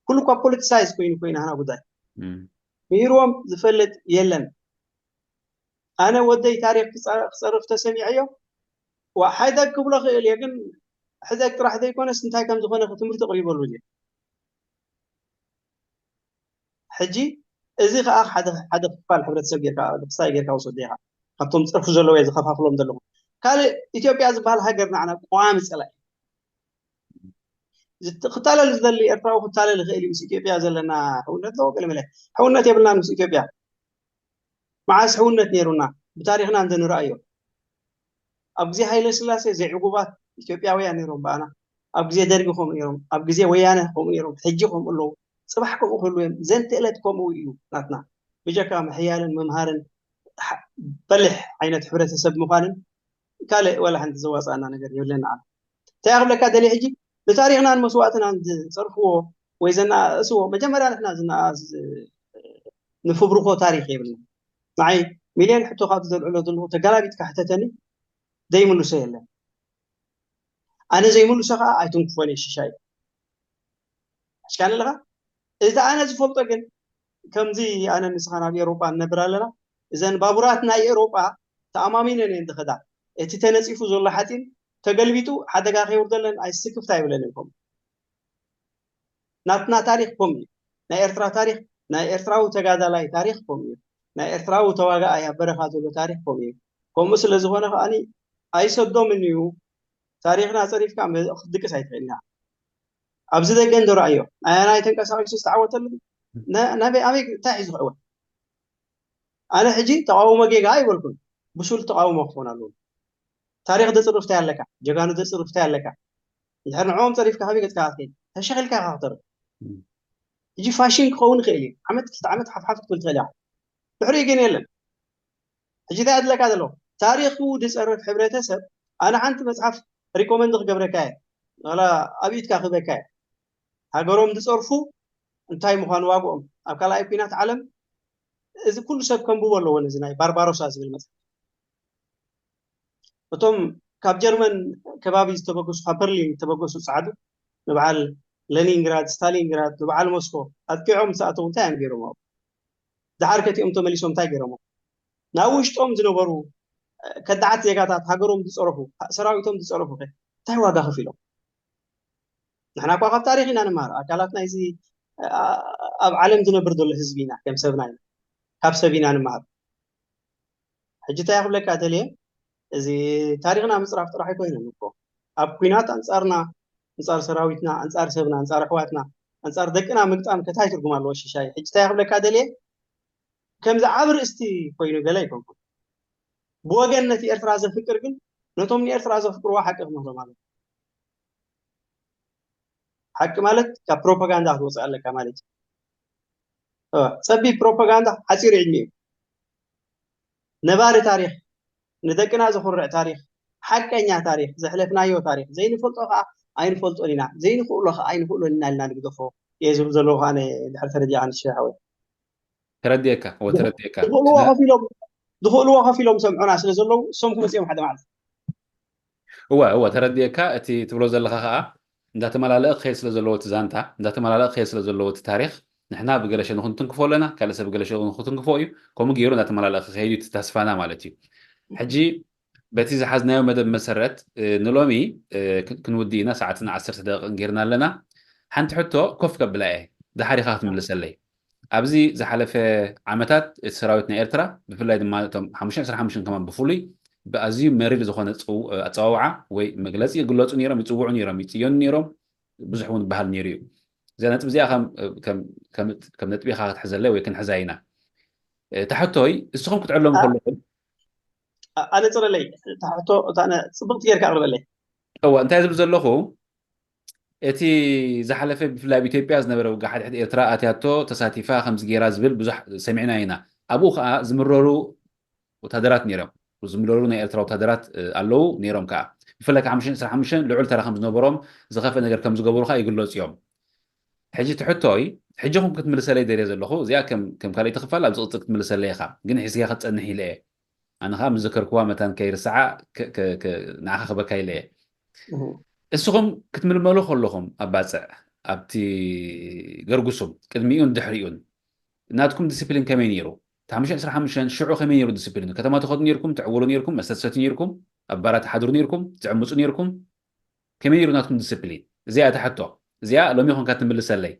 ኩሉ እኳ ፖለቲሳይዝ ኮይኑ ኮይኑ ሃና ጉዳይ ምሂርዎም ዝፈልጥ የለን። ኣነ ወደይ ታሪክ ክጸርፍ ተሰሚዐዮ ዋ ሓይደግ ክብሎ ክእል እየ ግን ሕደግ ጥራሕ ዘይኮነስ እንታይ ከም ዝኾነ ትምህርቲ ቅሪበሉ እየ። ሕጂ እዚ ከዓ ሓደ ሓደ ክፋል ሕብረተሰብ ጌርካ ክሳይ ጌርካ ውሰዶ ኢኻ። ካብቶም ዝጸርፉ ዘለዉ እየ ዝኸፋፍሎም ዘለኹ። ካልእ ኢትዮጵያ ዝበሃል ሃገር ንዓና ቀዋሚ ጸላኢ። ክታለል ዝደሊ ኤርትራዊ ክታለል ይኽእል እዩ ምስ ኢትዮጵያ ዘለና ሕውነት ዶ ገለ መለ ሕውነት የብልናን ምስ ኢትዮጵያ። መዓስ ሕውነት ነይሩና ብታሪኽና እንተንረኣዮ ኣብ ግዜ ሃይለ ስላሴ ዘይዕጉባት ኢትዮጵያውያን ነይሮም ብኣና ኣብ ግዜ ደርጊ ከምኡ ነይሮም ኣብ ግዜ ወያነ ከምኡ ነይሮም ሕጂ ከምኡ ኣለዉ ጽባሕ ከምኡ ክህሉ እዮም ዘንተ ዕለት ከምኡ እዩ ናትና ብጀካ ምሕያልን ምምሃርን በልሕ ዓይነት ሕብረተሰብ ምዃንን ካልእ ዋላ ሓንቲ ዘዋፅኣና ነገር የብለና ኣነ እንታይ ክብለካ ደልየ ሕጂ ንታሪኽናን መስዋእትናን ዝፀርፍዎ ወይ ዘናእስዎ መጀመርያ ንሕና ዝነኣስ ንፍብርኾ ታሪኽ የብልና ንዓይ ሚልዮን ሕቶ ካብ ዘልዕሎ ዘለኹ ተጋላቢጥካ ሕተተኒ ዘይምልሶ የለን ኣነ ዘይምልሶ ከዓ ኣይትንክፎን እየ ሽሻይ ኣሽካኒ ኣለኻ እቲ ኣነ ዝፈልጦ ግን ከምዚ ኣነ ንስኻ ናብ ኤሮጳ ንነብር ኣለና እዘን ባቡራት ናይ ኤሮጳ ተኣማሚነን እየን ዝኸዳ እቲ ተነፂፉ ዘሎ ሓፂን ተገልቢጡ ሓደጋ ከይውርደለን ኣይስክፍታ ይብለን እዮም ናትና ታሪክ ኮም እዩ ናይ ኤርትራ ታሪክ ናይ ኤርትራዊ ተጋዳላይ ታሪክ ኮም እዩ ናይ ኤርትራዊ ተዋጋኣይ ኣብ በረኻ ዘሎ ታሪክ ኮም እዩ ከምኡ ስለ ዝኾነ ከዓኒ ኣይሰዶምን እዩ ታሪክና ፀሪፍካ ክትድቅስ ኣይትኽእልና ኣብዚ ደገ እንዶ ረኣዮ ኣያናይ ተንቀሳቒሱ ዝተዓወተሉ ናበይ ኣበይ እንታይ ሒዙ ክዕወት? ኣነ ሕጂ ተቃውሞ ጌጋ ኣይበልኩን። ብሱል ተቃውሞ ክኾን ኣለዎ። ታሪኽ ዘፅርፍ እንታይ ኣለካ? ጀጋኑ ዘፅርፍ እንታይ ኣለካ? እንድሕር ንዕኦም ፀሪፍካ ካበይ ገፅካ ክትከይድ? ተሸኺልካ ኢኻ ክትተርፍ። ሕጂ ፋሽን ክኸውን ይኽእል እዩ። ዓመት ክልተ ዓመት ሓፍሓፍ ክትብል ትኽእል ኢኻ። ድሕሪኡ ግን የለን። ሕጂ እንታይ ኣድለካ ዘሎ? ታሪኹ ዝፀርፍ ሕብረተሰብ ኣነ ሓንቲ መፅሓፍ ሪኮመንድ ክገብረካ እየ። ዋላ ኣብ ኢድካ ክህበካ እየ። ሃገሮም ዝፀርፉ እንታይ ምዃኑ ዋግኦም ኣብ ካልኣይ ኩናት ዓለም እዚ ኩሉ ሰብ ከንብቦ ኣለዎ። ነዚ ናይ ባርባሮሳ ዝብል መፅሓፍ እቶም ካብ ጀርመን ከባቢ ዝተበገሱ ካብ በርሊን ዝተበገሱ ፃዕዱ ንበዓል ለኒንግራድ፣ ስታሊንግራድ፣ ንበዓል ሞስኮ ኣጥቂዖም ምስ ኣተው እንታይ እዮም ገይሮም? ኣብኡ ደሓር ከቲኦም ተመሊሶም እንታይ ገይሮም? ናብ ውሽጦም ዝነበሩ ከዳዓት ዜጋታት ሃገሮም ዝፀረፉ ሰራዊቶም ዝፀረፉ ከ እንታይ ዋጋ ከፊሎም? ንሕና እኳ ካብ ታሪኽ ኢና ንመሃር። ኣካላት ናይዚ ኣብ ዓለም ዝነብር ዘሎ ህዝቢ ኢና፣ ከም ሰብና ኢና፣ ካብ ሰብ ኢና ንመሃር። ሕጂ እንታይ ክብለካ ደልየ፣ እዚ ታሪኽና ምፅራፍ ጥራሕ ኣይኮይነን እኮ። ኣብ ኩናት ኣንፃርና፣ ኣንፃር ሰራዊትና፣ ኣንፃር ሰብና፣ ኣንፃር ኣሕዋትና፣ ኣንፃር ደቅና ምግጣም ከታይ ትርጉም ኣለዎ ሽሻይ? ሕጂ እንታይ ክብለካ ደልየ፣ ከምዚ ዓብ ርእስቲ ኮይኑ ገለ ኣይኮንኩን። ብወገን ነቲ ኤርትራ ዘፍቅር ግን ነቶም ንኤርትራ ዘፍቅርዋ ሓቂ ክምህሮም ኣሎ። ሓቂ ማለት ካብ ፕሮፓጋንዳ ክትወፅእ ኣለካ ማለት እዩ። ጸቢብ ፕሮፓጋንዳ ሓፂር ዕድሚኡ ነባሪ ታሪኽ ንደቅና ዘኹርዕ ታሪኽ ሓቀኛ ታሪኽ ዘሕለፍናዮ ታሪኽ ዘይንፈልጦ ከዓ ኣይንፈልጦን ኢና ዘይንኽእሎ ከዓ ኣይንኽእሎን ኢና ኢልና ንግደፎ እየ ዝብል ዘለኹ ኣነ ድሕር ተረዲእካ ንሽሕ ሓወይ። ተረዲእካ እወ ተረዲእካ ዝኽእልዎ ከፊሎም ዝኽእልዎ ከፊሎም ሰምዑና ስለ ዘለዉ እሶም ክመፅኦም ሓደ ማለት እወ እወ ተረዲእካ እቲ ትብሎ ዘለኻ ከዓ እንዳተመላለእ ክኸይድ ስለ ዘለዎ እቲ ዛንታ እንዳተመላለእ ክኸይድ ስለ ዘለዎ እቲ ታሪኽ ንሕና ብገለሸ ንክንትንክፎ ኣለና ካልእ ሰብ ብገለሸ ንክትንክፎ እዩ ከምኡ ገይሩ እንዳተመላለእ ክኸይድ እዩ ተስፋና ማለት እዩ ሕጂ በቲ ዝሓዝናዮ መደብ መሰረት ንሎሚ ክንውዲ ኢና ሰዓትና ዓሰርተ ደቂቕ ገይርና ኣለና ሓንቲ ሕቶ ኮፍ ከብላ እየ ድሓር ኢኻ ክትምልሰለይ ኣብዚ ዝሓለፈ ዓመታት እቲ ሰራዊት ናይ ኤርትራ ብፍላይ ድማ እቶም ሓሙሽተ ዓሰርተ ሓሙሽተ ከማን ብፍሉይ ብኣዝዩ መሪር ዝኾነ ኣፀዋውዓ ወይ መግለፂ ይግለፁ ነይሮም ይፅውዑ ነይሮም ይፅየኑ ነይሮም ብዙሕ እውን በሃል ነይሩ እዩ እዚኣ ነጥቢ እዚኣ ከም ነጥቢ ኢኻ ክትሕዘለይ ወይ ክንሕዛ ኢና ተሕቶይ እስኹም ክትዕለሙ ከለኹም ኣነፅረለይ ታሕቶ እታ ጽብቕቲ ጌርካ ኣቕርበለይ እዋ እንታይ ዝብል ዘለኹ እቲ ዝሓለፈ ብፍላይ ኣብ ኢትዮጵያ ዝነበረ ውግእ ሓድሕድ ኤርትራ ኣትያቶ ተሳቲፋ ከምዚ ገይራ ዝብል ብዙሕ ሰሚዕና ኢና ኣብኡ ከዓ ዝምረሩ ወታደራት ነይሮም ዝምረሩ ናይ ኤርትራ ወታደራት ኣለዉ ነይሮም ከዓ ብፍላይ ካብ ሓሙሽተ ዓሰርተ ሓሙሽተ ልዑል ተራ ከም ዝነበሮም ዝኸፍአ ነገር ከም ዝገበሩ ከዓ ይግለፁ እዮም ሕጂ ትሕቶይ ሕጂ ኹም ክትምልሰለይ ደልየ ዘለኹ እዚኣ ከም ካልእቲ ክፋል ኣብ ዝቕፅል ክትምልሰለይ ኢኻ ግን ሒዝያ ክትፀንሕ ኢለ እየ ኣነ ከዓ ምዘከርክዋ መታን ከይርስዓ ንዓኻ ክበካ ኢለ እየ እስኹም ክትምልመሉ ከለኹም ኣብ ባፅዕ ኣብቲ ገርጉሱም ቅድሚኡን ድሕሪኡን ናትኩም ዲስፕሊን ከመይ ነይሩ እቲ ሓሙሽተ ዓሰርተ ሓሙሽተ ሽዑ ከመይ ነይሩ ዲስፕሊኑ ከተማ ትኸዱ ነይርኩም ትዕውሉ ነይርኩም መስተ ትሰትዩ ነይርኩም ኣብ ባራ ትሓድሩ ነይርኩም ትዕምፁ ነይርኩም ከመይ ነይሩ ናትኩም ዲስፕሊን እዚኣ እታ ሕቶ እዚኣ ሎሚ ኮንካ ትምልሰለይ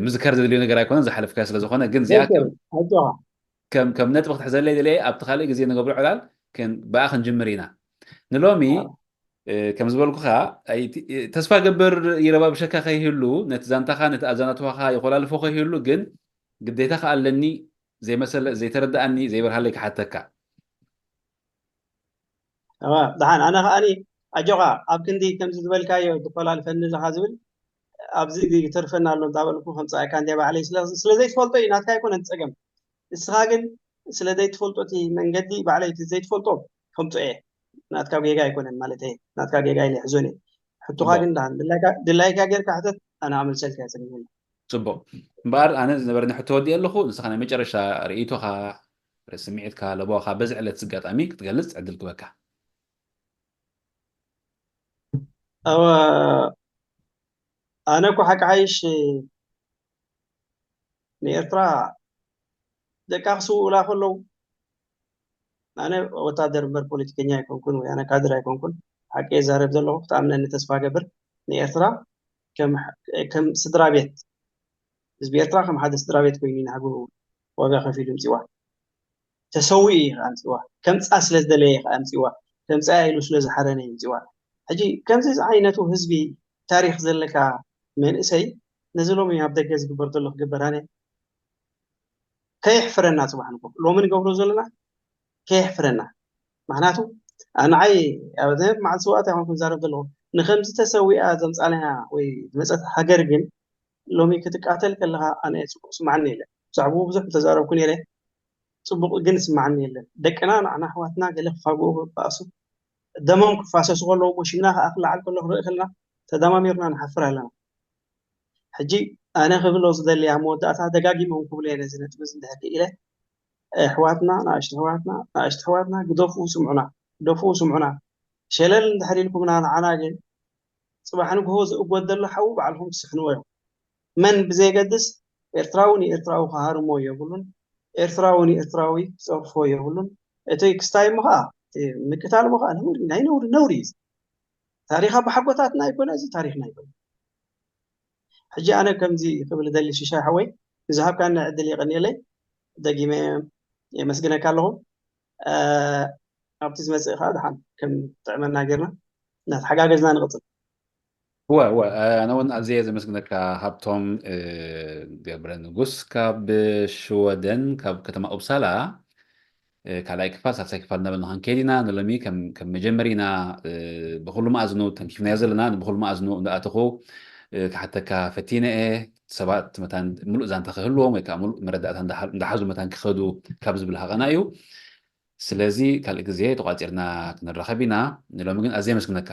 ምዝከር ዘድልዮ ነገር ኣይኮነን ዝሓለፍካዮ ስለ ዝኾነ ግን እዚኣ ከም ነጥቢ ክትሕዘለይ ደለየ ኣብቲ ካልእ ግዜ ንገብሮ ዕላል ብኣ ክንጅምር ኢና ንሎሚ ከም ዝበልኩኻ ተስፋ ገብር ይረባብሸካ ከይህሉ ነቲ ዛንታኻ ነቲ ኣዛናትዋኻ ይኮላልፎ ከይህሉ ግን ግዴታ ከኣ ኣለኒ ዘይመሰለ ዘይተረዳኣኒ ዘይበርሃለይ ክሓተካ ደሓን ኣነ ከኣኒ ኣጆኻ ኣብ ክንዲ ከምዚ ዝበልካዮ ዝኮላልፈኒ ኣለኻ ዝብል ኣብዚ ተርፈና ኣሎ እንዳበልኩ ከምፃእካ እንዲያ ባዕለይ ስለዘይትፈልጦ እዩ ናትካ ኣይኮነን ፀገም እስኻ ግን ስለ ዘይትፈልጦ እቲ መንገዲ ባዕለይ እቲ ዘይትፈልጦ ከምፆ እየ ናትካ ጌጋ ኣይኮነን ማለት እየ ናትካ ጌጋ ኢለ ሕዞን እየ ሕቶኻ ግን ድላይካ ጌርካ ሕተት ኣነ ኣመልሰልካ እየ ፀኒሕኒ ፅቡቅ እምበኣር ኣነ ዝነበረኒ ሕቶ ወዲእ ኣለኹ ንስኻ ናይ መጨረሻ ርእይቶኻ ስምዒትካ ለቦኻ በዚ ዕለት ዝጋጣሚ ክትገልፅ ዕድል ክበካ እወ ኣነ እኮ ሓቂ ሓይሽ ንኤርትራ ደቃ ክስውኡላ ከለዉ ኣነ ወታደር እምበር ፖለቲከኛ ኣይኮንኩን ወይ ኣነ ካድር ኣይኮንኩን ሓቂ የዛረብ ዘለኹ ክትኣምነኒ ተስፋ ገብር ንኤርትራ ከም ስድራ ቤት ህዝቢ ኤርትራ ከም ሓደ ስድራ ቤት ኮይኑ ንሃገሩ ዋጋ ከፊሉ ምፅዋ ተሰዊኡ እዩ ከኣምፅዋ ከምፃ ስለ ዝደለየ ከኣምፅዋ ከምፃ ኢሉ ስለ ዝሓረነ ይምፅዋ ሕጂ ከምዚ ዝዓይነቱ ህዝቢ ታሪክ ዘለካ መንእሰይ ነዚ ሎሚ ኣብ ደገ ዝግበር ዘሎ ክግበር ኣነ ከየሕፍረና። ፅባሕ ንግሆ ሎሚ ንገብሮ ዘለና ከየሕፍረና። ምክንያቱ ንዓይ ኣብ መዓልቲ ሰውኣት ኣይኮንኩ ዝዛረብ ዘለኹ፣ ንከምዚ ተሰዊኣ ዘምፃለና ወይ ዝመፀት ሃገር ግን ሎሚ ክትቃተል ከለካ ኣነ ፅቡቅ ስማዓኒ የለን። ብዛዕባኡ ብዙሕ ተዛረብኩ ነይረ፣ ፅቡቅ ግን ስማዓኒ የለን። ደቅና ንዓና ኣሕዋትና ገለ ክፋግኡ ክባእሱ ደሞም ክፋሰሱ ከለዉ እሞ ሽምና ከዓ ክለዓል ከሎ ክንርኢ ከለና ተደማሚርና ንሓፍር ኣለና። ሕጂ ኣነ ክብሎ ዝደሊ ኣብ መወዳእታ ደጋጊሞም ክብሉ እየ ነዚ ነጥቢ እዚ እንድሕር ክኢለ ኣሕዋትና ንኣሽቱ ኣሕዋትና ንኣሽቱ ኣሕዋትና ግደፉ ስምዑና ግደፉ ስምዑና ሸለል እንድሕር ኢልኩምና ንዓና ግን ፅባሕ ንግሆ ዝእጎድ ዘሎ ሓዊ ባዕልኹም ትስሕንዎ እዮም። መን ብዘየገድስ ኤርትራዊ ንኤርትራዊ ክሃርሞ የብሉን። ኤርትራዊ ንኤርትራዊ ክፀርፎ የብሉን። እቲ ክስታይ እሞ ከዓ ምቅታል እሞ ከዓ ነውሪ ናይ ነውሪ ነውሪ እዩ። ታሪክ ኣባሓጎታትና ኣይኮነ እዚ ታሪክና ኣይኮነ። ሕጂ ኣነ ከምዚ ክብል ደሊ ሽሻይ ሓወይ ንዝሃብካኒ ዕድል የቀንየለይ ደጊመ የመስግነካ ኣለኹ። ኣብቲ ዝመፅእ ከዓ ድሓን ከም ጥዕመና ጌርና እናተሓጋገዝና ንቕፅል። እወ እወ ኣነ እውን ኣዝየ ዘመስግነካ ሃብቶም ገብረ ንጉስ ካብ ሽወደን ካብ ከተማ ኡፕሳላ ካልኣይ ክፋል ሳልሳይ ክፋል እናበልና ክንከይድ ኢና። ንሎሚ ከም መጀመሪና ብኩሉ መኣዝኑ ተንኪፍናዮ ዘለና ብኩሉ መኣዝኑ እንዳኣተኹ ክሓተካ ፈቲነ እየ። ሰባት መታን ሙሉእ ዛንታ ክህልዎም ወይ ከዓ ሙሉእ መረዳእታ እንዳሓዙ መታን ክኸዱ ካብ ዝብል ሃቐና እዩ። ስለዚ ካልእ ግዜ ተቋፂርና ክንራኸብ ኢና። ንሎሚ ግን ኣዝየ ኣመስግነካ።